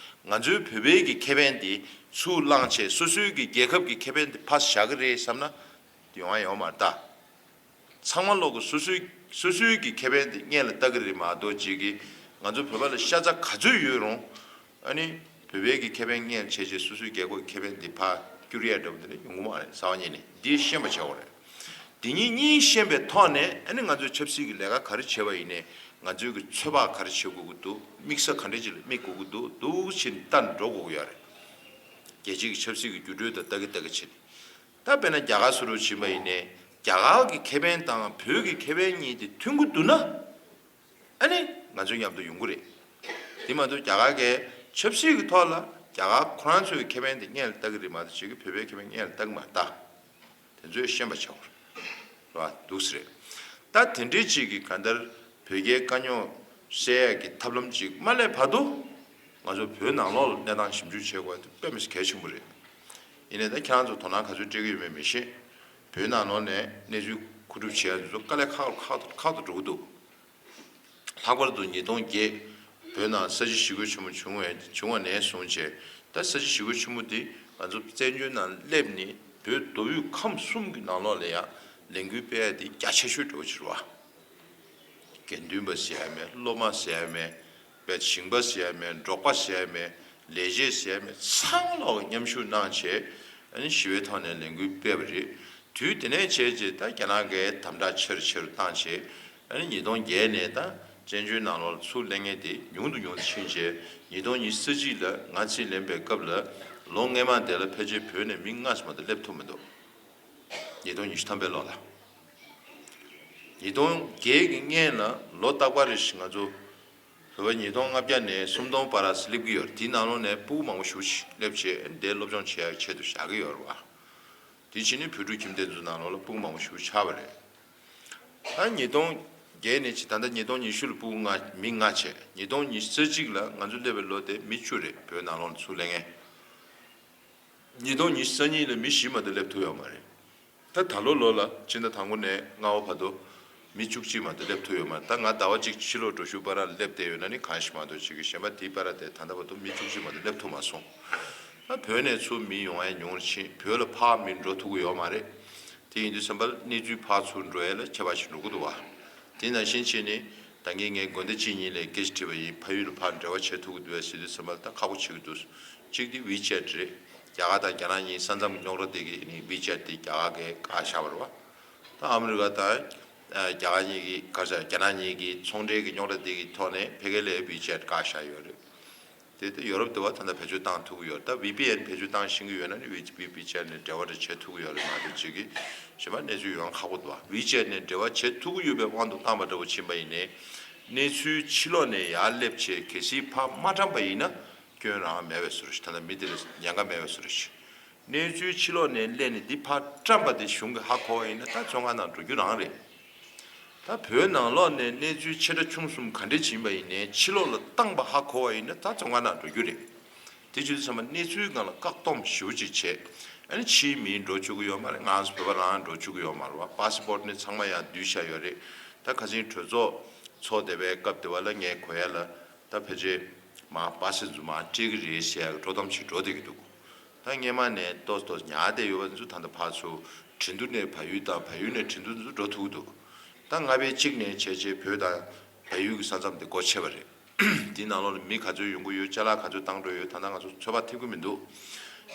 ང་ཚོའི་བོད་པའི་གི་ཁེ་ཕན་དེ་ཚུར་བླངས་བྱས་སོ་སོའི་གི་རྒྱལ་ཁབ་ཀྱི་ཁེ་ཕན་དེ་ཕར་བཞག་གི་རེད་བསམ་ན། ཡོང་ཡ་ཡོད་མ་རེད་ད། ཚང་མ་ལོག་གི་སོ་སོའི་སོ་སོའི་གི་ཁེ་ཕན་དེ་སྔོན་ལ་ལྟ་གི་རེད་མ་གཏོགས། ཅིག་གི་ང་ཚོ་བོད་པ་ལ་ཤ་ཚ་ག་ཚོད་ཡོད་རུང་། ཨ་ནི་བོད་པའི་གི་ཁེ་ཕན་སྔོན་ལ་བྱས་བྱས་སོ་སོའི་རྒྱལ་ཁབ་ཀྱི་ཁེ་ཕན་དེ་ཕར་བསྐྱུར་ཡ་འདྲ་བོ་དེ་འདྲ་ཡོང་གི་མ་རེད། རྩ་བ་ཉིད་ནས་འདི་ཤེས་པ་བྱ་དགོས་རེད། འདི་གཉིས་གཉིས་ཤེས་པའི་ཐོག་ནས། ཨ་ནི་ང་ཚོས་ཆབ་སྲིད་ཀྱི་ལས་ཀ་ག་རེ་བྱས་པ་ཡིན་ནའི། ང་ཚོའི་གི་ཚོད་དཔག་ག་རེ་བྱེད་དགོས་ཀྱི་འདུག་དམིགས་ས་ག་འདྲ་ཅིག་ལ་དམིགས་དགོས་ཀྱི་འདུག་འདུག་བྱས་ནས་ལྟ་ནས་འགྲོ་དགོས་ཀྱི་ཡོད་རེད། རྒྱལ་སྤྱིའི་གི་ཆབ་སྲིད་ཀྱི་འགྱུར་འགྲོས་དང་ལྟ་གི་ལྟ་གི་བྱས་ནས། ད་དཔེར་ན་རྒྱ་གར་སུ་རུ་ཕྱིན་པ་ཡིན་ནའི། རྒྱ་གར་གྱི་ཁེ་ཕན་དང་བོད་ཀྱི་ཁེ་ཕན་གཉིས་དེ་མཐུན་གྱི་འདུག་ན། ཨ་ནི་ང་ཚོ་མཉམ་དུ་ཡོང་གི་རེད། དེ་མ་གཏོགས་རྒྱ་གར་གྱི་ཆབ་སྲིད་ཀྱི་ཐོག་ལ་རྒྱ་གར་ཁོ་རང་ཚོའི་ཁེ་ཕན་དེ་སྔོན་ལ་ལྟ་གི་རེད་མ་གཏོགས། ཅིག་གི་བོད་པའི་ཁེ་ཕན་སྔོན་ལ་ལྟ་གི་མ་རེད་ད། དེ་ཚོས་ཤེས་པ་བྱ་དགོས་རེད་བ། འདུག་སེ་རེད། ད་དེ་འདྲའི་ཅིག་གི་གང་ལྟར་བོད་རྒྱའི་དཀའ་རྙོག་སེལ་ཡག་གི་ཐབས་ལམ་ཅིག་མ་སླེབས་བར་དུ། ང་ཚོ་བོད་ནང་ལོགས་ལ་གནས་སྟངས་ཞིབ་འཇུག་བྱེད་དགོས་དེ་དཔེ་མི་སྲིད་གལ་ཆེན་པོ་རེད། ཡིན་ནའི་ད་ཁྱེད་རང་ཚོ་དོ་སྣང་ག་ཚོད་སྤྲད་ཀྱི་ཡོད་མེད་མི་ཤེས། བོད་ནང་ལོགས་ནས་གནས་ཚུལ་མཁོ་སྒྲུབ་བྱེད་ཡག་དེ་ཚོ་དཀའ་ལས་ཁག་ཁག་ཏུ་ཁག་ཏུ་འགྲོ་གི་འདུག་ལྷག་པར་དུ་ཉིས་སྟོང་བརྒྱད་བོད་ནང་ས་བྱི་ཞི་རྒོལ་ཆེན་མོ་བྱུང་བའི་བྱུང་བ་ནས་བཟུང་བྱས། ད་ས་བྱི་ཞི་རྒོལ་ཆེན་མོ་འདི་ང་ཚོ་བཙན་བྱོལ་ནང་སླེབས་ནས་བོད་མདོ་དབུས་ཁམས་གསུམ་གྱི་ནང་ལོགས་ལ་ཡང་ལས་འགུལ་སྤེལ་ཡ་དེ་རྒྱ་ཆེ་ཤོས་འདྲ་བོ་ཅིག་རེད་བ། དགེ་འདུན་པ་ཟེར་ཡ་མེད། སློབ་མ་ཟེར་ཡ་མེད། བས་ཞིང་པ་ཟེར་ཡ་མེད། འབྲོག་པ་ཟེར་ཡ་མེད། ལས་བྱེད་ཟེར་ཡ་མེད། ཚང་མ་ལོག་མཉམ་ཞུགས་གནང་བྱས། ཨ་ནི་ཞི་བའི་ཐོག་ནས་ལས་འགུལ་སྤེལ་བ་རེད། དུས་དེ་ནས་བྱས་རྗེས་ད་རྒྱ་ནག་གིས་དམ་དྲག་ཆེ་རུ་ཆེ་རུ་བཏང་བྱས། ཨ་ནི་ཉིས་སྟོང་བརྒྱད་ནས་ད་བཙན་བྱོལ་ནང་ལོགས་ལ་ཚུར་སླེབས་མཁན་དེ་ཉུང་དུ་ཉུང་དུ་ཕྱིན་བྱས། ཉིས་སྟོང་ཉི་ཤུ་རྩ་གཅིག་ལ་ང་རྩིས་ལེན་པའི་སྐབས་ལ་ལོ་སྔས་མ་དེ་ལ་ཕལ་ཆེར་བོད་ནས་མི་ལྔ་ཙམ་མ་གཏོགས་སླེབས་ཐུབ་མི་འདུག་ཉིས་སྟོང་ཉི་ཤུ་ཐམ་པའི་ལོ་ལ། ཉིས་སྟོང་བརྒྱད་ཀྱི་སྔོན་ལ་ལོ་རྟག་པར་རེ་བཞིན་ང་ཚོ་བོད་པ་ཉིས་སྟོང་ལྔ་བརྒྱ་ནས་སུམ་སྟོང་བར་ལ་སླེབས་ཀྱི་ཡོད་རེད། དེའི་ནང་ལོགས་ནས་སྤུ་གུ་མང་པོ་ཞེ་པོ་ཅིག་སླེབས་བྱས། དེ་སློབ་སྦྱོང་བྱེད་ཡག་ཆེད་དུ་བཞག་གི་ཡོད་རེད་བ། དེ་བྱས་ནས་བོད་ཕྲུག་ཁྱིམ་སྡེ་ཚོའི་ནང་ལོགས་ལ་སྤུ་གུ་མང་པོ་ཞེ་པོ་ཆགས་པ་རེད། ད་ཉིས་སྟོང་ བརྒྱད་ནས་ཅི། ད་ལྟ་ཉིས་སྟོང་ཉི་ཤུ་ལ་ཕྲུ་གུ་ལྔ། མི་ལྔ་བྱས། ཉིས་སྟོང་ཉི་ཤུ་རྩ་གཅིག་ལ་ང་ཚོ་སླེབས་པའི་ལོ་དེ་མི་བཅུ་རེད། བོད་ནང་ལོགས་ལ་ཚུར་སླེབས་མཁན། ཉིས་སྟོང་ཉི་ཤུ་རྩ་གཉིས་ལ་མི་བཞི་མ་གཏོགས་སླེབས་ཐུབ་ཡོད་མ་རེད། ད་ད་ལོ་ལོ་ལ་སྤྱི་ཟླ་དང་པོ་ནས་ལྔ་པ་བར་དུ་མི་བཅུ་གཅིག་མ་གཏོགས་སླེབས་ཐུབ་ཡོད་མ་རེད། ད་ང་ཟླ་བ་གཅིག་ཕྱི་ལོགས་འགྲོ་ཞུགས་བར་ལ་སླེབས་བསྡད་ཡོད་ན་ནི་གང་ཞིག་མ་གཏོགས་བྱེད་ཀྱི། གཞན་པ་དེའི་བར་དེ་ད་ལྟ་བར་དུ་མི་བཅུ་གཅིག་མ་གཏོགས་སླེབས་ཐུབ་མ་སོང་། ད་བོད་ནས་ཚུར་མི་ཡོང་ཡ་ཉུང་རུ་ཕྱིན། བོད་ལ་ཕར་མི་འགྲོ་ཐུབ་ཀྱི་ཡོད་མ་རེད། དེ་ཡིན་དུས་ཙམ་པ་ལ་གནས་ཚུལ་ཕར་ཚུར་འགྲོ་ཡ་ལ་ཁྱད་པར་ཞིག་འགྲོ་གི་འདུག་བ། དེ་ནང་བཞིན་བྱས་ནས་ད་གིན་ངས་དགོན་སྡེ་གཅིག་གཉིས་ལ་སྐད་ཆ་དྲིས་པ་ཡིན། ཕ་ཡུལ་ལ་ཕར་འབྲེལ་བ་བྱེད་ཐུབ་ཀྱི་འདུག་བས་ཟེར་དུས་ཙམ་པ་ལ་ད་ཁག་པོ་བྱེད་ཀྱི་འདུག། གཅིག་དེ་ཝི་ཅེཊ་རེད། རྒྱ་གར་དང་རྒྱ་ནག་གཉིས་ས་མཚམས་རྙོག་དྲ་དེ་གི་ནི་ཝི་ཅེཊ་དེ་རྒྱ་གར་གྱིས་བཀག་བཞག་པ་རེད་བ། ད་ཨ་མི་རི་ཀ་དང་རྒྱ་གར་གཉིས་ཀྱི་ག་རེ་ཟེར། རྒྱ་ནག་གཉིས་ཀྱི་ཚོང་འབྲེལ་གྱི་རྙོག་དྲ་དེ་གི་ཐོག་ནས་ཕ་གི་ལ་ཝི་ཅེཊ་བཀག་བཞག་ཡོད་རེད། དེ་ལྟ་ཡོ་རོབ་དེ་བ་ད་ལྟ་བེད་སྤྱོད་བཏང་ཐུབ་ཀྱི་ཡོད། ད་ཝི་པི་ཨེན་བེད་སྤྱོད་བཏང་ཤེས་ཀྱི་ཡོད་ན་ནི་ཝི་ཝི་པི་ཅེཊ་ནས་འབྲེལ་བ་འདྲ་བྱེད་ཐུབ་ཀྱི་ཡོད་རེད་མ་གཏོགས་ཅིག་གི་གཞན་པ་གནས་ཚུལ་ཡོང་ཁག་པོ་འདུག་བ། ཝི་ཅེཊ་ནས་འབྲེལ་བ་བྱེད་ཐུབ་ཀྱི་ཡོད་པའི་དབང་དུ་བཏང་པ་འདྲ་བོ་ཕྱིན་པ་ཡིན་ནའི། གནས་ཚུལ་ཕྱི་ལོགས་ནས་ཡར་སླེབས་བྱས་གལ་སྲིད་ཕར་མ་བཀྲམ་པ་ཡིན་ན་སྐྱོན་རང་མེད་པའི་བཟོ་འདྲ་ཞིག། ད་ལྟ་མི་དེ་ལ་ཉེན་ཁ་མེད་པའི་བཟོ་འདྲ་ཞིག། གནས་ཚུལ་ཕྱི་ལོགས་ནས་སླེབས་ནས་འདི་ཕར་བཀྲམ་པ་དེ་གཞུང་གིས་ཧ་གོ་བ་ཡིན་ན་ད་བཙོན་ཁང་ནང་འགྲོ་རྒྱུ་རང་རེད། ད་བོད་ནང་ལོགས་ནས་གནས་ཚུལ་ཆེ་ཕྲ་ཆུང་གསུམ་ག་འདྲས་ཕྱིན་པ་ཡིན་ནའི་ཕྱི་ལོགས་ལ་བཏང་པ་ཧ་གོ་བ་ཡིན་ན་ད་བཙོན་ཁང་ནང་འགྲོ་རྒྱུ་རེད། དེ་བྱེད་དུས་ཙམ་པ་གནས་ཚུལ་སྒང་ལ་བཀག་སྡོམ་ཞེ་པོ་ཅིག་བྱས། ཨ་ནི་ཕྱིའི་མི་འགྲོ་བཅུག་གི་ཡོད་མ་རེད། ང་ཚོ་བོད་པ་རང་འགྲོ་བཅུག་གི་ཡོད་མ་རེད་བ། པ་སི་པོར་ཊི་ནི་ཚང་མ་ཡང་བསྡུས་བཞག་ཡོད་རེད། ད་ཁ་སང་གྲོས་ཚོགས་ཚོགས་བསྡད་པའི་སྐབས་དེ་བ་ལ་ངས་གོ་ཡ་ལ་ད་ཕལ་ཆེར་མར་པ་སི་ཚོ་མར་སྤྲད་ཀྱི་རེད་ཟེར་ཡ་གི་དཀྲོག་གཏམ་ཞིག་འགྲོ་བསྡད་ཀྱི་འདུག། ད་སྔོན་མ་ནས་ཏོག་ཏོག་ཉར་བསྡད་ཡོད་པ་ཚོ་ད་ལྟ་ཕར་ཚུར་ཁྲིན་ཏུ་ནས་བལ་ཡུལ་དང་བལ་ཡུལ་ནས་ཁྲིན་ཏུ་ཚོ་འགྲོ་ཐུབ་ཀྱི་འདུག། ད་ལྔ་པའི་གཅིག་ནས་བྱས་བྱས་བོད་དང་བལ་ཡུལ་གྱི་ས་མཚམས་དེ་སྒོ་ཕྱེ་བ་རེད། དེའི་ནང་ལོགས་ལ་མི་ག་ཚོད་ཡོང་གི་ཡོད། ཅ་ལག་ག་ཚོད་བཏང་འགྲོ་ཡོད། ད་ལྟ་ང་ཚོ་ཚོད་དཔག་ཐེབས་ཀྱི་མི་འདུག།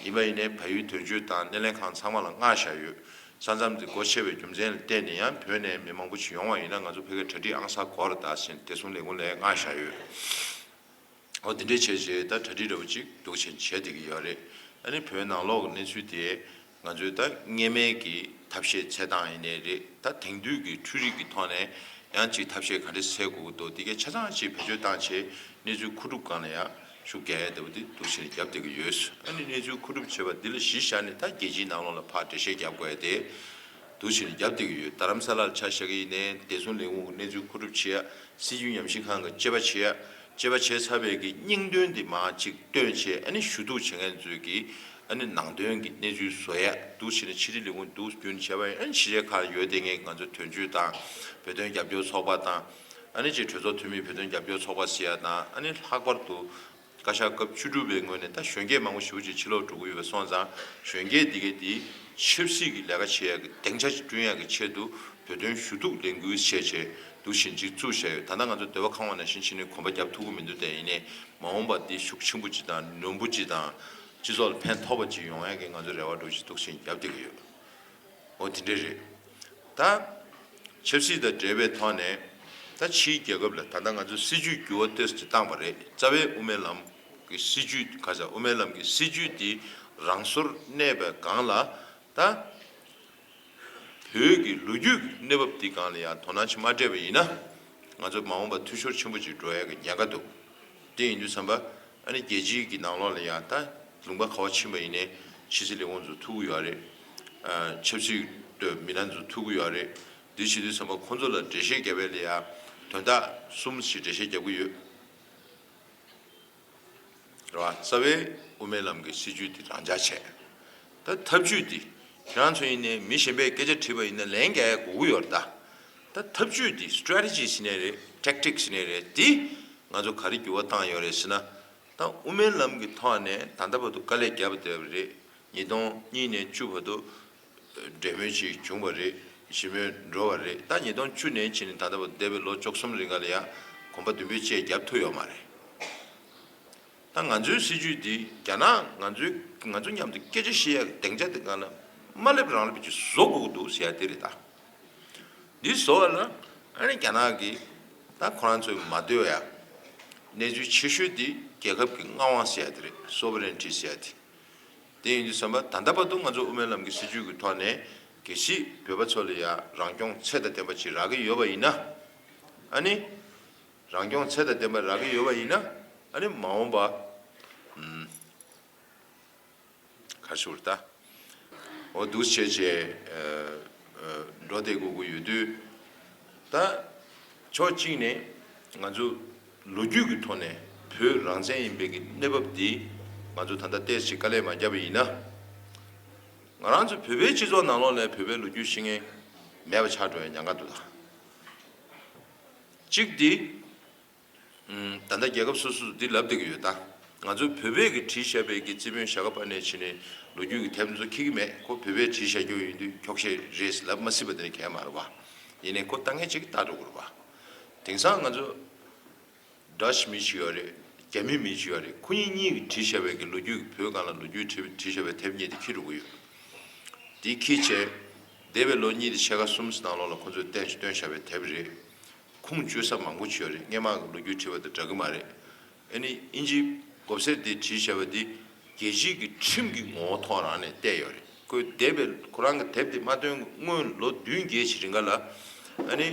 ཡིན་པ་ཡིན་ནའི་བལ་ཡུལ་དོན་གཅོད་དང་སྣེ་ལེན་ཁང་ཚང་མ་ལ་མངགས་བཞག་ཡོད། ས་མཚམས་དེ་སྒོ་ཕྱེ་བའི་རྒྱུ་མཚན་ལ་བརྟེན་ནས་ཡང་བོད་ནས་མི་མང་པོ་ཞིག་ཡོང་བ་ཡིན་ན་ང་ཚོ་ཕ་གིར་གྲ་སྒྲིག་ཨང་གསར་དགོས་རེད་ད་ཟེར་བདེ་སྲུང་ལས་ཁུངས་ལ་མངགས་བཞག་ཡོད། འོ་དེ་འདྲས་བྱས་བྱས་ད་གྲ་སྒྲིག་འདྲ་བོ་ཅིག་འདུག་བྱས་བྱས་བསྡད་ཀྱི་ཡོད་རེད། ཨ་ནི་བོད་ནང་ལོགས་ཀྱི་གནས་ཚུལ་དེ་ང་ཚོའི་ད་སྔོན་མའི་གི་ཐབས་ཤེས་འཚོལ་སྟངས་ཡིན་ནའི་རེད། ད་དེང་དུས་ཀྱི་འཕྲུལ་རིག་གི་ཐོག་ནས་ཡང་ཅིག་ཐབས་ཤེས་ག་འདྲས་འཚོལ་དགོས་ཀྱི་འདུག། དེ་གའི་ཆ་ཚང་ཅིག་བེད་སྤྱོད་བཏང་བྱས་གནས་ཚུལ་མཁོ་སྒྲུབ་སྒང་ལ་ཡང་ཤུགས་རྒྱག་ཡ་འདྲ་བོ་དེ་འདུག་བྱས་ནས་རྒྱབ་བསྡད་ཀྱི་ཡོད། ཨ་ནི་གནས་ཚུལ་མཁོ་སྒྲུབ་བྱེད་པ་འདི་ལ་གཞི་བཞག་ནས་ད་རྒྱལ་སྤྱིའི་ནང་ལོགས་ལ་ཕར་འགྲེལ་བཤད་རྒྱབ་དགོས་ཡ་དེ་འདུག་བྱས་ནས་རྒྱབ་བསྡད་ཀྱི་ཡོད། རྡ་རམ་ས་ལ་ལ་ཆ་བཞག་གི་ཡིན་ནའི་བདེ་སྲུང་ལས་ཁུངས་ཀྱི་གནས་ཚུལ་མཁོ་སྒྲུབ་བྱེད་ཡ། སྲིད་བྱུས་ཉམས་ཞིབ་ཁང་གི་དཔྱད་པ་བྱེད་ཡ། དཔྱད་པ་བྱས་ཚར་བའི་གི་སྙིང་དོན་དེ་མར་ཅིག་བཏོན་བྱས་ཨ་ནི་ཞུ་གཏུག་བྱེད་མཁན་ཚོས་ཀྱི་ཨ་ནི་ནང་དོན་གྱི་གནས་ཚུལ་བཟོ་ཡ། འདུག་བྱས་ནས་ཕྱི་དྲིལ་ལས་ཁུངས་འདུག་རྒྱུན་བྱས་པ་ཡིན། ཨ་ནི་ཕྱི་རྒྱལ་ཁག་ཡོད་དེ་ངས་ང་ཚོ་དོན་གཅོད་དང་བོད་དོན་རྒྱབ་སྐྱོར་ཚོགས་པ་དང་ཨ་ནི་ཅིག་གྲོས་ཚོགས་འཐུས་མི་བོད་དོན་རྒྱབ་སྐྱོར་ཚོགས་པ་ཟེར་ཡ་དང་ཨ་ནི་ལྷག་པར་དུ་བཀའ་ཤག་སྐབས་བཅུ་དྲུག་པའི་ངོས་ནས་ད་གཞོན་སྐྱེས་མང་པོ་ཞེ་པོ་ཅིག་ཕྱི་ལོགས་འགྲོ་གི་ཡོད་པ་སོང་ཙང་གཞོན་སྐྱེས་འདི་གས་འདི་ཆབ་སྲིད་ཀྱི་ལས་ཀ་བྱེད་ཡ་གི་སྡིངས་ཆ་ཅིག་བསྐྲུན་ཡ་གི་ཆེད་དུ་བོད་དོན་ཞུ་གཏུག་ལས་འགུལ་བྱས་བྱས་འདུག་བྱས་ནས་ཅིག་བཙུགས་བཞག་ཡོད། ད་ལྟ་ང་ཚོ་འདོད་པ་ཁེངས་པ་ནང་བཞིན་བྱས་ནས་གོམ་པ་རྒྱབ་ཐུབ་ཀྱི་མི་འདུག་སྟེ། ཡིན་ནའི་མ་འོངས་པ་འདི་ཤུགས་ཆེན་པོ་ཅིག་དང་ནུས་པ་ཅིག་དང་སྤྱི་ཚོགས་ལ་ཕན་ཐོགས་པ་ཅིག་ཡོང་ཡ་གི་ང་ཚོ་རེ་བ་འདྲ་བོ་ཅིག་འདུག་བྱས་ནས་རྒྱབ་བསྡད་ཀྱི་ཡོད། འོ་དེ་འདྲས་རེད། ད་ཆབ་སྲིད་དང་འབྲེལ་བའི་ཐོག་ནས་ད་ཕྱིའི་རྒྱལ་ཁབ་ལ་ད་ལྟ་ང་ཚོས་སྲིད་ཇུས་འགྱུར་བ་ཏོག་ཙམ་བཏང་པ་རེད། རྩ་བའི་དབུ་མའི་ལམ་གྱི་སྲིད་ཇུས་ག་ས་དབུ་མའི་ལམ་གྱི་སྲིད་ཇུས་འདི་རང་སོར་གནས་པའི་སྒང་ལ་ད་བོད་ཀྱི་ལོ་རྒྱུས་ཀྱི་གནས་བབ་འདི་སྒང་ལ་ཡང་དོ་སྣང་ཅིག་མ་སྤྲད་པ་ཡིན་ན་ང་ཚོ་མ་འོངས་པ་འཐུས་ཤོར་ཆེན་པོ་ཅིག་འགྲོ་ཡ་གི་ཉེན་ཁ་འདུག། དེ་ཡིན་དུས་ཙམ་པ་ཨ་ནི་རྒྱལ་སྤྱིའི་གི་ནང་ལོགས་ལ་ཡང་ད་ལུང་པ་ག་པར་ཕྱིན་པ་ཡིན་ནའི་ཕྱི་སྲིད་ལས་ཁུངས་ཚོ་ཐུག་གི་ཡོད་རེད། ཨ་ཆབ་སྲིད་དུ་མི་སྣ་ཚོ་ཐུག་གི་ཡོད་རེད། འདི་བྱེད་དུས་ཙམ་པ་ཁོང་ཚོ་ལ་འགྲེལ་བཤད་རྒྱབ་པའི་ལ་ཡ་དོན་དག་གསུམ་ཞིག་འགྲེལ་བཤད་རྒྱབ་ཀྱི་ཡོད་རེད་བ། རྩ་བའི་དབུ་མའི་ལམ་གྱི་སྲིད་ཇུས་འདི་རང་འཇགས་བྱས། ད་ཐབས་ཇུས་འདི་ཁྱེད་རང་ཚོ་ཡིན་ནའི་མི་གཞན་པས་སྐད་ཆ་དྲིས་པ་ཡིན་ན་ལན་རྒྱག་ཡ་དགོས་ཀྱི་ཡོད་རེད་ད། ད་ཐབས་ཇུས་འདི་སི་ཊེ་རེ་ཊི་ཇི་ཟེར་ནའི་རེད། ཊེག་ཊིག་ཟེར་ནའི་རེད། འདི་ང་ཚོ་ག་རེ་འགྱུར་བ་བཏང་ཡོད་རེད་ཟེར་ན། ད་དབུ་མའི་ལམ་གྱི་ཐོག་ནས་ད་ལྟ་བར་དུ་དཀའ་ལས་བརྒྱབ་པ་དེ་རེད། ཉིས་སྟོང་གཉིས་ནས་བཅུ་བར་དུ་འབྲེལ་མོལ་ཅིག་བྱུང་བ་རེད། ཞི་མོལ་འགྲོ་བ་རེད། ད་ཉིས་སྟོང་བཅུ་ནས་ཕྱིན་ནས་ད་ལྟ་བར་འདས་པའི་ལོ་བཅུ་གསུམ་རིང་ག་ལ་ཡང་གོམ་པ་མདུན་སྤོས་བཅས་བརྒྱབ་ཐུབ་ཡོད་མ་རེད། ད་ང་ཚོའི་སྲིད་ཇུས་འདི་རྒྱ་ནག་ང་ཚོའི་ང་ཚོ་མཉམ་དུ་སྐད་ཆ་བཤད་ཡག་གི་སྡིངས་ཆ་དེ་སྒང་ལ་མ་སླེབས་རང་སླེབས་ཀྱི་བཟོ་དགོས་ཀྱི་འདུག་ཟེར་ཡ་དེ་རེད་ད། འདི་བཟོ་བ་ལ་ཨ་ནི་རྒྱ་ནག་གིས་ད་ཁོ་རང་ཚོའི་མ་འདོད་ཡ་གནས་ཚུལ་ཆེ་ཤོས་འདི་རྒྱལ་ཁབ་ཀྱི་མངའ་དབང་ཟེར་ཡ་དེ་རེད། སོ་བེ་རེན་ཊི་ཟེར་ཡ་དེ། དེ་ཡིན་དུས་ཙམ་པ་ད་ལྟ་བར་དུ་ང་ཚོ་དབུ་མའི་ལམ་གྱི་སྲིད་ཇུས་ཀྱི་ཐོག་ནས་གལ་སྲིད་བོད་པ་ཚོ་ལ་ཡ་རང་སྐྱོང་ཚད་དང་ལྡན་པ་ཅིག་རག་གི་ཡོད་པ་ཡིན་ན། ཨ་ནི་རང་སྐྱོང་ཚད་དང་ལྡན་པ་རག་གི་ཡོད་པ་ཡིན་ན་ཨ་ནི་མ་འོངས་པ་ཨུམ་ག་རེ་ཞུ་དགོས་རེད་ད། འོ་འདུག་བྱས་བྱས་ཨ་ཨ་འགྲོ་བསྡད་དགོས་ཀྱི་ཡོད་དུས་ད། ཕྱོགས་གཅིག་ནས་ང་ཚོ་ལོ་རྒྱུས་ཀྱི་ཐོག་ནས་བོད་རང་བཙན་ཡིན་པའི་གི་གནས་བབ་འདི་ང་ཚོ་ད་ལྟ་ཏོག་ཙམ་དཀའ་ལས་མ་བརྒྱབ་པ་ཡིན་ན། ང་རང་ཚོ་བོད་པའི་སྤྱི་ཚོགས་ནང་ལོགས་ནས་བོད་པའི་ལོ་རྒྱུས་ཤེས་མཁན་མེད་པ་ཆགས་འགྲོ་ཡ་ཉེན་ཁ་འདུག་ད། གཅིག་འདི། ད་ལྟ་རྒྱལ་ཁབ་སོ་སོས་འདི་ལབ་བསྡད་ཀྱི་ཡོད་ད། ང་ཚོ་བོད་པས་ཀྱིས་བྲིས་བཞག་པའི་གི་རྩིས་དཔོན་ཞྭ་སྒབ་པ་ནས་བྱས་ནས་ལོ་རྒྱུས་ཀྱི་དེབ་ཚོ་འཁྱེར་གྱི་མེད། ཁོ་བོད་པས་བྲིས་བཞག་རྒྱུ་ཡིན་དུས་འཁྱོག་བཤད་རེད་ལབ་མ་སྲིད་པ་དེ་ནི་གལ་མ་རེད་བ། ཡིན་ནའི་ཁོ་ལྟ་ངན་ཅིག་ལྟ་འགྲོ་དགོས་རེད་བ། དེང་སང་ང་ཚོ་ཌ་ཅི་མི་ཞིག་ཡོད་རེད། རྒྱ་མི་མི་ཞིག་ཡོད་རེད། ཁོ་གཉིས་གཉིས་ཀྱིས་བྲིས་བཞག་པའི་གི་ལོ་རྒྱུས་ཀྱི་བོད་སྒང་ལ་ལོ་རྒྱུས་བྲིས་བྲིས་བཞག་པའི་དེབ་གཉིས་དེ་འཁྱེར་འགྲོ་གི་ཡོད། དེ་འཁྱེར་བྱས། འདས་པའི་ལོ་གཉིས་དང་ཕྱེད་ཀ་གསུམ་ནང་ལོགས་ལ་ཁོ་ཚོས་བཏོན་བཏོན་བཞག་པའི་དེབ་རེད། ཁུངས་བཅོལ་ས་མང་པོ་ཅིག་ཡོད་རེད། སྔས་མ་གི་ལོ་རྒྱུས་བྲིས་པ་དང་འདྲ་གི་མ་རེད། ཨ་ནི་དབྱིན་ཇིའི་སྒོ་གསེར་དེ་བྲིས་བཞག་པ་དེ་རྒྱལ་སྤྱིའི་གི་ཁྲིམས་ཀྱི་ངོ་བོ་ཐོག་རང་ནས་བལྟས་ཡོད་རེད། ཁོས་འདས་པའི་ཁོ་རང་གི་དེབ་དེ་མ་བཏོན་སྔོན་ལོ་བདུན་བརྒྱད་ཅིག་རིང་ག་ལ། ཨ་ནི་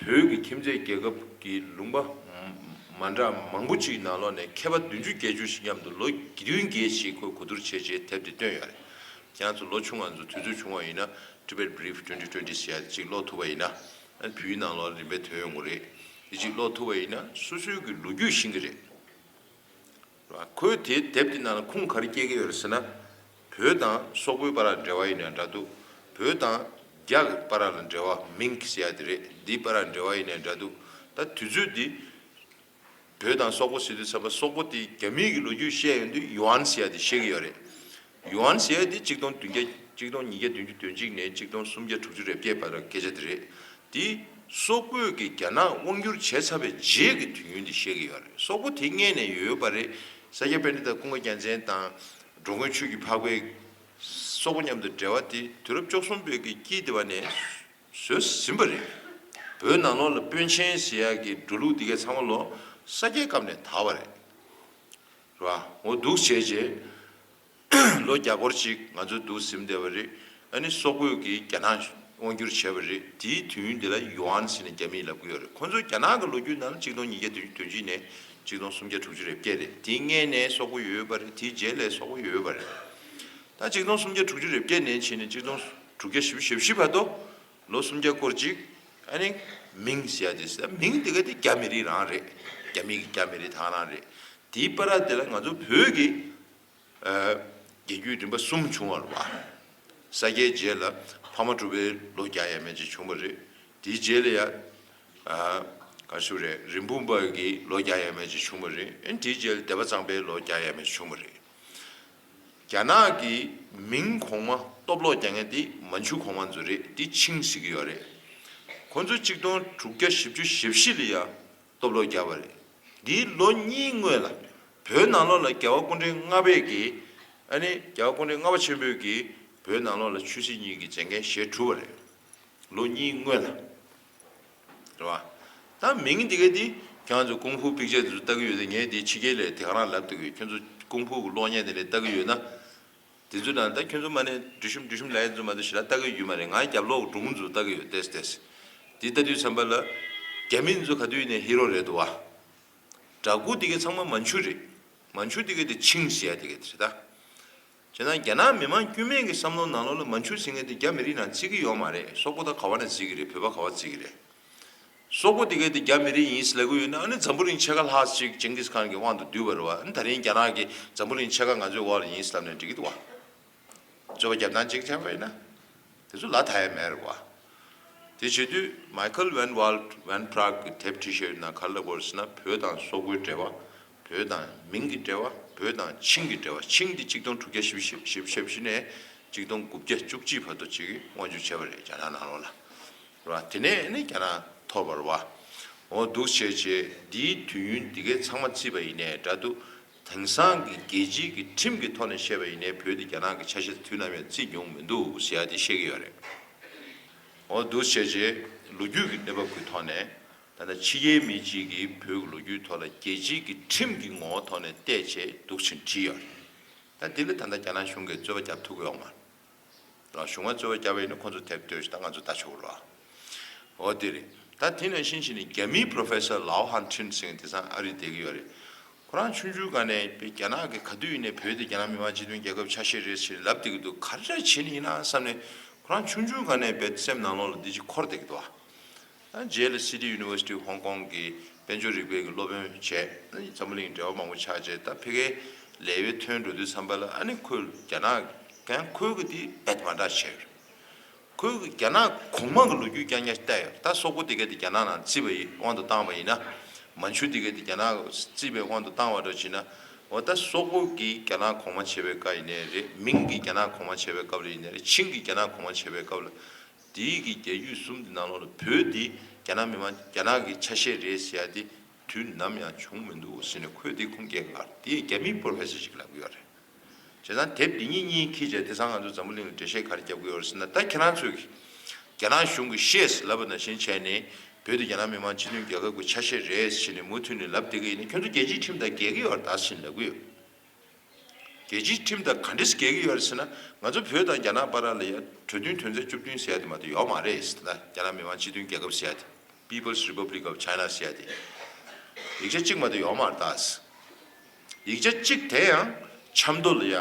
བོད་ཀྱི་ཁྱིམ་མཚེས་རྒྱལ་ཁབ་ཀྱི་ལུང་པ་མ་འདྲ་མང་པོ་ཅིག་ནང་ལོགས་ནས་མཁས་པ་བདུན་ཅུ་བརྒྱད་ཅུ་ཞིག་མཉམ་དུ་ལོ་བདུན་བརྒྱད་ཅིག་ཁོས་གོ་བསྡུར་བྱས་རྗེས་དེབ་དེ་བཏོན་ཡོད་རེད། ཁྱེད་རང་ཚོ་ལོ་ཆུང་བ་ཚོ་དུས་ཚོད་བྱུང་བ་ཡིན་ན་Tibet Brief twenty twenty ཟེར་ཡ་ཅིག་ཀློག་ཐུབ་པ་ཡིན་ན། བོད་ཡིག་ནང་ལོགས་རིམ་པས་ཐོན་ཡོང་གི་རེད། དེ་ཅིག་ཀློག་ཐུབ་པ་ཡིན་ན་སོ་སོའི་གི་ལོ་རྒྱུས་ཤེས་ཀྱི་རེད། ཁོས་དེའི་དེབ་དེ་ནང་ལ་ཁུངས་ག་རེ་སྐྱེལ་གྱི་ཡོད་རེད་ཟེར་ན། བོད་དང་སོག་པོའི་བར་ལ་འབྲེལ་བ་ཡིན་ན་འདྲ་འདུག་བོད་དང་རྒྱ་གི་བར་ལ་འབྲེལ་བ་མིང་ཟེར་ཡ་དེ་རེད། འདིའི་བར་ལ་འབྲེལ་བ་ཡིན་ན་འདྲ་འདུག་ད་དུས་ཚོད་འདི། བོད་དང་སོག་པོ་ཟེར་དུས་ཙམ་པ་སོག་པོ་དེ་རྒྱ་མིའི་གི་ལོ་རྒྱུས་བཤད་ཡོང་དུས་ཡུའན་ཟེར་ཡ་དེ་བཤད་ཀྱི་ཡོད་རེད། ཡུའན་ཟེར་ཡ་དེ་གཅིག་སྟོང་བདུན་བརྒྱ་གཅིག་སྟོང་ཉིས་བརྒྱ་བདུན་ཅུ་དོན་གཅིག་ནས་གཅིག་སྟོང་སུམ་བརྒྱ་དྲུག་ཅུ་རེ་བརྒྱད་བར་སྐད་ཆ་དེ་རེད། དེ་སོག་པོས་ཀྱིས་རྒྱ་ནག་དབང་བསྒྱུར་བྱས་ཚར་བའི་རྗེས་ཀྱི་དུས་ཡུན་དེ་བཤད་ཀྱི་ཡོད་རེད། སོག་པོ་དེ་སྔས་ནས་ཡོད་པ་རེད། ས་སྐྱ་པཎྜི་ཏ་ཀུན་དགའ་རྒྱལ་མཚན་དང་འགྲོ་མགོན་ཆོས་ཀྱི་འཕགས་པས་སོག་པོ་མཉམ་དུ་འབྲེལ་བ་དེ་དུས་རབས་བཅུ་གསུམ་པའི་གི་དཀྱིལ་དེ་བ་ནས་བཟོས་ཟིན་པ་རེད། བོད་ནང་ལོགས་ལ་པཎ་ཆེན་ཟེར་ཡག་གི་འགྲོ་ལུགས་འདི་གའི་ཚང་མ་ལོ་ས་སྐྱའི་སྐབས་ནས་དར་བ་རེད། རེད་བ། འོ་འདུག་བྱས་རྗེས། ལོ་བརྒྱ་སྐོར་ཅིག་ང་ཚོ་འདུག་ཟིན་བསྡད་པ་རེད། ཨ་ནི་སོག་པོས་ཀྱིས་རྒྱ་ནག་དབང་བསྒྱུར་བྱས་པ་རེད། དེའི་དུས་ཡུན་དེ་ལ་ཡུའན་ཟེར་ནས་རྒྱ་མིས་ལབ་ཀྱི་ཡོད་རེད། ཁོ་ཚོ་རྒྱ་ནག་གི་ལོ་རྒྱུས་ནང་ལ་གཅིག་སྟོང་ཉིས་བརྒྱ་བདུན་ཅུ་དོན་གཅིག་ནས་གཅིག་སྟོང་སུམ་བརྒྱ་དྲུག་ཅུ་རེ་བརྒྱད་རེད། དེའི་སྔས་ནས་སོག་པོ་ཡོད་པ་རེད། དེའི་རྗེས་ལ་སོག་པོ་ཡོད་པ་རེད། ད་གཅིག་སྟོང་སུམ་བརྒྱ་དྲུག་ཅུ་རེ་བརྒྱད་ནས་བྱས་ནས་གཅིག་སྟོང་དྲུག་བརྒྱ་བཞི་བཅུ་ཞེ་བཞི་བར་དུ་ལོ་སུམ་བརྒྱ་སྐོར་ཅིག་ཨ་ནི་མིང་ཟེར་ཡ་དེ་ཟེར། མིང་དེ་ག་དེ་རྒྱ་མི་རིགས་རང་རེད། རྒྱ་མི་གི་རྒྱ་མི་རིགས་དེ་རང་རེད། དེའི་བར་དེ་ལ་ང་ཚོ་བོད་ཀྱི་ཨ་རྒྱལ་རྒྱུད་རིམ་པ་གསུམ་བྱུང་བ་རེད་བ། ས་སྐྱའི་རྗེས་ལ་ཕ་མ་གྲུ་པའི་ལོ་བརྒྱ་ཡས་མས་ཅིག་བྱུང་བ་རེད། དེའི་རྗེས་ལ་ཡ། ཨ། ག་ཞུ་རེད། རིན་སྤུངས་པ་གི་ལོ་བརྒྱ་ཡས་མས་ཅིག་བྱུང་བ་རེད། ཨ་ནི་དེའི་རྗེས་ལ་སྡེ་པ་གཙང་པའི་ལོ་བརྒྱ་ཡས་མས་ཅིག་བྱུང་བ་རེད། རྒྱ་ནག་གི་མིང་གོང་མ་སྟོབས་ལོག་རྒྱག་མཁན་དེ་མན་ཇུ་གོང་མ་ཚོ་རེད། དེ་ཆིང་ཟེར་གི་ཡོད་རེད། ཁོ་ཚོ་གཅིག་སྟོང་དྲུག་བརྒྱ་བཞི་བཅུ་ཞེ་བཞི་ལ་ཡ་སྟོབས་ལོག་བརྒྱབ་པ་རེད། འདིའི་ལོ་གཉིས་སྔོན་ལ་བོད་ནང་ལོགས་ལ་རྒྱལ་བ་སྐུ་ཕྲེང་ལྔ་པས་ཀྱིས། ཨ་ནི་རྒྱལ་བ་སྐུ་ཕྲེང་ལྔ་པ་ཆེན་པོས་ཀྱིས་བོད་ནང་ལོགས་ལ་ཆོས་སྲིད་གཉིས་ཀྱི་མཛད་འགན་བཞེས་གྲུབ་པ་རེད། ལོ་གཉིས་སྔོན་ལ། རེད་བ། ད་མིང་འདི་ག་འདི་ཁྱེད་རང་ཚོ་ཀུང་ཧྥུ་པིག་ཅར་འདི་ཚོ་ལྟ་གི་ཡོད་དེ། ངས་འདི་ཕྱི་རྒྱལ་ལ་དེ་ག་རང་ལབ་ཐུབ་ཀྱི་ཡོད། ཁྱོད་ཚོ་ཀུང་ཧྥུ་གི་གློག་བརྙན་དེ་འདྲ་ལྟ་གི་ཡོད་ན། དེ་ཚོ་ནང་ད་ཁྱོད་ཚོ་མ་ནས་འབྲི་ཤུམ་འབྲི་ཤུམ་ལབ་ཡ་ཚོ་མ་གཏོགས་ཞེ་དྲག་ལྟ་གི་ཡོད་མ་རེད། ང་རྒྱབ་ལོགས་སྒྲུང་ཚོ་ལྟ་གི་ཡོད། ཏེས་ཏེས། འདི་ལྟ་དུས་ཙམ་པ་ལ་རྒྱ་མི་ཚོ་ག་དུས་ནས་ཧི་རོ་རེད་འདུག་བ། འདྲ་སྐུ་དེ་ག་ཚང་མ་མན་ཇུ་རེད། མན་ཇུ་དེ་ག་དེ་ཆིང་ཟེར་ཡ་དེ་ག་དེ་རེད་ད། བྱས་ན་རྒྱ་ནག་མི་མང་དཀྱུས་མའི་གི་བསམ་བློ་ནང་ལོགས་ལ་མན་ཇུ་ཟེར་མཁན་དེ་རྒྱ་མི་རིགས་ནང་བརྩི་གི་ཡོད་མ་རེད། སོག་པོ་ད་ག་བ་ནས་བརྩི་གི་རེད། བོད་པ་ག་བ་བརྩི་གི་རེད། སོག་པོ་དེ་ག་དེ་རྒྱ་མི་རིགས་ཡིན་ཟེར་ལབ་གི་ཡོད་ན། ཨ་ནི་འཛམ་བུ་གླིང་ཕྱེད་ཀ་ལྷག་ཅིག་ཇིང་གིས་ཁཱན་གི་དབང་དུ་བསྡུས་པ་རེད་བ། ཨ་ནི་ད་རིང་རྒྱ་ནག་གིས་འཛམ་བུ་གླིང་ཕྱེད་ཀ་ང་ཚོའི་འོག་ལ་ཡིན་ཟེར་ལབ་ནས་འགྲིག་གི་འདུག་བ། རྩོད་པ་རྒྱབ་སྟངས་གཅིག་ཆགས་པ་ཡིན་ན། དེ་ཚོ་ལ་ད་ཡ་མེད་རེད་བ། དེ་བྱེད་དུས་མའི་ཁལ་ཝན་ཝལ་ཝན་པྲག་གི་དེབ་བྲིས་ཤོད་ན་ག་རེ་ལབ་དགོས་ཟེར་ན། བོད་དང་སོག་པོའི་འབྲེལ་བ། བོད་དང་མིང་གི་འབྲེལ་བ། བོད་དང་ཆིང་གི་འབྲེལ་བ། ཆིང་འདི་གཅིག་སྟོང་དྲུག་བརྒྱ་བཞི་བཅུ་ཞེ་བཞི་ནས་གཅིག་སྟོང་དགུ་བརྒྱ་བཅུ་གཅིག་བར་དུ་ཅིག་དབང་བསྒྱུར་བྱས་པ་རེད། རྒྱ་ནག་ནང་ལོགས་ལ། རེད་བ། དེ་ནས་ནི་རྒྱ་ནག་ཐོར་བ་རེད་བ། འོ་འདུག་བྱས་བྱས་འདིའི་དུས་ཡུན་འདི་གའི་ཚང་མ་བརྩིས་པ་ཡིན་ནའི་འདྲ་འདུག་དེང་སང་གི་རྒྱལ་སྤྱིའི་གི་ཁྲིམས་ཀྱི་ཐོག་ནས་བཤད་པ་ཡིན་ནའི་བོད་འདི་རྒྱ་ནག་གི་ཆ་ཤས་དུས་ནམ་ཡང་བརྩིས་མྱོང་མི་འདུག་ཟེར་ཡ་དེ་བཤད་ཀྱི་ཡོད་རེད། འོ་འདུག་བྱས་བྱས་ལོ་རྒྱུས་ཀྱི་གནས་བབ་ཀྱི་ཐོག་ནས། ད་ལྟ་ཕྱི་རྒྱལ་མི་གཅིག་གིས་བོད་ཀྱི་ལོ་རྒྱུས་ཐོག་ལ་རྒྱལ་སྤྱིའི་གི་ཁྲིམས་ཀྱི་ངོ་བོ་ཐོག་ནས་བལྟས་བྱས་འདུག་ཕྱིན་བྲིས་ཡོད་རེད། ད་འདི་ལ་ད་ལྟ་རྒྱ་ནག་གཞུང་གིས་རྩོད་པ་རྒྱབ་ཐུབ་ཀྱི་ཡོད་མ་རེད། ལ་གཞུང་ང་རྩོད་པ་བརྒྱབ་པ་ཡིན་ན་ཁོང་ཚོ་དེབ་ལྟོས་ཤིག་ད་ང་ཚོ་ལྟ་ཆོག་རོགས། འོ་དེ་རེད། ད་དེ་ནང་བཞིན་བྱས་ནས་རྒྱ་མིའི་པྲོ་ཕེ་སར་ལའོ་ཧན་ཁྲིན་ཟེར་མཁན་དེང་སང་ཨ་རིར་བསྡད་ཀྱི་ཡོད་རེད། ཁོ་རང་ཆུང་ཆུང་སྒང་ནས་དཔེ་རྒྱ་ནག་གི་ག་དུས་ཡིན་ནའི་བོད་དེ་རྒྱ་ནག་མི་དམངས་སྤྱི་མཐུན་རྒྱལ་ཁབ་ཆ་ཤས་རེད་ཟེར་ལབ་བསྡད་ཀྱི་འདུག་ག་རེ་བྱས་ནས་ཡིན་ན་བསམ་ནས་ཁོ་རང་ཆུང་ཆུང་སྒང་ནས་དཔེ་སེམས་ནང་ལོགས་ལ་འདི་ཅིག་འཁོར་བསྡད་ཀྱི་འདུག་ཨ། ད་རྗེས་ལ་City University Hong Kong གི་དཔལ་འབྱོར་རིག་པའི་གི་སློབ་དཔོན་བྱས། འཛམ་བུ་གླིང་འབྲེལ་བ་མང་པོ་ཆགས་རྗེས། ད་ཕ་གིའི་ལས་བའི་ཐོན་འགྲོ་དུས་ཙམ་པ་ལ། ཨ་ནི་ཁོས་རྒྱ་ནག་ཀྱང་ཁོའི་གི་དེ་རྦད་མ་འདྲ་བྱས་ཡོད། ཁོས་རྒྱ་ནག་གོང་མ་གི་ལོ་རྒྱུས་རྐྱང་རྐྱང་བལྟས་ཡོད། ད་སོག་པོ་དེ་ག་དེ་རྒྱ་ནག་ནང་བརྩིས་པ་ཡི་དབང་དུ་བཏང་བ་ཡིན་ན། མན་ཇུ་དེ་ག་དེ་རྒྱ་ནག་བརྩིས་པའི་དབང་དུ་བཏང་བ་འདྲ་བྱས་ན། འོ་ད་སོག་པོ་གིས་རྒྱ་ནག་གོང་མ་བྱས་པའི་སྐབས་ཡིན་ནའི་རེད། མིང་གིས་རྒྱ་ནག་གོང་མ་བྱས་པའི་སྐབས་ལ་ཡིན་ནའི་རེད། ཆིང་གིས་རྒྱ་ནག་གོང་མ་བྱས་པའི་སྐབས་ལ། དེའི་གི་རྒྱལ་རྒྱུད་གསུམ་དེ་ནང་ལོགས་ལ་བོད་དེ་རྒྱ་ནག་མི་དམངས་རྒྱ་ནག་གི་ཆ་ཤས་རེད་ཟེར་ཡ་དེ་དུས་ནམ་ཡང་བྱུང་མི་འདུག་ཟེར་ནས། ཁོས་དེ་ཁུངས་སྐྱེལ་ག་དེ་རྒྱ་མིའི་པོ་རོ་ཕེ་སར་ཞིག་ལབ་ཀྱི་ཡོད་རེད། བྱས་ཙང་དེབ་འདི་གཉིས་གཉིས་ཁྱེར་བྱས། དེང་སང་ང་ཚོ་འཛམ་བུ་གླིང་ལ་འགྲེལ་བཤད་ག་རེ་རྒྱབ་ཀྱི་ཡོད་རེད་ཟེར་ན། ད་ཁྱེད་རང་ཚོས་ཀྱིས་རྒྱ་ནག་གཞུང་གིས་བཤད་ཟེར་ལབ་པ་ནང་བཞིན་བྱས་ནས། བོད་དེ་རྒྱ་ནག་མི་དམངས་སྤྱི་མཐུན་རྒྱལ་ཁབ་ཀྱི་ཆ་ཤས་རེད་ཟེར་ནས་མུ་མཐུད་ནས་ལབ་བསྡད་ཀྱི་ཡིན་ན། ཁྱོད་ཚོ་རྒྱལ་སྤྱིའི་ཁྲིམས་དང་འགལ་གྱི་ཡོད་རེད་ད་ཟེར་ནས་ལབ་ཀྱི་ཡོད། རྒྱལ་སྤྱིའི་ཁྲིམས་དང་ག་འདྲས་འགལ་གྱི་ཡོད་རེད་ཟེར་ན། ང་ཚོ་བོད་དང་རྒྱ་ནག་བར་ལ་ཡ་གྲོས་མཐུན་དོན་ཚན་བཅུ་བདུན་ཟེར་ཡ་དེ་མ་གཏོགས་ཡོད་མ་རེད་ཟེར། ད་རྒྱ་ནག་མི་དམངས་སྤྱི་མཐུན་རྒྱལ་ཁབ་ཟེར་ཡ་དེ། People's Republic of China ཟེར་ཡ་དེ། ཡིག་ཆ་གཅིག་མ་གཏོགས་ཡོད་མ་རེད་ད་ཟེར། ཡིག་ཆ་གཅིག་དེ་ཡང་ཆབ་མདོ་ལ་ཡ་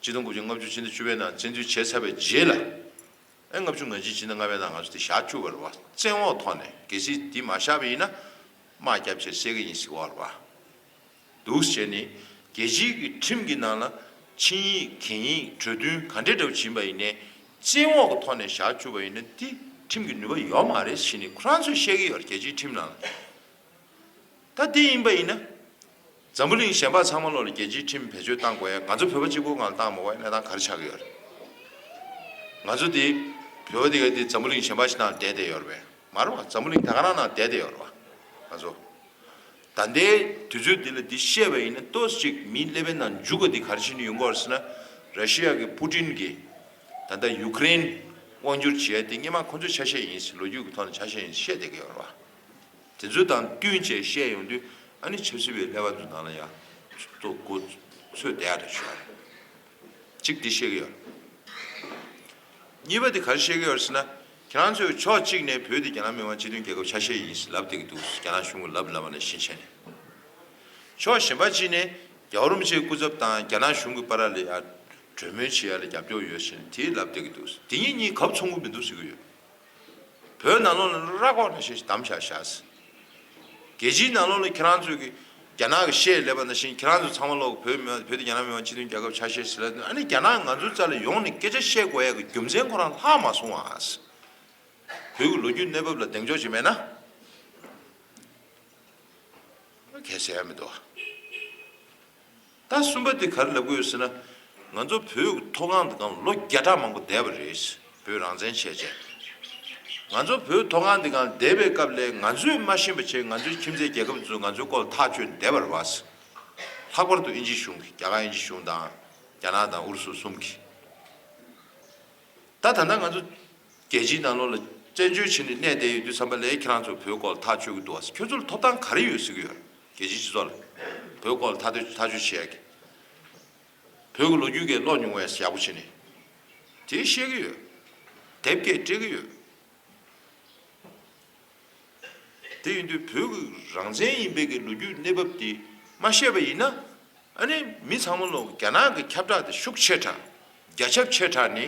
ཆིག་སྟོང་དགུ་བརྒྱ་ལྔ་བཅུ་ཕྱི་ཟླ་བཅུ་པའི་ནང་བཙན་འཛུལ་བྱས་ཚར་བའི་རྗེས་ལ། ཨེ་ལྔ་བཅུ་ང་བཞི་ཕྱི་ཟླ་ལྔ་པའི་ནང་ང་ཚོ་དེ་བཞག་བཅུག་པ་རེད་བ། བཙན་འོག་ཐོག་ནས། གལ་སྲིད་དེ་མ་བཞག་པ་ཡིན་ན་དམག་བརྒྱབ་བྱས་བསད་ཀྱི་ཡིན་ཟེར་བ་རེད་བ། འདུག་བྱས་ནས་རྒྱལ་སྤྱིའི་གི་ཁྲིམས་ཀྱི་ནང་ལ་ཆིངས་ཡིག་གན་ཡིག་གྲོས་མཐུན་ག་འདྲའི་འདྲ་བོ་ཕྱིན་པ་ཡིན་ནའི། བཙན་འོག་གི་ཐོག་ནས་བཞག་བཅུག་པ་ཡིན་ན་དེ་ཁྲིམས་ཀྱི་ནུས་པ་ཡོད་མ་རེད་ཟེར་ནས་ཁོ་རང་ཚོས་བཤད་ཀྱི་ཡོད་རེད། རྒྱལ་སྤྱིའི་ཁྲིམས་ནང་ལ། ད་དེ་ཡིན་པ་ཡིན་ན། འཛམ་བུ་གླིང་གཞན་པ་ཚང་མ་ལོག་ལ་རྒྱལ་སྤྱིའི་ཁྲིམས་བེད་སྤྱོད་བཏང་དགོས་ཡ། ང་ཚོ་བོད་པ་གཅིག་པོ་སྒང་ལ་བཏང་མ་དགོས་ཡ་གནས་སྟངས་ག་རེ་ཆགས་ཀྱི་ཡོད་རེད། ང་ཚོ་དེ་བོད་པ་དེ་ག་དེ་འཛམ་བུ་གླིང་གཞན་པ་ཞིག་ནང་བསྡད་བསྡད་ཡོད་རེད་པས། མ་རེད་བ། འཛམ་བུ་གླིང་ད་ག་རང་ནང་བསྡད་བསྡད་ཡོད་རེད་བ། ང་ཚོ་ད་ལྟའི་དུས་ཚོད་འདི་ལ་འདི་བཤད་པ་ཡིན་ན། ཏོག་ཙམ་ཅིག་མིའི་ཀླད་པའི་ནང་འཇུག་ག་འདི་ག་རེ་བྱས་ནས་ཡོང་གི་ཡོད་རེད་ཟེར་ན། ར་ཤི་ཡ་གི་པུ་ཏིན་གྱིས་ད་ལྟ་ཡུ་ཀེ་རེན་དབང་བསྒྱུར་བྱེད་ཡ་དེ་སྔོན་མ་ཁོ་ཚོའི་ཆ་ཤས་ཡིན་ཟེར། ལོ་རྒྱུས་ཀྱི་ཐོག་ནས་ཆ་ཤས་ཡིན་ཟེར་བཤད་བསྡད་ཀྱི་ཡོད་རེད་བ། དེ་ཚོ་དང་བསྟུན་བྱས་བཤད་ཡོང་དུས། ཨ་ནི་ཆབ་སྲིད་པའི་ཀླད་པ་ཚོ་ནང་ལ་ཡང་ཏོག་ཙམ་ཚོད་བསྡད་ཡ་འདྲ་བྱུང་བ་རེད། གཅིག་འདི་བཤད་ཀྱི་ཡོད། གཉིས་པ་དེ་ག་རེ་བཤད་ཀྱི་ཡོད་ཟེར་ན། ཁྱེད་རང་ཚོས་ཕྱོགས་གཅིག་ནས་བོད་དེ་རྒྱ་ནག་མི་དམངས་སྤྱི་མཐུན་རྒྱལ་ཁབ་ཆ་ཤས་ཡིན་ཟེར་ལབ་བསྡད་ཀྱི་འདུག་རྒྱ་ནག་གཞུང་གིས་ལབ་ལབ་པ་ནང་བཞིན་བྱས་ནས། ཕྱོགས་གཞན་པ་གཅིག་ནས་རྒྱལ་བ་རིན་པོ་ཆེའི་སྐུ་ཚབ་དང་རྒྱ་ནག་གཞུང་གི་བར་ལ་ཡ་གྲོས་མོལ་བྱེད་ཡ་ལ་རྒྱབ་སྐྱོར་ཡོད་ཟེར་ནས་དེ་ལབ་བསྡད་ཀྱི་འདུག་དེ་གཉིས་གཉིས་གབ་ཚོང་གི་མི་འདུག་ཟེར་གྱི་ཡོད། བོད་ནང་ལོགས་ལ་ར་སྐོར་ནང་བཞིན་ཞིག་བསྡམས་བཞག་བཞག་ཟེར། རྒྱལ་སྤྱིའི་ནང་ལོགས་ལ་ཁྱེད་རང་ཚོས་ཀྱི་རྒྱ་ནག་གི་བཤད་ལབ་པ་ནང་བཞིན། ཁྱེད་རང་ཚོ་ཚང་མ་ལོག་བོད་མི་བོད་དེ་རྒྱ་ནག་མི་དམངས་སྤྱི་མཐུན་རྒྱལ་ཁབ་ཆ་ཤས་ཟེར་ལབ་དུས། ཨ་ནི་རྒྱ་ནག་ང་ཚོའི་རྩ་ལ་ཡོང་ནས་སྐད་ཆ་བཤད་དགོས་ཡ་གི་རྒྱུ་མཚན་ཁོ་རང་ལྷག་མ་སོང་བ་ཟེར། བོད་ཀྱི་ལོ་རྒྱུས་གནས་བབ་ལ་གདེང་འཇོག་བྱེད་མེད་ན། གལ་ཟེར་ཡ་མི་འདུག་ད་གསུམ་པ་དེ་ག་རེ་ལབ་ཀྱི་ཡོད་ཟེར་ན། ང་ཚོ་བོད་ཀྱི་མཐོ་སྒང་འདི་སྒང་ལོ་བརྒྱ་ཕྲག་མང་པོ་བསྡད་པ་རེད། བོད་རང་བཙན་བྱས་རྗེས། ང་ཚོ་བོད་མཐོ་སྒང་འདི་སྒང་བསྡད་པའི་སྐབས་ལ་ང་ཚོས་མ་ཤེས་པ་བྱས། ང་ཚོའི་ཁྱིམ་མཚེས་རྒྱལ་ཁབ་ཚོས་ང་ཚོའི་སྐོར་ལ་ཐག་གཅོད་བསྡད་པ་རེད་བ། ལྷག་པར་དུ་དབྱིན་ཇིའི་གཞུང་གིས། རྒྱ་གར་དབྱིན་ཇིའི་གཞུང་དང་རྒྱ་ནག་དང་ཨུ་རུ་སུ་གསུམ་གྱིས། ད་ད་ལྟ་ང་ཚོ་རྒྱལ་སྤྱིའི་ནང་ལོགས་ལ་བཙན་བྱོལ་བྱས་ནས་གནས་བསྡད་ཡོད་དུས་ཙམ་པ་ལ། ཁྱེད་རང་ཚོ་བོད་སྐོར་ལ་ཐག་གཅོད་ཀྱི་འདུག་བ། ཁྱོད་ཚོར་ཐོབ་ཐང་ག་རེ་ཡོད་ཟེར་གྱི་ཡོད། རྒྱལ་སྤྱིའི་སྤྱི་ཚོགས་ལ་བོད་སྐོར་ལ་ཐག་གཅོད་ཐག་གཅོད་བྱེད་ཡ་གི། བོད་ཀྱི་ལོ་རྒྱུས་སྐད་ཀློག་མྱོང་བས་ཡག་པོ་བྱས་ནས་དེ་བཤད་ཀྱི་ཡོད། དེབ་སྐད་སྤྲད་ཀྱི་ཡོད། དེ་ཡིན་དུས་བོད་ཀྱི་རང་བཙན་ཡིན་པའི་གི་ལོ་རྒྱུས་གནས་བབ་དེ་མ་ཤེས་པ་ཡིན་ན། ཨ་ནི་མི་ཚང་མ་ལོག་རྒྱ་ནག་གི་ཁྱབ་བསྒྲགས་དེ་ཤུགས་ཆེ་དྲགས། རྒྱ་ཁྱབ་ཆེ་དྲགས་ནི།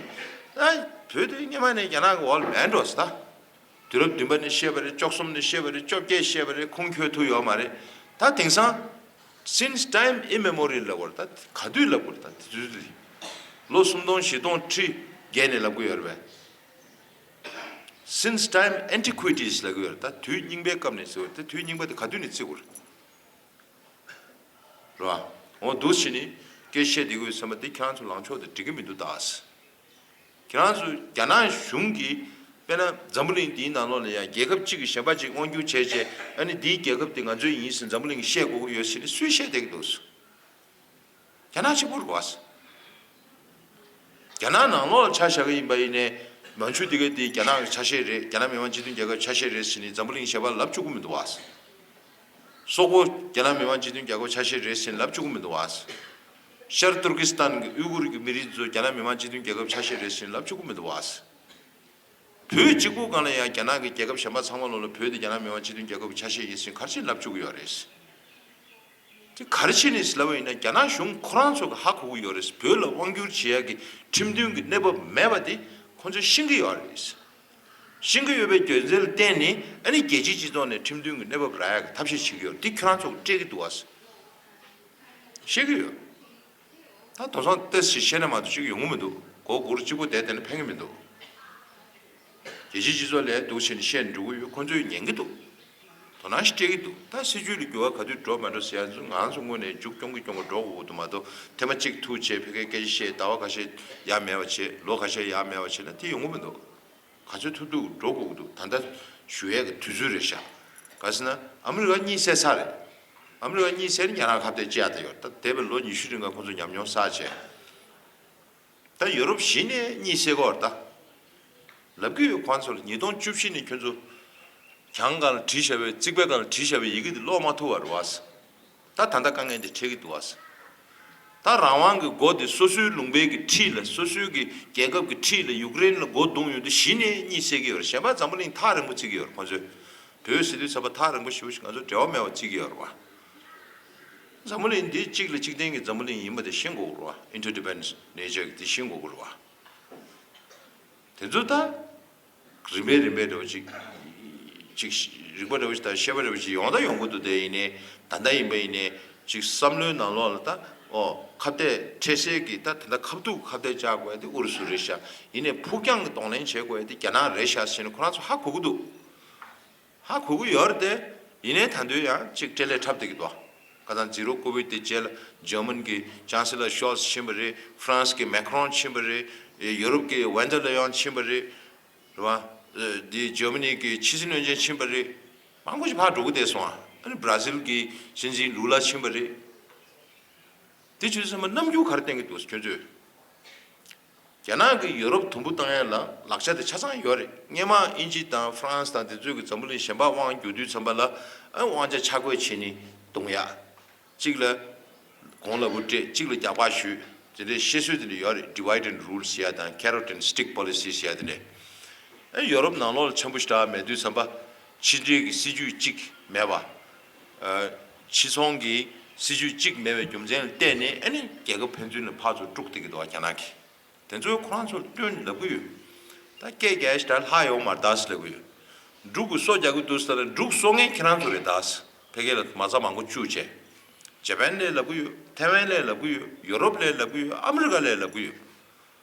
ཨ། བོད་དེ་སྔོན་མ་ནས་རྒྱ་ནག་གི་འོག་ལ་མེད་འགྲོ་ཟེར་ད། དུས་རབས་བདུན་པ་ནས་བཤད་པ་རེད། བཅུ་གསུམ་ནས་བཤད་པ་རེད། བཅོ་བརྒྱད་བཤད་པ་རེད། ཁུངས་འཁྱོལ་ཐུབ་ཡོད་མ་རེད། ད་དེང་སང་since time immemorial ལབ་དགོས་རེད། ད་ག་དུས་ལབ་དགོས་རེད། ད་དེ་དུས་དེ་ལོ་སུམ་སྟོང་བཞི་སྟོང་ཁྲི་བརྒལ་ནས་ལབ་ཀྱི་ཡོད་རེད་པས། Since time antiquities ལབ་ཀྱི་ཡོད་རེད། ད་དུས་རྙིང་པའི་སྐབས་ནས་ཟེར་བ་རེད། ད་དུས་རྙིང་པ་དེ་ག་དུས་ནས་བརྩི་དགོས་རེད། རེད་བ། འོ་འདུག་བྱས་ནས་སྐད་བཤད་བསྡད་ཀྱི་ཡོད་བསམ་པ་དེ་ཁྱེད་རང་ཚོ་ལངས་ཕྱོགས་དེ་འགྲིག་གི་མི་འདུག་ད་ཟེར། ཁྱེད་རང་ཚོ་རྒྱ་ནག་གཞུང་གིས་དཔེར་ན་འཛམ་བུ་གླིང་འདིའི་ནང་ལོགས་ལ་ཡང་རྒྱལ་ཁབ་གཅིག་གིས་གཞན་པ་གཅིག་དབང་བསྒྱུར་བྱས་རྗེས། ཨ་ནི་འདིའི་རྒྱལ་ཁབ་དེ་ང་ཚོའི་ཡིན་ཟེར་འཛམ་བུ་གླིང་གིས་བཤད་དགོས་ཀྱི་ཡོད་ཟེར་ནས་སུས་བཤད་བསྡད་ཀྱི་འདུག་ཟེར། རྒྱ་ནག་གཅིག་པུ་རེད་བ། རྒྱ་ནག་ནང་ལོགས་ལ་ཆ་བཞག་གི་ཡིན་པ་ཡིན་ནའི། མན་ཇུ་དེ་ག་དེ་རྒྱ་ནག་གི་ཆ་ཤས་རེད། རྒྱ་ནག་མི་དམངས་སྤྱི་མཐུན་རྒྱལ་ཁབ་ཆ་ཤས་རེད་ཟེར་ནས་འཛམ་བུ་གླིང་གཞན་པ་ལབ་བཅུག་གི་མི་འདུག་བ། སོག་པོ་རྒྱ་ནག་མི་དམངས་སྤྱི་མཐུན་རྒྱལ་ཁབ་ཆ་ཤས་རེད་ཟེར་ནས་ལབ་བཅུག་གི་མི་འདུག་བ། ཤར་ཏུར་ཀི་སི་ཐན་གྱི་ཨུ་གུར་གྱི་མི་རིགས་ཚོ་རྒྱ་ནག་མི་དམངས་སྤྱི་མཐུན་རྒྱལ་ཁབ་ཆ་ཤས་རེད་ཟེར་ནས་ལབ་བཅུག་གི་མི་འདུག་བ། བོད་གཅིག་པུ་སྒང་ལ་ཡང་རྒྱ་ནག་གི་རྒྱལ་ཁབ་གཞན་པ་ཚང་མ་ལོགས་ལ་བོད་དེ་རྒྱ་ནག་མི་དམངས་སྤྱི་མཐུན་རྒྱལ་ཁབ་ཀྱི་ཆ་ཤས་ཡིན་ཟེར་ག་རེ་བྱས་ནས་ལབ་བཅུག་གི་ཡོད་རེད། དེ་ག་རེ་བྱས་ནས་ལབ་པ་ཡིན་ན། རྒྱ་ནག་གཞུང་ཁོ་རང་ཚོ་གི་ཧ་གོ་གི་ཡོད་རེད། བོད་ལ་དབང་བསྒྱུར་བྱེད་ཡག་གི་ཁྲིམས་མཐུན་གྱི་གནས་བབ་མེད་པ་དེ་ཁོ་ཚོས་ཤེས་ཀྱི་ཡོད་རེད། ཤེས་ཀྱི་ཡོད་པའི་རྒྱུ་མཚན་ལ་བརྟེན་ནས་ཨ་ནི་རྒྱལ་སྤྱིའི་སྤྱི་ཚོགས་ནས་ཁྲིམས་མཐུན་གྱི་གནས་བབ་རག་ཡག་གི་ཐབས་ཤེས་བྱེད་ཀྱི་ཡོད་རེད། འདི་ཁྱོད་རང་ཚོ་སྤྲད་ཀྱི་འདུག་བ། ཤེས་ཀྱི་ཡོད། ད་དེང་སང་ཏོག་ཙམ་ཞིག་བཤད་ན་མ་གཏོགས་ཅིག་ཡོང་གི་མི་འདུག་སྒོ་སྒོར་གཅིག་པོ་བསྡད་བསྡད་ན་ཕན་གྱི་མི་འདུག་རྒྱལ་སྤྱིའི་སྤྱི་ཚོགས་ལ་འདུག་བྱས་ནས་བཤད་ནས་འགྲོ་གི་ཡོད། ཁོ་ཚོས་ཉན་གྱི་འདུག་དོ་སྣང་ཞིག་སྤྲད་ཀྱི་འདུག་ད་སྲིད་ཇུས་ལ་འགྱུར་བ་ག་དུས་འགྲོ་མ་འགྲོ་ཟེར་ཡ་ཚོ་ང་ཚོ་དངོས་གནས་མཇུག་སྐྱོང་གི་སྐྱོང་གི་འགྲོ་དགོས་ཀྱི་འདུག་མ་གཏོགས་ཐེངས་མ་གཅིག་ཐུག་བྱས་ཕ་གིའི་སྐད་ཆ་བཤད། ཟླ་བ་ཁ་ཤས་ཡ་མེད་པ་བྱས། ལོ་ཁ་ཤས་ཡ་མེད་པ་བྱས་ན་དེ་ཡོང་གི་མི་འདུག་ག་ཚོད་ཐུབ་ཐུབ་འགྲོ་དགོས་ཀྱི་འདུག་ད་ལྟ་ཞུ་ཡས་ཀྱི་དུས་ཚོད་རེད་ཤག་ག་ཟེར་ན་ཨ་མི་རི་ཀ་གཉིད་སད་ཚར་རེད། ཨ་མི་རི་ཀ་གཉིད་སད་ནས་ང་རང་ཁ་གཏད་བཅག་བསྡད་ཡོད། ད་འདས་པའི་ལོ་ཉི་ཤུ་རིང་ག་ཁོ་ཚོ་ཉམས་མྱོང་བསགས་བྱས། ད་ཡོ་རོབ་གཞི་ནས་གཉིད་སད་ཀྱི་ཡོད་རེད་ད། ལབ་ཀྱི་ཡོད་ཁོང་ཚོ་ལ། ཉིས་སྟོང་བཅུ་བཞི་ནས་ཁྱོད་ཚོ་གྱང་སྒང་ལ་བྲིས་བཞག་པའི་རྩིག་པའི་སྒང་ལ་བྲིས་བཞག་པའི་ཡི་གེ་འདི་ཀློག་མ་ཐུབ་པ་རེད་བ། ད་ད་ལྟ་དཀའ་ངལ་འདི་འཕྲད་ཀྱི་འདུག་བ། ད་རང་དབང་གི་སྒོ་དེ་སོ་སོའི་ལུང་པའི་གི་འཁྲིས་ལ། སོ་སོའི་གི་རྒྱལ་ཁབ་ཀྱི་འཁྲིས་ལ་ཡུཀ་རེན་ལ་སྒོ་བརྡུངས་ཡོང་དུས་གཞི་ནས་གཉིད་སད་ཀྱི་ཡོད་རེད། གཞན་པ་འཛམ་བུ་གླིང་ཐག་རིང་པོ་བརྩི་གི་ཡོད་རེད་ཁོང་ཚོས། བོད་ཟེར་དུས་ཙམ་པ་ཐག་རིང་པོ་ཞེ་པོ་ཞིག་ང་ཚོ་འབྲེལ་བ་མེད་པ་བརྩི་གི་ཡོད་རེད་བ། འཛམ་བུ་གླིང་འདི་གཅིག་ལ་གཅིག་བརྟེན་གྱི་འཛམ་བུ་གླིང་ཡིན་པ་དེ་ཤེས་དགོས་རེད་བ། Interdependence nature གི་དེ་ཤེས་དགོས་རེད་བ། དེ་ཚོ་ད་རིམ་པས་རིམ་པས་འདྲ་བོ་ཅིག་ཅིག་རིག་པ་འདྲ་བོ་ཅིག་དང་ཤེས་པ་འདྲ་བོ་ཅིག་ཡོང་ད་ཡོང་གི་འདུག་དེ་ཡིན་ནའི་ད་ལྟ་ཡིན་པ་ཡིན་ནའི་ཅིག་བསམ་བློའི་ནང་ལོགས་ལ་ད་ཨོ་ཁ་གཏད་འཕྲལ་སེལ་གྱི་ད་ད་ལྟ་ཁ་ཐུག་ཁ་གཏད་བཅག་དགོས་ཡ་དེ་ཨུ་རུ་སུ་རེད་ཤག་ཡིན་ནའི་ཕུགས་རྒྱང་གི་གདོང་ལེན་བྱེད་དགོས་ཡ་དེ་རྒྱ་ནག་རེད་ཤག་ཟེར་ནས་ཁོ་རང་ཚོ་ཧ་གོ་གི་འདུག་ཧ་གོ་གི་ཡོད་རེད་དེ། ཡིན་ནའི་ད་དུང་ཡང་གཅིག་སྤྲེལ་ལད་འཁྲབ་བསྡད་ཀྱི་འདུག་ཁ་སང་ཛི་རོ་ཀོ་ཝིཌ་དེ་རྗེས་ལ་འཇར་མན་གྱི་ཅན་སི་ལར་ཤོལ་ཚ་ཕྱིན་པ་རེད། ཧྥ་རན་སི་གི་མེ་ཁ་རོན་ཕྱིན་པ་རེད། ཡོ་རོབ་ཀྱི་ཝན་ཌར་ལེ་ཡན་ཕྱིན་པ་རེད། རེད་བ། འདི་འཇར་མ་ནི་གི་ཕྱི་སྲིད་བློན་ཆེན་ཕྱིན་པ་རེད། མང་པོ་ཞིག་ཕར་འགྲོ་གི་བསྡད་སོང་ཨ། ཨ་ནི་བྷ་ར་ཟིལ་གྱི་སྲིད་འཛིན་ལུ་ལ་ཕྱིན་པ་རེད། དེ་བྱས་ཙང་མ་རྣམ་འགྱུར་ག་རེ་བསྟན་གྱི་འདུག་ཁྱོད་ཚོས། རྒྱ་ནག་གིས་ཡོ་རོབ་དུམ་བུ་བཏང་ཡ་ལ་ལག་ཆ་དེ་ཆ་ཚང་ཡོད་རེད། སྔོན་མ་དབྱིན་ཇི་དང་ཧྥ་རན་སི་དང་དེ་ཚོས་ཀྱི་འཛམ་བུ་གླིང་གཞན་པ་དབང་བསྒྱུར་དུས་ཙམ་པ་ལ་ཨ་དབང་ཆ་ཆ་བགོས་བྱས་ནས་བརྡུང་ཡ། གཅིག་ལ་གོང་ལ་བུ་སྤྲད། གཅིག་ལ་རྒྱག་པ་ཞུས། དེ་འདྲའི་བཤད་སྲོལ་དེ་འདྲ་ཡོད་རེད། Divide and rule ཟེར་ཡ་དང་Carrot and Stick policy ཟེར་ཡ་དེ་འདྲ། ཨ་ཡོ་རོབ་ནང་ལོགས་ལ་འཆམ་པོ་ཞེ་དྲག་མེད་དུས་ཙམ་པ་ཕྱི་འབྲེལ་གྱི་སྲིད་ཇུས་གཅིག་མེད་པ། ཕྱི་ཚོང་གི་སྲིད་ཇུས་གཅིག་མེད་པའི་རྒྱུ་མཚན་ལ་བརྟེན་ནས་ཨ་ནི་རྒྱལ་ཁབ་ཕན་ཚུན་ལ་ཕར་ཚུར་དཀྲུག་བསྡད་ཀྱི་འདུག་བ་རྒྱ་ནག་གིས། དེ་ཚོ་ཁོ་རང་ཚོར་སྟོན་ལབ་ཀྱི་ཡོད། ད་སྐད་རྒྱག་ཞེ་དྲག་ལྷག་ཡོང་མ་རེད་ད་ཟེར་ལབ་ཀྱི་ཡོད། འབྲུག་གི་སོ་རྒྱག་གི་འདུག་ཟེར་ན་འབྲུག་གསོ་མཁན་ཁྱེད་རང་ཚོ་རེད་ད་ཟེར། ཕ་གི་ལ་མ་རྩ་མང་པོ་བཅུག་བྱས། ཇ་པན་ལ་ལབ་ཀྱི་ཡོད། ཐའེ་ཝན་ལ་ལབ་ཀྱི་ཡོད། ཡོ་རོབ་ལ་ལབ་ཀྱི་ཡོད། ཨ་མི་རི་ཀ་ལ་ལབ་ཀྱི་ཡོད།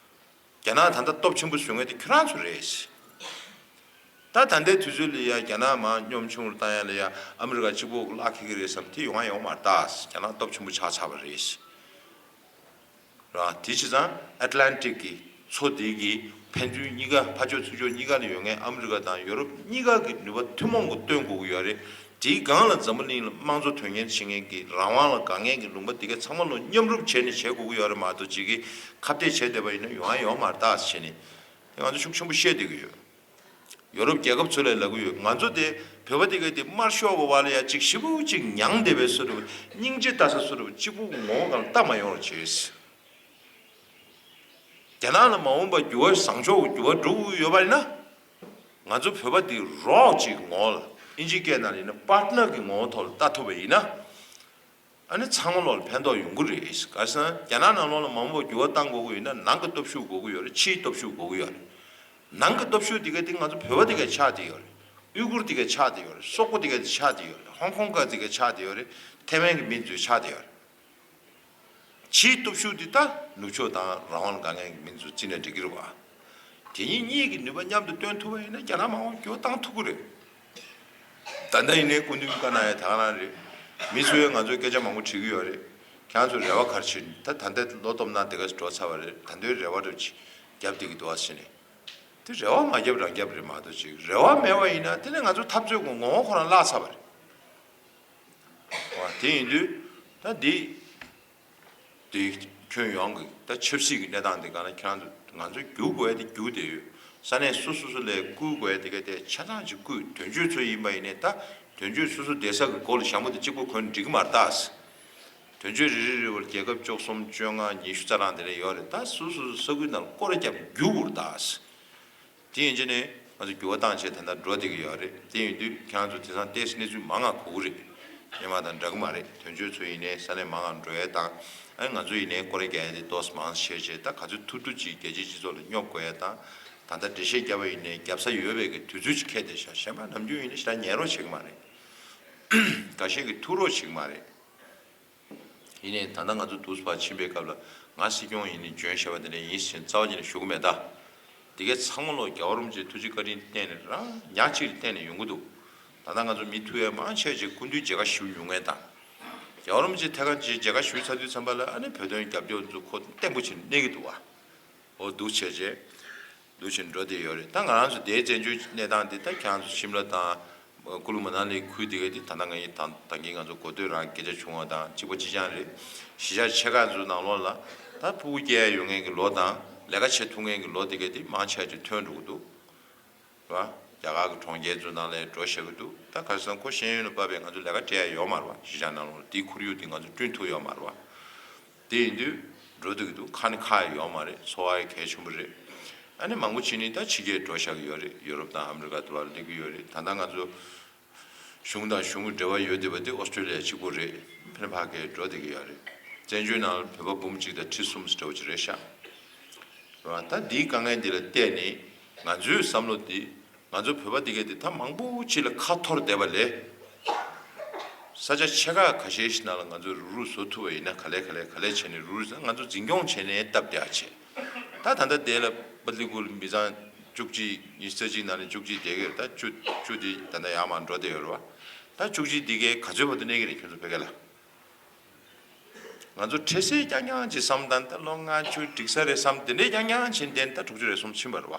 རྒྱ་ནག་ད་ལྟ་སྟོབས་ཆེན་པོ་བཟོ་མཁན་དེ་ཁྱོད་རང་ཚོ་རེད། ད་ད་ལྟའི་དུས་ཚོད་ལ་ཡ་རྒྱ་ནག་མར་གཉོམ་ཆུང་རུ་བཏང་ཡ་ལ་ཡ་ཨ་མི་རི་ཀ་གཅིག་པོ་གླགས་འཁེལ་གི་རེད་བསམ། དེ་ཡོང་ང་ཡོང་མ་རེད་ད། རྒྱ་ནག་སྟོབས་ཆེན་པོ་ཆགས་ཚར་བ་རེད། ར་དེ་བྱས་ཙང་ཨེ་ཊ་ལན་ཊིག་གི་མཚོ་དེ་གི་ཕན་ཚུན་གཉིས་ཀ་ཕར་ཕྱོགས་ཚུར་ཕྱོགས་གཉིས་ཀ་ལ་ཡོད་མཁན་ཨ་མི་རི་ཀ་དང་ཡོ་རོབ་གཉིས་ཀ་གི་ནུས་པ་ཐུན་མོང་གི་སྟོན་དགོས་ཀྱི་ཡོད་རེད། དེའི་སྒང་ལ་འཛམ་བུ་གླིང་ལ་དམངས་གཙོ་དོན་གཉེར་བྱེད་མཁན་གྱི་རང་དབང་ལ་དགའ་མཁན་གྱི་ལུང་པ་དེ་ག་ཚང་མ་ལོ་མཉམ་རུབ་བྱས་ནས་བྱེད་དགོས་ཀྱི་ཡོད་རེད་མ་གཏོགས་ཅིག་གིས་ཁ་གཏད་བྱས་བསྡད་པ་ཡིན་ན་ཡོང་ཡ་ཡོང་མ་རེད་ད་ཟེར་ནས་དེ་ང་ཚོ་ཤུགས་ཆེན་པོ་བཤད་བསྡད་ཀྱི་ཡོད། ཡོ་རོབ་རྒྱལ་ཁབ་ཚོ་ལ་ལབ་ཀྱི་ཡོད། ང་ཚོ་དེ་བོད་པ་དེ་ག་དེ་དམར་ཤོག་གི་བར་ལ་ཡ་གཅིག་ཞེ་པོ་གཅིག་མྱངས་བསྡད་པའི་བཟོ་འདྲ་བོ་སྙིང་རྗེ་ལྟ་ས་བཟོ་འདྲ་བོ་གཅིག་པུ་ངོ་བོ་སྒང་ལ་ལྟ་མ་ཡོང་བར་བྱས། རྒྱ་ནག་ལ་མ་འོངས་པར་འགྱུར་བ་བཟང་ཕྱོགས་ཀྱི་འགྱུར་བ་འགྲོ་གི་ཡོད་པ་ཡིན་ན། ང་ཚོ་བོད་པ་འདི་རོགས་གཅིག་ངོ་ལ་ཨིན་ཇིའི་སྐད་ནང་ལ་ཡིན་ན་པར་ཊི་ནར་གྱི་ངོ་བོ་ཐོག་ལ་ལྟ་ཐུབ་པ་ཡིན་ན། ཨ་ནི་ཚང་མ་ལོག་ལ་ཕན་ཐོགས་ཡོང་གི་རེད། ག་རེ་ཟེར་ན་རྒྱ་ནག་ནང་ལོགས་ལ་མ་འོངས་པར་འགྱུར་བ་གཏང་དགོས་ཀྱི་ཡོད་ན་ནང་གི་སྟོབས་ཤུགས་དགོས་ཀྱི་ཡོད་རེད། ཕྱིའི་སྟོབས་ཤུགས་དགོས་ཀྱི་ཡོད་རེད། ནང་གི་སྟོབས་ཤུགས་དེ་ག་དེ་ང་ཚོ་བོད་པ་དེ་ག་ཆགས་བསྡད་ཡོད་རེད། ཨུ་གུར་དེ་ག་ཆགས་བསྡད་ཡོད་རེད། སོག་པོ་དེ་ག་དེ་ཆགས་བསྡད་ཡོད་རེད། ཧོང་ཀོང་ག་དེ་ག་ཆགས་བསྡད་ཡོད་རེད། ཐའེ་ཝན་གྱི་མི་ཚོས་ཆགས་བསྡད་ཡོད་རེད། ཕྱིའི་སྟོབས་ཤུགས་འདི་ད་ནུབ་ཕྱོགས་དང་རང་དབང་དགའ་མཁན་གྱི་མི་ཚོ་བརྩིས་ན་འགྲིག་གི་རེད་བ། དེ་གཉིས་གཉིས་ཀྱི་ནུས་པ་མཉམ་དུ་བཏོན་ཐུབ་པ་ཡིན་ན་རྒྱ་ནག་མ་འོངས་འགྱུར་བ་བཏང་ཐུབ་ཀྱི་རེད། ད་ལྟ་ཡིན་ནའི་སྐུ་མདུན་བཀའ་གནང་ཡ་ད་ག་རང་རེད། མི་ཚོས་ང་ཚོའི་སྐད་ཆ་མང་པོ་དྲི་གི་ཡོད་རེད། ཁྱེད་རང་ཚོ་རེ་བ་ག་རེ་བྱེད། ད་ད་ལྟ་ལོ་སྟོབས་ན་དེ་ག་འགྲོ་ཚར་བ་རེད། ད་དུང་རེ་བ་རེ་བ་ཅིག་རྒྱབ་བསྡད་ཀྱི་འདུག་ཨ་ཟེར་ནས། དེ་རེ་བ་མ་བརྒྱབ་རང་རྒྱབ་རེད་མ་གཏོགས་ཅིག་རེ་བ་མེད་པ་ཡིན་ན་དེ་ནས་ང་ཚོ་འཐབ་རྩོད་ཀྱི་ངོ་བོ་ཁོ་རང་བརླག་ཚར་བ་རེད། ཨོ་དེ་ཡིན་དུས་ད་འདི། དེ་ཁྱོན་ཡོངས་ཀྱི་ད་ཆབ་སྲིད་ཀྱི་གནས་སྟངས་དེ་ག་ན་ཁྱེད་རང་ཚོ་ང་ཚོ་བསྒྱུར་དགོས་ཡ་དེ་བསྒྱུར་བསྡད་ཡོད། ས་གནས་སོ་སོ་སོ་ལ་བསྐུར་དགོས་ཡ་དེ་ག་དེ་ཆ་ཚང་ཅིག་བསྐུར། དོན་གཅོད་ཚོ་ཡིན་པ་ཡིན་ནའི་ད་དོན་གཅོད་སོ་སོ་བསྡད་ས་གི་སྒོ་ལ་ཞྭ་མོ་དེ་གཅིག་པོ་གོན་འགྲིག་གི་མ་རེད་ད། དོན་གཅོད་རེ་རེ་རེ་བར་རྒྱལ་ཁབ་བཅུ་གསུམ་བཅོ་ལྔ་ཉི་ཤུ་རྩ་གྲངས་དེ་འདྲ་ཡོད་རེད། ད་སོ་སོ་སོ་ས་ཁུལ་ནང་ལ་སྐོར་ར་བརྒྱབ་བསྒྱུར་དགོས་རེད་ད། དེ་ཡིན་ཕྱིན་ནས་ང་ཚོ་འགྱུར་བ་བཏང་བྱས་ད་ལྟ་འགྲོ་བསྡད་ཀྱི་ཡོད་རེད། དེ་ཡིན་དུས་ཁྱེད་རང་ཚོ་དེང་སང་ཏོག་ཙམ་གནས་ཚུལ་མང་ང་གོ་གི་རེད། སྔོན་མ་དང་འདྲ་གི་མ་རེད། དོན་གཅོད་ཚོ་ཡིན་ནའི་ས་གནས་མང་ང་འགྲོ་ཡས་དང་། ཨ་ང་ཚོ་ཡིན་ནའི་སྐོར་ར་རྒྱག་ཡས་དེ་ཏོག་ཙམ་མང་ང་བྱས་བྱས་ད་ག་ཚོད་ཐུབ་ཐུབ་ཅིག་རྒྱལ་སྤྱིའི་སྤྱི་ཚོགས་ལ་སྙོབ་དགོས་ཡས་དང་། ད་ལྟ་འགྲེལ་བཤད་བརྒྱབ་པ་ཡིན་ནའི་རྒྱབ་ས་ཡོད་པའི་གི་དུས་ཚོད་ཅིག་འཁེལ་བསྡད་ཤག་གཞན་པ་ནམ་རྒྱུན་ཡིན་ན་ཞེ་དྲག་ཉན་རོགས་བྱེད་ཀྱི་མ་རེད། འགའ་ཤས་ཀྱིས་ཐུག་རོགས་བྱེད་ཀྱི་མ་རེད། ཡིན་ནའི་ད་ལྟ་ང་ཚོ་འདུག་སེ་ཕར་ཕྱིན་པའི་སྐབས་ལ་ང་སྲིད་སྐྱོང་ཡིན་ནའི་འཇོན་ཤེས་པ་དེ་འདྲ་ཡིན་ཟེར་རྩ་བ་ཉིད་ནས་ཞུ་གི་མེད་ད། དེ་གའི་ཚང་མ་ལོ་རྒྱལ་བ་རིན་པོ་ཆེའི་ཐུགས་རྗེ་བཀའ་དྲིན་བརྟེན་ནས་རང་ཉག་གཅིག་ལ་བརྟེན་ནས་ཡོང་གི་འདུག་ད་ལྟ་ང་ཚོ་མི་ཐུག་ཡས་མང་ཆེ་ཅིག་སྐུ་མདུན་མཇལ་ཁ་ཞུ་མྱོང་མཁན་དང་། རྒྱལ་བ་རིན་པོ་ཆེ་ཐད་ཀར་མཇལ་ཁ་ཞུས་ཚར་དུས་ཙམ་པ་ལ་ཨ་ནི་བོད་དོན་རྒྱབ་སྐྱོར་ཚོ་ཁོ་བརྟན་པོ་བྱས་ནས་གནས་ཀྱི་འདུག་བ། འོ་འདུག་བྱས་རྗེས། འདུག་བྱས་འགྲོ་བསྡད་ཡོད་རེད། ད་ང་རང་ཚོ་དེའི་བཙན་བྱོལ་གནས་སྟངས་འདི་ད་ཁྱེད་རང་ཚོ་ཤིམ་ལ་དང་། ཀུ་ལུ་མ་ན་ལི་ཁུལ་དེ་ག་དེ་ད་ལྟ་ང་ཡི་དང་ད་གིན་ང་ཚོ་འགོ་སྟོད་རང་སྐད་ཆ་བྱུང་བ་དང་གཅིག་པ་གཅིག་རྐྱང་རེད། གཞིས་ཆགས་ཆེ་ཁག་ཚོའི་ནང་ལོགས་ལ་ད་ཕྲུ་གུ་སྐྱེ་ཡ་ཡོད་མཁན་གྱི་ལོ་དང་ལས་ཀ་བྱེད་ཐུབ་མཁན་གྱི་ལོ་དེ་ག་དེ་མང་ཆེ་བ་ཅིག་ཐོན་འགྲོ་གི་འདུག་ར། རྒྱ་གར་གྱི་གྲོང་ཁྱེར་ཚོའི་ནང་ལ་འགྲོ་བཞག་གི་འདུག་ད་ག་རེ་ཟེར་ན་ཁོ་ཤེས་ཡོན་ལ་དཔག་པའི་ང་ཚོ་ལས་ཀ་སྤྲད་ཡ་ཡོད་མ་རེད་བ། གཞིས་ཆགས་ནང་ལོགས་ལ་དེའི་ཁོར་ཡུག་དེ་ང་ཚོ་བསྐྲུན་ཐུབ་ཡོད་མ་རེད་བ། དེ་ཡིན་དུས་འགྲོ་སྡོད་ཀྱི་འདུག་ཁ་ནི་ཁག་ཡོད་མ་རེད། འཚོ་བ་ཡི་གལ་ཆེན་པོ་རེད། ཨ་ནི་མང་པོ་ཅིག་ནི་ད་ཕྱི་རྒྱལ་འགྲོ་བཞག་གི་ཡོད་རེད། ཡུ་རོབ་དང་ཨ་མི་རི་ཀ་དུ་བར་སླེབས་ཀྱི་ཡོད་རེད། ད་ལྟ་ང་ཚོ་གཞུང་དང་གཞུང་གི་འབྲེལ་བ་ཡོད་བསྡད་པ་དེ་ཨོ་སི་ཀྲོ་ལི་ཡ་གཅིག་པོ་རེད། ཕན་ཕ་གིར་འགྲོ་བསྡད་ཀྱི་ཡོད་རེད། བཙན་བྱོལ་ནང་ལ་བོད་པ་འབུམ་གཅིག་དང་ཁྲི་གསུམ་འདྲ་བོ་ཅིག་རེད་ཤག་རེད་བ། ད་འདིའི་དཀའ་ངལ་འདི་ལ་བལྟས་ནས་ང་ཚོའི་བསམ་བློ་འདི། ང་ཚོ་བོད་པ་འདི་གས་འདི་ད་མང་པོ་ཅིག་ལ་ཁ་འཐོར་བསྡད་པ་ལས། ས་ཆ་ཆེ་ཁག་ཁ་ཤས་ཤིག་ནང་ལ་ང་ཚོས་རུག་རུག་བཟོ་ཐུབ་པ་ཡིན་ན་ག་ལེ་ག་ལེ་ག་ལེ་བྱས་ནས་རུག་རུག་ང་ཚོ་འཛིན་སྐྱོང་བྱས་ནས་སྟབས་བདེ་བ་བྱེད། ད་ད་ལྟ་དེ་ལ་པ་ལི་ཀུལ་མི་ཚང་བཅུ་གཅིག་ཉི་ཤུ་རྩ་གཅིག་ནང་ནས་བཅུ་གཅིག་བསྡད་ཀྱི་རེད། ད་བཅུ་བཅུ་དེ་ད་ལྟ་ཡར་མར་འགྲོ་བསྡད་ཡོད་རེད་བ། ད་བཅུ་གཅིག་འདི་གས་ག་ཚོད་བར་དུ་གནས་ཀྱི་རེད་ཁྱོད་ཚོ་བོད་སྐད་ལ། ང་ཚོ་འཕྲལ་སེལ་རྐྱང་རྐྱང་ཅིག་བསམ་དང་ད་ལོ་ལྔ་བཅུ་འགྲིག་ས་རེད་བསམ་དེ་འདྲས་རྐྱང་རྐྱང་ཕྱིན་བསྡད་ད་དྲུག་ཅུ་རེ་གསུམ་ཕྱིན་པ་རེད་བ།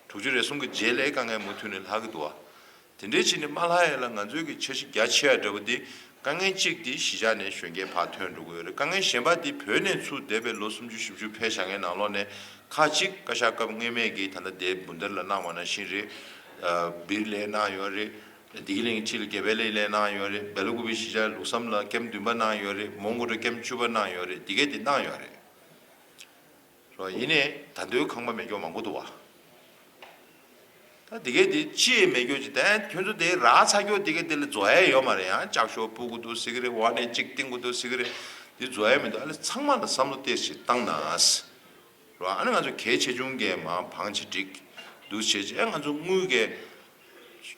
དྲུག་ཅུ་རེ་གསུམ་གྱི་རྗེས་ལ་དཀའ་ངལ་མུ་མཐུད་ནས་ལྷག་གི་འདུག་བ། དེ་འདྲས་ཕྱིན་ནས་མ་ལྷག་ཡ་ལ་ང་ཚོའི་གི་འཆར་གཞི་རྒྱ་ཆེ་བ་འདྲ་པོ་འདི་དཀའ་ངལ་གཅིག་འདི་གཞིས་ཆགས་ནས་གཞོན་སྐྱེས་ཕར་ཐོན་འགྲོ་གི་ཡོད་རེད། དཀའ་ངལ་གཞན་པ་འདི་བོད་ནས་ཚུར་འདས་པའི་ལོ་སུམ་ཅུ་བཞི་བཅུ་ཕེབས་བཞག་མཁན་ནང་ལོགས་ནས་ཁག་གཅིག་བཀའ་ཤག་སྐབས་སྔོན་མས་གི་ད་ལྟ་དེ་འབུན་ཐར་ལ་གནང་བ་ནང་བཞིན་རེད། སྦིར་ལ་གནང་ཡོད་རེད། བདེ་སྐྱིད་གླིང་ཁྲི་ལ་དགེ་འཕེལ་ལ་གནང་ཡོད་རེད། སྦེལ་ཀོབ་གཞིས་ཆགས་ལུགས་བསམ་ལ་ཀེམ་བདུན་པ་གནང་ཡོད་རེད། མོན་གྷོ་ལ་ཀེམ་བཅུ་པ་གནང་ཡོད་རེད། འདི་གས་དེ་གནང་ཡོད་རེད། རོ། ཡིན་ནའི་ད་དུང་ཁང་པ་མེད་མཁན་མང་པོ་འདུག་བ། ད་འདི་གས་དེ་ཅི་ཡས་མེད་མཁན་ཅིག་ད་ཁྱོད་ཚོ་དེ་རག་ཚར་མཁན་འདི་གས་དེ་ལ་རྫོགས་ཡས་ཡོད་མ་རེད། ཡང་ལྕགས་ཤོག་སྤུ་གུ་འདུག་ཟེར་གི་རེད། འོག་ནས་གཅིག་བཏིང་དགོས་འདུག་ཟེར་གི་རེད། འདི་རྫོགས་ཡས་མི་འདུག་ཨ་ལེ་ཚང་མ་ལ་བསམ་བློ་ཏོག་ཙམ་བཏང་ན། རོ། ཨ་ནི་ང་ཚོ་གལ་ཆེ་ཆུང་གས་མར་བང་ཆེ་སྒྲིག་འདུག་བྱས་རྗེས་ང་ཚོ་དངུལ་གས་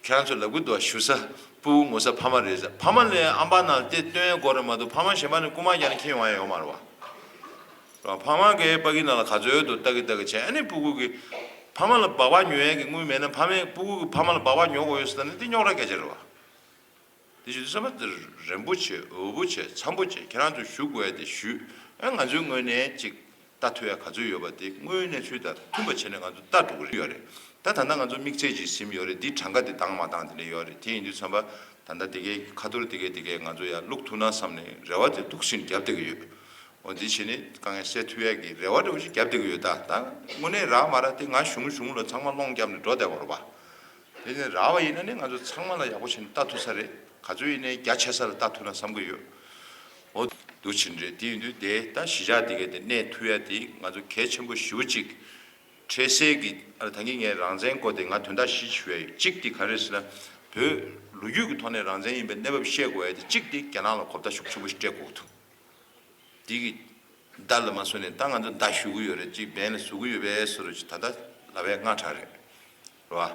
ཁྱེད་རང་ཚོ་ལབ་གི་འདུག་བ། ཞུ་ས་སྤུ་གུ་ངོ་ས་ཕ་མ་རེད་ཟེར། ཕ་མ་ལས་ཨམ་པ་ནང་ལ་དེ་སྟོན་ཡས་དགོས་རེད་མ་གཏོགས་ཕ་མ་གཞན་པ་ནས་རྐུ་མ་རྒྱག་ནས་ཁྱེར་ཡོང་ཡས་ཡོད་མ་རེད་བ། རོ། ཕ་མ་གས་པ་གི་ནང་ལ་ག་ཚོད་འདུག་ལྟ་གི་ལྟ་གི་བྱས། ཨ་ནི་སྤུ་གུ་གི་ཕ་མ་ལ་སྦག་སྦག་ཉོ་ཡས་ཀྱི་དངུལ་མེད་ན་ཕ་མས་སྤུ་གུ་གི་ཕ་མ་ལ་སྦག་སྦག་ཉོ་དགོས་ཡོད་ཟེར་ན་དེ་རྙོག་དྲ་སྐད་ཆ་རེད་བ། དེ་བཞིན་དུ་བསམ་པ་འདིར་རན་པོ་བྱས། འོས་པོ་བྱས། འཚམ་པོ་བྱས། ཁྱེད་རང་ཚོས་ཞུ་དགོས་ཡ་དེ་ཞུས། ཨ་ང་ཚོའི་ངོས་ནས་ཅིག་ལྟ་ཐུབ་ཡ་ག་ཚོད་ཡོད་པ་དེ་དངོས་ཡོད་གནས་ཚུལ་དང་མཐུན་པ་བྱས་ནས་ང་ཚོ་ལྟ་འགྲོ་གི་ཡོད་རེད། ད་ད་ལྟ་ང་ཚོ་དམིགས་བསལ་ཅིག་ཟིན་ཡོད་རེད། འདི་གྲངས་ཀ་དེ་བཏང་མ་བཏང་དེ་འདྲ་ཡོད་རེད། དེ་ཡིན་དུས་ཙམ་པ་ད་ལྟ་དེ་གའི་ཁ་ཐོར་དེ་གའི་དེ་གའི་ང་ཚོ་ཡ་བླུག་ཐུབ་ན་བསམ་ནས་རེ་བ་དེ་ཐུགས་སུ་བརྒྱབ་བསྡད་ཀྱི་ཡོད། འོ་འདི་བྱས་ནས་དཀའ་ངལ་སེལ་ཐུབ་ཡ་གི་རེ་བ་འདྲ་བོ་ཞིག་བརྒྱབ་བསྡད་ཀྱི་ཡོད། ད་ད་དངོས་གནས་རག་མ་རག་དེ་ང་གཞུང་གཞུང་ལ་ཚང་མ་སློང་བརྒྱབ་ནས་འགྲོ་བསྡད་པ་རེད་པ། དེ་ནས་རག་པ་ཡིན་ན་ནི་ང་ཚོ་ཚང་མ་ལ་ཡག་པོ་བྱས་ནས་ལྟ་ཐུབ་ས་རེད། ག་ཚོད་ཡིན་ནའི་རྒྱ་ཆེ་ས་ལ་ལྟ་ཐུབ་ན་བསམ་གྱི་ཡོད། འོ་འདུག་ཕྱིན་རེད། དེ་ཡིན་དུས་དེ་ད་གཞིས་ཆགས་དེ་གའི་དེ་གནས་ཐུབ་ཡ་དེ་ང་ཚོ་གལ་ཆེན་པོ་ཞེ་པོ་ཅིག་འཕྲལ་སེལ་གྱི་ཨ་ད་གིན་ངས་རང་བཙན་སྐོར་དེ་ང་དོན་དག་བཞི་ཞུ་ཡ་ཡོད། གཅིག་དེ་ག་རེ་ཟེར་ན། བོད་ལོ་རྒྱུས་ཀྱི་ཐོག་ནས་རང་བཙན་ཡིན་པའི་གནས་བབ་ཤེས་དགོས་ཡ་དེ་གཅིག་དེ་རྒྱ་ནག་ལ་གོ་བརྡ་ཤུགས་ཆེན་པོ་ཞིག་སྤྲད་དགོས་འདུག་འདི་གི་བརྡ་ལ་མ་བཟོ་ནས་ད་ང་ཚོ་བརྡ་ཞུ་གི་ཡོད་རེད། ཅིག་འབེན་ལ་བཟོ་གི་ཡོད་པའི་བཟོ་འདྲ་ཅིག་ད་ལྟ་ལབ་པའི་སྔ་དྲགས་རེད། རེད་བ།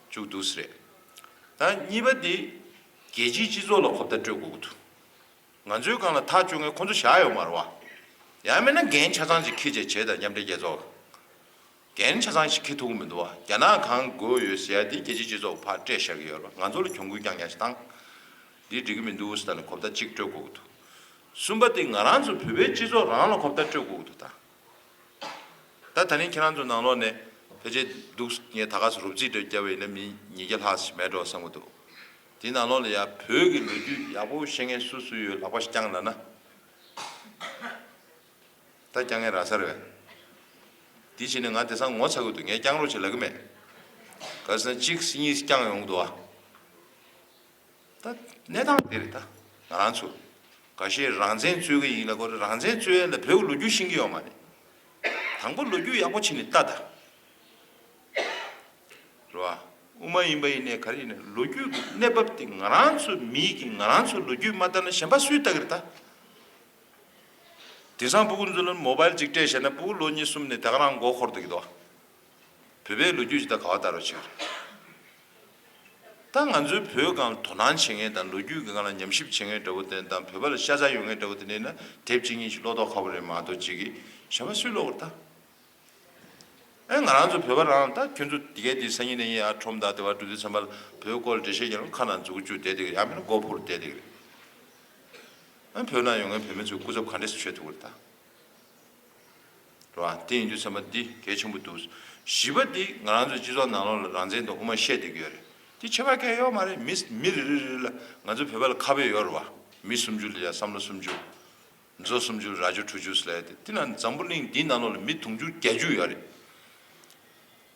བཅུག་འདུག་ཟེར་རེད། ད་གཉིས་པ་འདི་རྒྱལ་སྤྱིའི་སྤྱི་ཚོགས་ལ་གོ་བརྡ་སྤྲོད་དགོས་ཀྱི་འདུག་ང་ཚོའི་སྒང་ལ་ཐག་གཅོད་མཁན་ཁོང་ཚོ་བཞག་ཡོད་མ་རེད་བ། ཡང་མིན་ན་འགན་ཆ་ཚང་ཅིག་འཁྱེར་བྱས་བྱས་དང་མཉམ་འབྲེལ་རྒྱལ་ཚོགས། འགན་ཆ་ཚང་ཞིག་འཁྱེར་ཐུབ་ཀྱི་མི་འདུག་བ། རྒྱ་ནག་གང་དགོས་ཡོད་ཟེར་ཡ་དེ་རྒྱལ་སྤྱིའི་སྤྱི་ཚོགས་ཕར་སྤྲད་བཞག་གི་ཡོད་རེད་བ། ང་ཚོ་ལ་གྱོང་གུན་རྐྱང་རྐྱང་ཞིག་བཏང་། འདི་འགྲིག་གི་མི་འདུག་ཟེར་ནས་གོ་བརྡ་གཅིག་སྤྲོད་དགོས་ཀྱི་འདུག་གསུམ་པ་དེ་ང་རང་ཚོ་བོད་པའི་སྤྱི་ཚོགས་རང་ལ་གོ་བརྡ་སྤྲོད་དགོས་ཀྱི་འདུག་ད། ད་ད་རིང་ཁྱེད་རང་ཚོ་ནང་ལོགས་ནས་ཕལ་ཆེར་འདུག་ངས་ད་ག་སེ་རོབ་རྩིས་འདྲ་བརྒྱབ་པ་ཡིན་ན་མི་ཉིས་བརྒྱ་ལྷག་ཞིག་མེད་འགྲོ་བསམ་གྱི་འདུག་དེ་ནང་ལོགས་ལ་ཡ་བོད་ཀྱི་ལོ་རྒྱུས་ཡག་པོ་ཤེས་མཁན་སུ་སུ་ཡོད་ལག་པ་ཞིག་བརྐྱངས་ལབ་ན། ད་རྐྱང་ངས་རག་ས་རེད་པས། དེ་བྱས་ནས་ང་དེང་སང་ངོ་ཚ་གི་འདུག་ངས་རྐྱང་རོགས་བྱེད་ལབ་ཀྱི་མེད། ག་རེ་ཟེར་ན་གཅིག་སྲིད་གཉིས་རྐྱང་ཡོང་གི་འདུག་ཨ། ད་གནས་སྟངས་དེ་རེད་ད། ང་རང་ཚོ་འགའ་ཤས་རང་བཙན་རྩོད་ཀྱི་ཡིན་ལབ་ཀྱི་རེད། རང་བཙན་རྩོད་ཡས་ལ་བོད་ཀྱི་ལོ་རྒྱུས་ཤེས་ཀྱི་ཡོད་མ་རེད། དང་པོ་ལོ་རྒྱུས་ཡག་པོ་བྱས་ནས་ལྟ་ད། རེད་བ། དབུ་མ་ཡིན་པ་ཡིན་ནའི་ག་རེ་ཡིན་ནའི་ལོ་རྒྱུས་ཀྱི་གནས་བབ་དེ་ང་རང་ཚོ་མིས་ཀྱིས་ང་རང་ཚོ་ལོ་རྒྱུས་མ་ལྟ་ན་གཞན་པ་སུས་ལྟ་གི་རེད་ད། དེང་སང་སྤུ་གུ་ཚོ་ལ་མོ་བཱལ་གཅིག་སྤྲད་བཞག་ན་སྤུ་གུ་ལོ་གཉིས་གསུམ་ནས་ད་ག་རང་མགོ་འཁོར་བསྡད་ཀྱི་འདུག་བོད་པའི་ལོ་རྒྱུས་ཅིག་ད་ག་བ་ལྟ་རོགས་བྱེད་ཀྱི་རེད། ད་ང་ཚོའི་བོད་སྒང་ལ་དོ་སྣང་བྱེད་མཁན་དང་ལོ་རྒྱུས་ཀྱི་སྒང་ལ་ཉམས་ཞིབ་བྱེད་མཁན་འདྲ་བོ་དེ་དང་བོད་པ་ལ་ཤ་ཚ་ཡོད་མཁན་འདྲ་བོ་དེ་འདྲ་ཡིན་ན་དེབ་གཅིག་གཉིས་ཤིག་ཀློག་མདོག་ཁ་པོ་རེད་མ་གཏོགས་གཅིག་གིས་གཞན་པ་སུས་ཀློག་གི་རེད་ད། ཨེ་ང་རང་ཚོ་བོད་པ་རང་ད་ཁྱོད་ཚོ་དེ་གའི་དེ་སང་ཉིན་གནངས་ཉིན་ཨ་ཁྲོམ་དང་དེ་བ་འགྲོ་དུས་ཙམ་པ་ལ་བོད་སྐོར་འགྲེལ་བཤད་རྒྱག་ལ་ཁ་ནང་མཛུག་གུ་བཅུག་བསྡད་བསྡད་ཀྱི་རེད། ཡང་མིན་ན་མགོ་འཕུར་བསྡད་བསྡད་ཀྱི་རེད། ཨ་བོད་ནང་ཡོད་མཁན་བོད་མི་ཚོས་སྐུ་ཚབ་ག་འདྲས་སེ་བྱེད་ཐུབ་ཀྱི་རེད་ད། རེད་བ། དེ་ཡིན་དུས་ཙམ་པ་འདི་གལ་ཆེན་པོ་འདུག་བཞི་པ་འདི་ང་རང་ཚོའི་སྤྱི་ཚོགས་ནང་ལོགས་ལ་རང་བཙན་དང་དབུ་མ་བཤད་བསྡད་ཀྱི་ཡོད་རེད། དེ་ཁྱད་པར་གང་ཡང་ཡོད་མ་རེད། མི་མི་རེ་རེ་རེ་ལ་ང་ཚོ་བོད་པ་ལ་ཁ་དཔེ་ཡོད་རེད་བ། མི་སུམ་ཅུ་ལ་ཡ་བསམ་བློ་སུམ་ཅུ། མཛོ་སུམ་ཅུ་རྭ་ཅོ་དྲུག་ཅུ་ཟེར་ཡ་དེ། དེ་ན་འཛམ་བུ་གླིང་འདིའི་ནང་ལོགས་ལ་མི་དུང་ཕྱུར་བརྒྱད་ཅུ་ཡོད་རེད།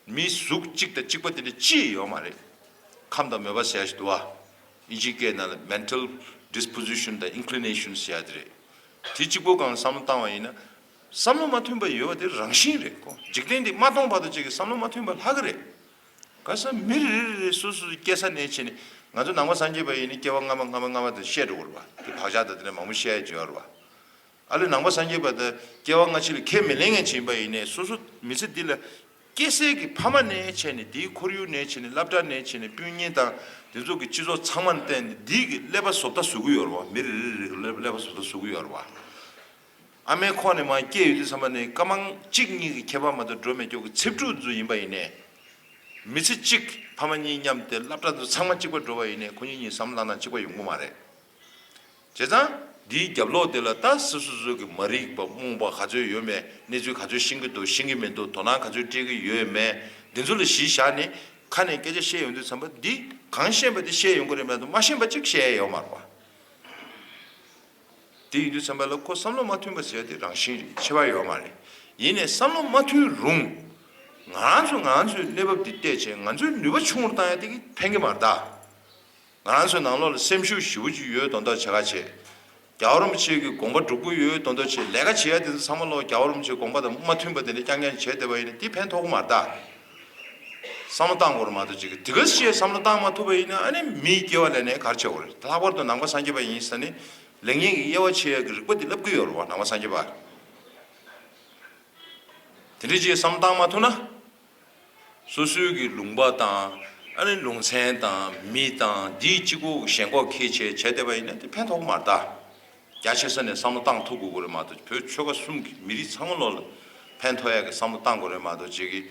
མི་གཟུགས་གཅིག་དང་གཅིག་པ་དེ་འདྲ་ཅི་ཡང་ཡོད་མ་རེད། ཁམས་དང་མོས་པ་ཟེར་ཡ་ཞིག་འདུག་བ། ཨིན་ཇིའི་སྐད་ནང་ལ་mental disposition དང་inclination ཟེར་ཡ་དེ་རེད། དེ་གཅིག་པོ་སྒང་ལ་བསམ་བློ་བཏང་བ་ཡིན་ན། བསམ་བློ་མ་མཐུན་པ་ཡོད་པ་དེ་རང་བཞིན་རེད་ཁོ། འཇིག་རྟེན་འདི་མ་སྟོང་བར་དུ་གཅིག་གི་བསམ་བློ་མ་མཐུན་པ་ལྷག་གི་རེད། ག་ས་མི་རེ་རེ་རེ་སོ་སོ་སྐྱེ་ས་ནས་བྱས་ནས། ང་ཚོ་ནང་པ་སངས་རྒྱས་པ་ཡིན་ནི་སྐྱེ་བ་སྔ་མ་སྔ་མ་སྔ་མ་དེ་བཤད་འགྲོ་གི་རེད་བ། དེ་བག་ཆགས་དང་དེ་ནས་མང་པོ་བཤད་ཡ་ཅིག་ཡོད་རེད་བ། ཨ་ལས་ནང་པ་སངས་རྒྱས་པ་དང་སྐྱེ་བ་སྔ་ཕྱི་ལ་ཁས་མི་ལེན་མཁན་ཅིག་ཡིན་པ་ཡིན་ནའི་སོ་སོ་མི་ཚེ་འདི་ལ་སྐྱེ་སའི་གི་ཕ་མ་ནས་བྱས་ནས། དེའི་ཁོར་ཡུག་ནས་བྱས་ནས། སློབ་གྲྭ་ནས་བྱས་ནས། སྤུན་ཉེ་དང་དེ་ཚོ་གི་སྤྱི་ཚོགས་ཚང་མ་ལ་བརྟེན་ནས་འདི་གི་ཀླད་པ་བཟོ་ལྟ་བཟོ་གི་ཡོད་རེད་བ། མི་རེ་རེ་རེ་གི་ཀླད་པ་བཟོ་ལྟ་བཟོ་གི་ཡོད་རེད་བ། ཨ་མའི་ཁོག་ནས་མར་སྐྱེས་ཡོང་དུས་ཙམ་པ་ནས་སྐར་མ་གཅིག་གཉིས་ཀྱི་ཁྱད་པར་མ་གཏོགས་འགྲོ་མེད་ཀྱོག་གི་ཚེ་ཕྲུག་ཚོ་ཡིན་པ་ཡིན་ནའི། མི་ཚེ་གཅིག་ཕ་མ་གཉིས་མཉམ་དུ་སློབ་གྲྭ་དུ་ཚང་མ་གཅིག་པ་འགྲོ་བ་ཡིན་ནའི་ཁོ་གཉིས་གཉིས་བསམ་བློ་བཏང་སྟངས་གཅིག་པ་ཡོང་གི་མ་རེད། བྱས་ཙང་འདིའི་རྒྱབ་ལོགས་དེ་ལ་ད་སོ་སོ་སོ་གི་མ་རིག་པ་རྨོངས་པ་ག་ཚོད་ཡོད་མེད། གནས་ཚུལ་ག་ཚོད་ཤེས་ཀྱི་འདུག་ཤེས་ཀྱི་མི་འདུག་དོ་སྣང་ག་ཚོད་སྤྲད་ཀྱི་ཡོད་མེད། འདི་ཚོ་ལ་གཞི་བཞག་ནས་ཁ་ནས་སྐད་ཆ་བཤད་ཡོང་དུས་ཙམ་པ་འདི་གང་ཤེས་པ་དེ་བཤད་ཡོང་གི་རེད་མ་གཏོགས་མ་ཤེས་པ་གཅིག་བཤད་ཡ་ཡོད་མ་རེད་བ། དེ་ཡིན་དུས་ཙམ་པ་ལ་ཁོ་བསམ་བློ་མ་མཐུན་པ་ཟེར་ཡ་དེ་རང་བཞིན་རེད། ཁྱད་པར་ཡོད་མ་རེད། ཡིན་ནའི་བསམ་བློ་མ་མཐུན་རུང་། ང་རང་ཚོ་ང་རང་ཚོའི་གནས་བབ་འདི་བལྟས་བྱས་ང་ཚོའི་ནུས་པ་ཆུང་རུ་བཏང་ཡ་དེ་གིས་ཕན་གྱི་མ་རེད་ད། ང་རང་ཚོའི་ནང་ལོགས་ལ་སེམས་ཤུགས་ཞེ་པོ་ཅིག་ཡོད་མདོག་མདོག་བྱེད་ག་བྱེད། རྒྱལ་བ་རིན་པོ་ཆེ་གི་དགོངས་པ་སྒྲུབ་ཀྱི་ཡོད་མདོག་མདོག་བྱེད། ལས་ཀ་བྱེད་ཡ་དེ་ཚོ་ཚང་མ་ལོག་རྒྱལ་བ་རིན་པོ་ཆེའི་དགོངས་པ་དང་མ་མཐུན་པ་དེ་འདྲ་རྐྱང་རྐྱང་བྱས་བསྡད་པ་ཡིན་ན་དེ་ཕན་ཐོགས་ཀྱི་མ་རེད་ད། བསམ་བློ་བཏང་དགོས་རེད་མ་གཏོགས་ཅིག་གི་དེ་ག་ཞིག་བསམ་བློ་བཏང་མ་ཐུབ་པ་ཡིན་ན་ཨ་ནི་མིའི་སྐྱེ་བ་ལེན་ནས་ག་རེ་བྱེད་དགོས་རེད། ལྷག་པར་དུ་ནང་པ་སངས་རྒྱས་པ་ཡིན་ཟེར་ནས་ལེགས་ཉེས་ཀྱི་དབྱེ་བ་ཕྱེ་ཡ་གི་རིག་པ་དེ་བསླབ་ཀྱི་ཡོད་རེད་བ། ནང་པ་སངས་རྒྱས་པ། དེ་འདྲ་ཅིག་བསམ་བློ་བཏང་མ་ཐུབ་ན། སོ་སོའི་གི་ལུང་པ་དང་ཨ་ནི་ལུང་ཚན་དང་མི་དང་འདིའི་གཅིག་པོ་ཞེན་ཁོག་འཁྱེར་བྱས་བྱས་བསྡད་པ་ཡིན་ན་དེ་ཕན་ཐོགས་མ་རེད་ད། རྒྱ་ཆེ་ས་ནས་བསམ་བློ་བཏང་ཐུབ་དགོས་ཀྱི་རེད་མ་གཏོགས་བོད་ཆོལ་ཁ་གསུམ་གྱི་མི་རིགས་ཚང་མ་ལོག་ལ་ཕན་ཐོགས་ཡ་གི་བསམ་བློ་བཏང་དགོས་རེད་མ་གཏོགས་ཅིག་གི་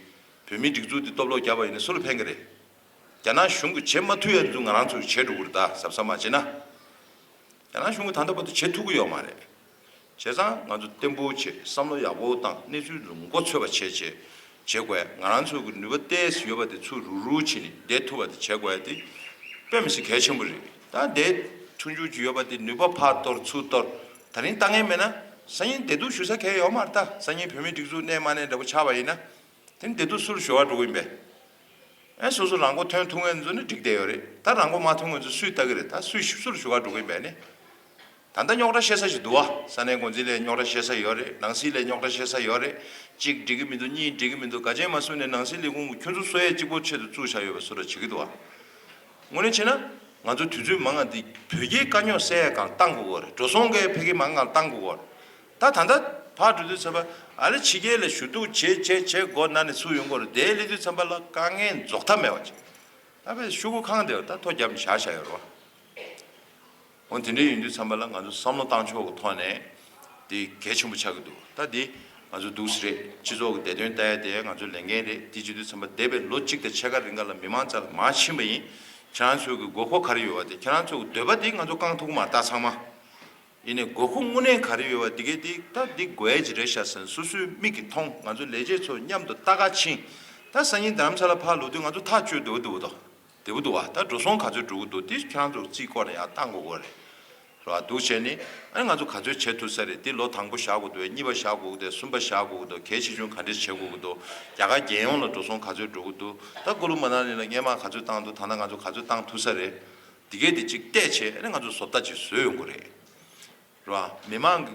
བོད་མིའི་སྒྲིག་འཛུགས་འདི་སྟོབས་ལོག་བརྒྱབ་པ་ཡིན་ན་སུ་ལ་ཕན་གི་རེད། རྒྱ་ནག་གཞུང་གིས་བྱེད་མ་ཐུབ་ཡ་ཚོ་ང་རང་ཚོས་བྱེད་འགྲོ་གི་རེད་ད། གཟབ་གཟབ་མ་བྱས་ན། རྒྱ་ནག་གཞུང་གིས་ད་ལྟ་བར་དུ་བྱེད་ཐུབ་ཀྱི་ཡོད་མ་རེད། བྱས་ཙང་ང་ཚོ་བརྟན་པོ་བྱེད། བསམ་བློ་ཡག་པོ་བཏང་། གནས་ཚུལ་ལ་མགོ་ཚོད་པ་བྱེད་བྱེད་བྱེད་དགོས། ང་རང་ཚོ་གི་ནུས་པ་ཏོག་ཙམ་ཡོད་པ་དེ་ཚུར་རུག་རུག་བྱས་ནས་བསྡད་ཐུབ་པ་དེ་བྱེད་དགོས་ཡ་དེ་དཔེ་མི་སྲིད་གལ་ཆེན་པོ་རེད། ད་འདས་ཆུང་ཆུང་ཅིག་ཡོད་པ་དེ་ནུས་པ་ཕར་གཏོར་ཚུར་གཏོར། ད་རིང་བཏང་མཁན་མེད་ན་སང་ཉིན་བདེ་སྡུག་ཞུ་ས་གང་ཡང་ཡོད་མ་རེད་ད། སང་ཉིན་བོད་མིའི་སྒྲིག་འཛུགས་གནས་མ་གནས་འདྲ་པོ་ཆགས་པ་ཡིན་ན། དེ་ནི་བདེ་སྡུག་སུ་ལ་ཞུ་བར་འགྲོ་གི་ཡིན་པས། ཨེ་སོ་སོ་རང་མགོ་ཐོན་ཐུབ་མཁན་ཚོ་ནི་འགྲིག་བསྡད་ཡོད་རེད། ད་རང་མགོ་མ་ཐོན་མཁན་ཚོ་སུས་ལྟ་གི་རེད། ད་སུས་སུ་ལ་ཞུ་བར་འགྲོ་གི་ཡིན་པས་ནི། ད་ལྟ་རྙོག་དྲ་བཤད་ས་ཞིག་འདུག་བ། ས་གནས་འགོ་འཛིན་ལ་རྙོག་དྲ་བཤད་ས་ཡོད་རེད། ནང་སྲིད་ལ་རྙོག་དྲ་བཤད་ས་ཡོད་རེད། གཅིག་འགྲིག་གི་མི་འདུག་གཉིས་འགྲིག་གི་མི་འདུག་ག་ཅན་མ་སུ་ནས་ནང་སྲིད་ལས་ཁུངས་ཀྱིས་ཁྱོད་ཚོ་གསོ་ཡས་གཅིག་པོ་ཆེད་དུ་བཙུགས་བཞག་ཡོད་པ་སུ་ར་བྱེད་ཀྱི་འདུག་བ། དངོས་གནས་བྱས་ན། ང་ཚོ་དུས་ཚོད་མང་ང་འདི་བོད་རྒྱའི་དཀའ་རྙོག་སེལ་ཡ་སྒང་བཏང་དགོས་ཀྱི་རེད། འགྲོ་སོང་གི་འཕེལ་རྒྱས་མང་ང་བཏང་དགོས་ཀྱི་རེད། ད་ད་ལྟ་ཕར་འགྲོ་དུས་ཙམ་པ་ཨ་ལེ་ཕྱི་རྒྱལ་ལ་ཞུ་གཏུག་བྱེད་བྱེད་བྱེད་སྒོ་ན་ནས་ཚུར་ཡོང་དགོས་རེད། དེ་སླེབས་དུས་ཙམ་པ་ལ་དཀའ་ངལ་རྫོགས་མཐའ་མེད་པ་ཅིག་ད་བས་ཤོག་གུ་ཁང་དེ་ད་ཐོ་བརྒྱབ་ནས་བཞག་བཞག་ཡོད་རེད་བ། འོ་དེ་འདྲ་ཡིན་དུས་ཙམ་པ་ལ་ང་ཚོ་བསམ་བློ་བཏང་ཕྱོགས་ཀྱི་ཐོག་ནས་དེ་གལ་ཆེན་པོ་ཆགས་ཀྱི་འདུག་ད་འདི་ང་ཚོ་འདུག་སེ་རེད། སྤྱི་ཚོགས་ཀྱི་བདེ་དོན་ལྟ་ཡ་དེ་ང་ཚོ་ལས་འགན་རེད། དེ་བྱེད་དུས་ཙམ་པ་འདས་པའི་ལོ་གཅིག་དང་ཕྱེད་ཀ་རིང་ག་ལ་མི་མང་རྩ་ལ་མར་ཕྱིན་པ་ཡིན། ཁྱེད་རང་ཚོའི་གི་དགོས་མཁོ་ག་རེ་ཡོད་པ་དེ། ཁྱེད་རང་ཚོའི་གི་འདོད་པ་དེ་ང་ཚོ་བསྐང་ཐུབ་ཀྱི་མ་རེད་ད་ཚང་མ། ཡིན་ནའི་དགོས་མཁོ་དངོས་གནས་ག་རེ་ཡོད་པ་དེ་གའི་དེ་ད་འདི་དགོས་ཡ་ཅིག་རེད་ཤག་ཟེར་ནས་སོ་སོའི་མིག་གིས་མཐོང་། ང་ཚོ་ལས་བྱེད་ཚོ་མཉམ་དུ་ལྟ་ག་ཕྱིན། ད་སང་ཉིན་རྡ་རམ་ས་ལ་ཕར་ལོག་དུས་ང་ཚོ་ཐག་གཅོད་འདུག་འདུག་དོ། བདེ་པོ་འདུག་བ། ད་འགྲོ་སོང་ག་ཚོད་འགྲོ་གི་འདུག་དེ་ཁྱེད་རང་ཚོ་རྩིས་སྐོར་ནས་ཡར་བཏང་དགོས་ཀྱི་རེད། རེད་བ། འདུག་བྱས་ནས་ཨ་ནི་ང་ཚོ་ག་ཚོད་བྱེད་ཐུབ་ས་རེད། དེ་ལོ་དང་པོ་བཞག་དགོས་འདུག་གཉིས་པ་བཞག་དགོས་ཀྱི་འདུག་གསུམ་པ་བཞག་དགོས་ཀྱི་འདུག་གལ་ཆེ་ཆུང་ག་འདྲས་བྱེད་དགོས་ཀྱི་འདུག་རྒྱ་གར་རྒྱལ་ཡོངས་ལ་འགྲོ་སོང་ག་ཚོད་འགྲོ་གི་འདུག་ད་ཀུ་ལུ་མ་ན་ལི་ལ་སྔས་མ་ག་ཚོད་བཏང་འདུག་ད་ལྟ་ང་ཚོ་ག་ཚོད་བཏང་ཐུབ་ས་རེད། དེ་གས་དེ་གཅིག་བལྟས་བྱས་ཨ་ནི་ང་ཚོ་བཟོ་ལྟ་ཅིག་བཟོས་ཡོང་གི་རེད། རེད་བ། མི་མང་གི་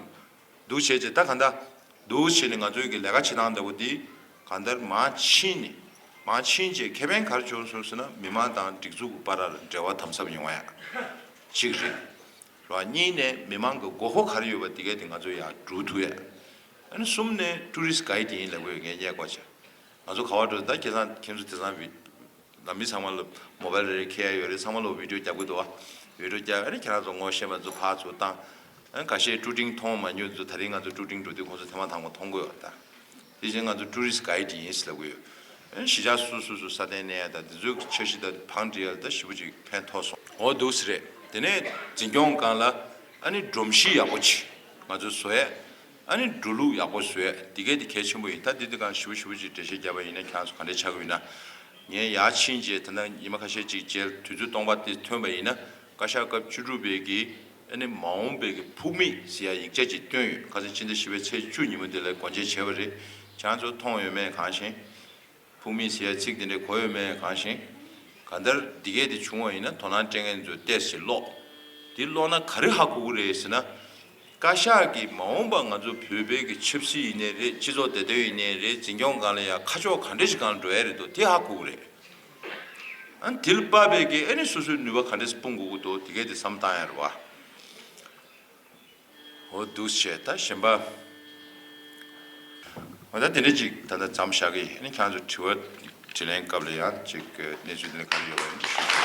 འདུག་བྱས་རྗེས་ད་གང་ལྟར་འདུག་བྱས་ནས་ང་ཚོའི་གི་ལས་ཀ་བྱེད་སྟངས་འདྲ་བོ་འདི་གང་ལྟར་མར་ཕྱིན་ནས་མར་ཕྱིན་རྗེས་ཁེ་ཕན་ག་རེ་བྱུང་སོང་ཟེར་ན། མི་མང་དང་སྒྲིག་འཛུགས་ཀྱི་བར་ལ་འབྲེལ་བ་དམ་ཟབ་ཡོང་བ་ཡ་གཅིག་རེད། རེད་བ། གཉིས་ནས་མི་མང་གི་དགོས་མཁོ་ག་རེ་ཡོད་པ་དེ་གས་དེ་ང་ཚོས་ཡར་སྒྲུབ་ཐུབ་ཡ། ཨ་ནི་གསུམ་ནས་ཊུ་རི་སི་གྷའིཌ་ཡིན་ལབ་ཀྱི་ཡོད། ངས་རྙེད་དགོས་བྱ། ང་ཚོ་ག་བ་འགྲོ་ད་ཁྱེད་ཚང་ཁྱེད་ཚོ་དེང་སང་བི་ལ་མི་ཚང་མ་ལ་མོ་བལ་རེ་རེ་འཁྱེར་ཡ་ཡོད་རེད། ཚང་མ་ལ་བི་ཌིའོ་རྒྱབ་གི་འདུག་བ། བི་ཌིའོ་རྒྱབ་ཨ་ནི་ཁྱེད་རང་ཚོ་ངོ་ཤེས་པ་ཚོ་ཕར་ཚུར་བཏང་། ཨ་ནི་ཁ་ཤས་ཀྲུ་ཀྲིང་མཐོང་མ་མྱོང་ཚོ་ད་རིང་ང་ཚོ་ཀྲུ་ཀྲིང་འགྲོ་དུས་ཁོང་ཚོ་ཐེངས་མ་དང་པོ་མཐོང་གི་ཡོད་རེད་ད། དེ་བཞིན་ང་ཚོ་ཊུ་རི་སི་གྷའི་ཌི་ཡིན་ཟེར་ལབ་གི་ཡོད། ཨ་ནི་གཞིས་ཆགས་སོ་སོ་སོ་ས་གནས་གནས་ཡ་ད་དེ་ཚོའི་འཆར་གཞི་ད་བང་སྒྲིག་ཡ་ད་ཞེ་པོ་ཅིག་ཕན་ཐོགས་སོང་། འོ་འདུག་སེ་རེད། དེ་ནས་འཛིན་སྐྱོང་སྒང་ལ་ཨ་ནི་སྒྲོམ་གཞི་ཡག་པོ་ཅིག་ང་ཚོ་བཟོ་ཡས། ཨ་ནི་འགྲོ་ལུགས་ཡག་པོ་བཟོས། འདི་གས་འདི་གལ་ཆེན་པོ་ཡིན། ད་འདི་འདི་གང་ཞིབ་ཞིབ་ཅིག་འགྲེལ་བཤད་བརྒྱབ་པ་ཡིན་ན་ཁྱེད་ཚོ་ག་འདྲས་ཆགས་ཀྱི་ཡོད་ན། ངས་ཡར་ཕྱིན་རྗེས་ད་ལྟ་ཉི་མ་ཁ་ཤས་ཅིག་རྗེས་དུས་ཚོད་སྟོང་པ་དེ་ཐོན་པ་ཡིན་ན་བཀའ་ཤག་སྐབས་བཅུ་དྲུག་པའི་གི་ཨ་ནི་མ་འོངས་པའི་གི་ཕུགས་དམིགས་ཟེར་ཡ་ཡིག་ཆ་ཅིག་བཏོན་ཡོད། ཁ་སང་ཕྱི་ཟླ་བཞི་པའི་ཚེས་བཅུ་ཉིན་མོ་དེ་ལ་སྒོ་འབྱེད་བྱས་པ་རེད། ཁྱེད་ཚོ་མཐོང་ཡོད་མེད་གང་ཤེས། ཕུགས་དམིགས་ཟེར་ཡ་ཚིག་དེ་འདྲའི་གོ་ཡོད་མེད་གང་ཤེས། གང་ལྟར་འདི་གས་དེ་བྱུང་བ་ཡིན་ན་དོ་སྣང་སྤྲད་མཁན་ཚོས་ཏོག་ཙམ་ཀློག་འདི་ཀློག་ན་ག་རེ་ཧ་གོ་གི་རེད་ཟེར་ན། བཀའ་ཤག་གིས་མ་འོངས་པ་ང་ཚོ་བོད་པའི་གི་ཆབ་སྲིད་ཡིན་ནའི་རེད། སྤྱི་ཚོགས་བདེ་དོན་ཡིན་ནའི་རེད། འཛིན་སྐྱོང་སྒང་ལ་ཡ་ཁ་ཕྱོགས་ག་འདྲ་ཞིག་སྒང་འགྲོ་ཡ་རེད་འདུག་དེ་ཧ་གོ་གི་རེད། ཨ་ནི་དེ་ལ་དཔག་པའི་གི་ཨ་ནི་སོ་སོའི་ནུས་པ་ག་འདྲ་སྤུངས་དགོས་ཀྱི་འདུག་དེ་གས་དེ་བསམ་བཏང་ཡ་རེད་བ། འོ་འདུག་བྱས་ད་གཞན་པ། འོ་ད་དེ་འདྲ་ཅིག་ད་ལྟ་མཚམས་བཞག་གི་ཡིན། ཨ་ནི་ཁྱེད་ཚོ་དྲི་བ་དྲིས་ལན་སྐབས་ལ་ཡང་ཅིག་གནས་ཚུལ་དེ་འདྲ་ག་རེ་ཡོད་པ་ཡིན་ཞུ།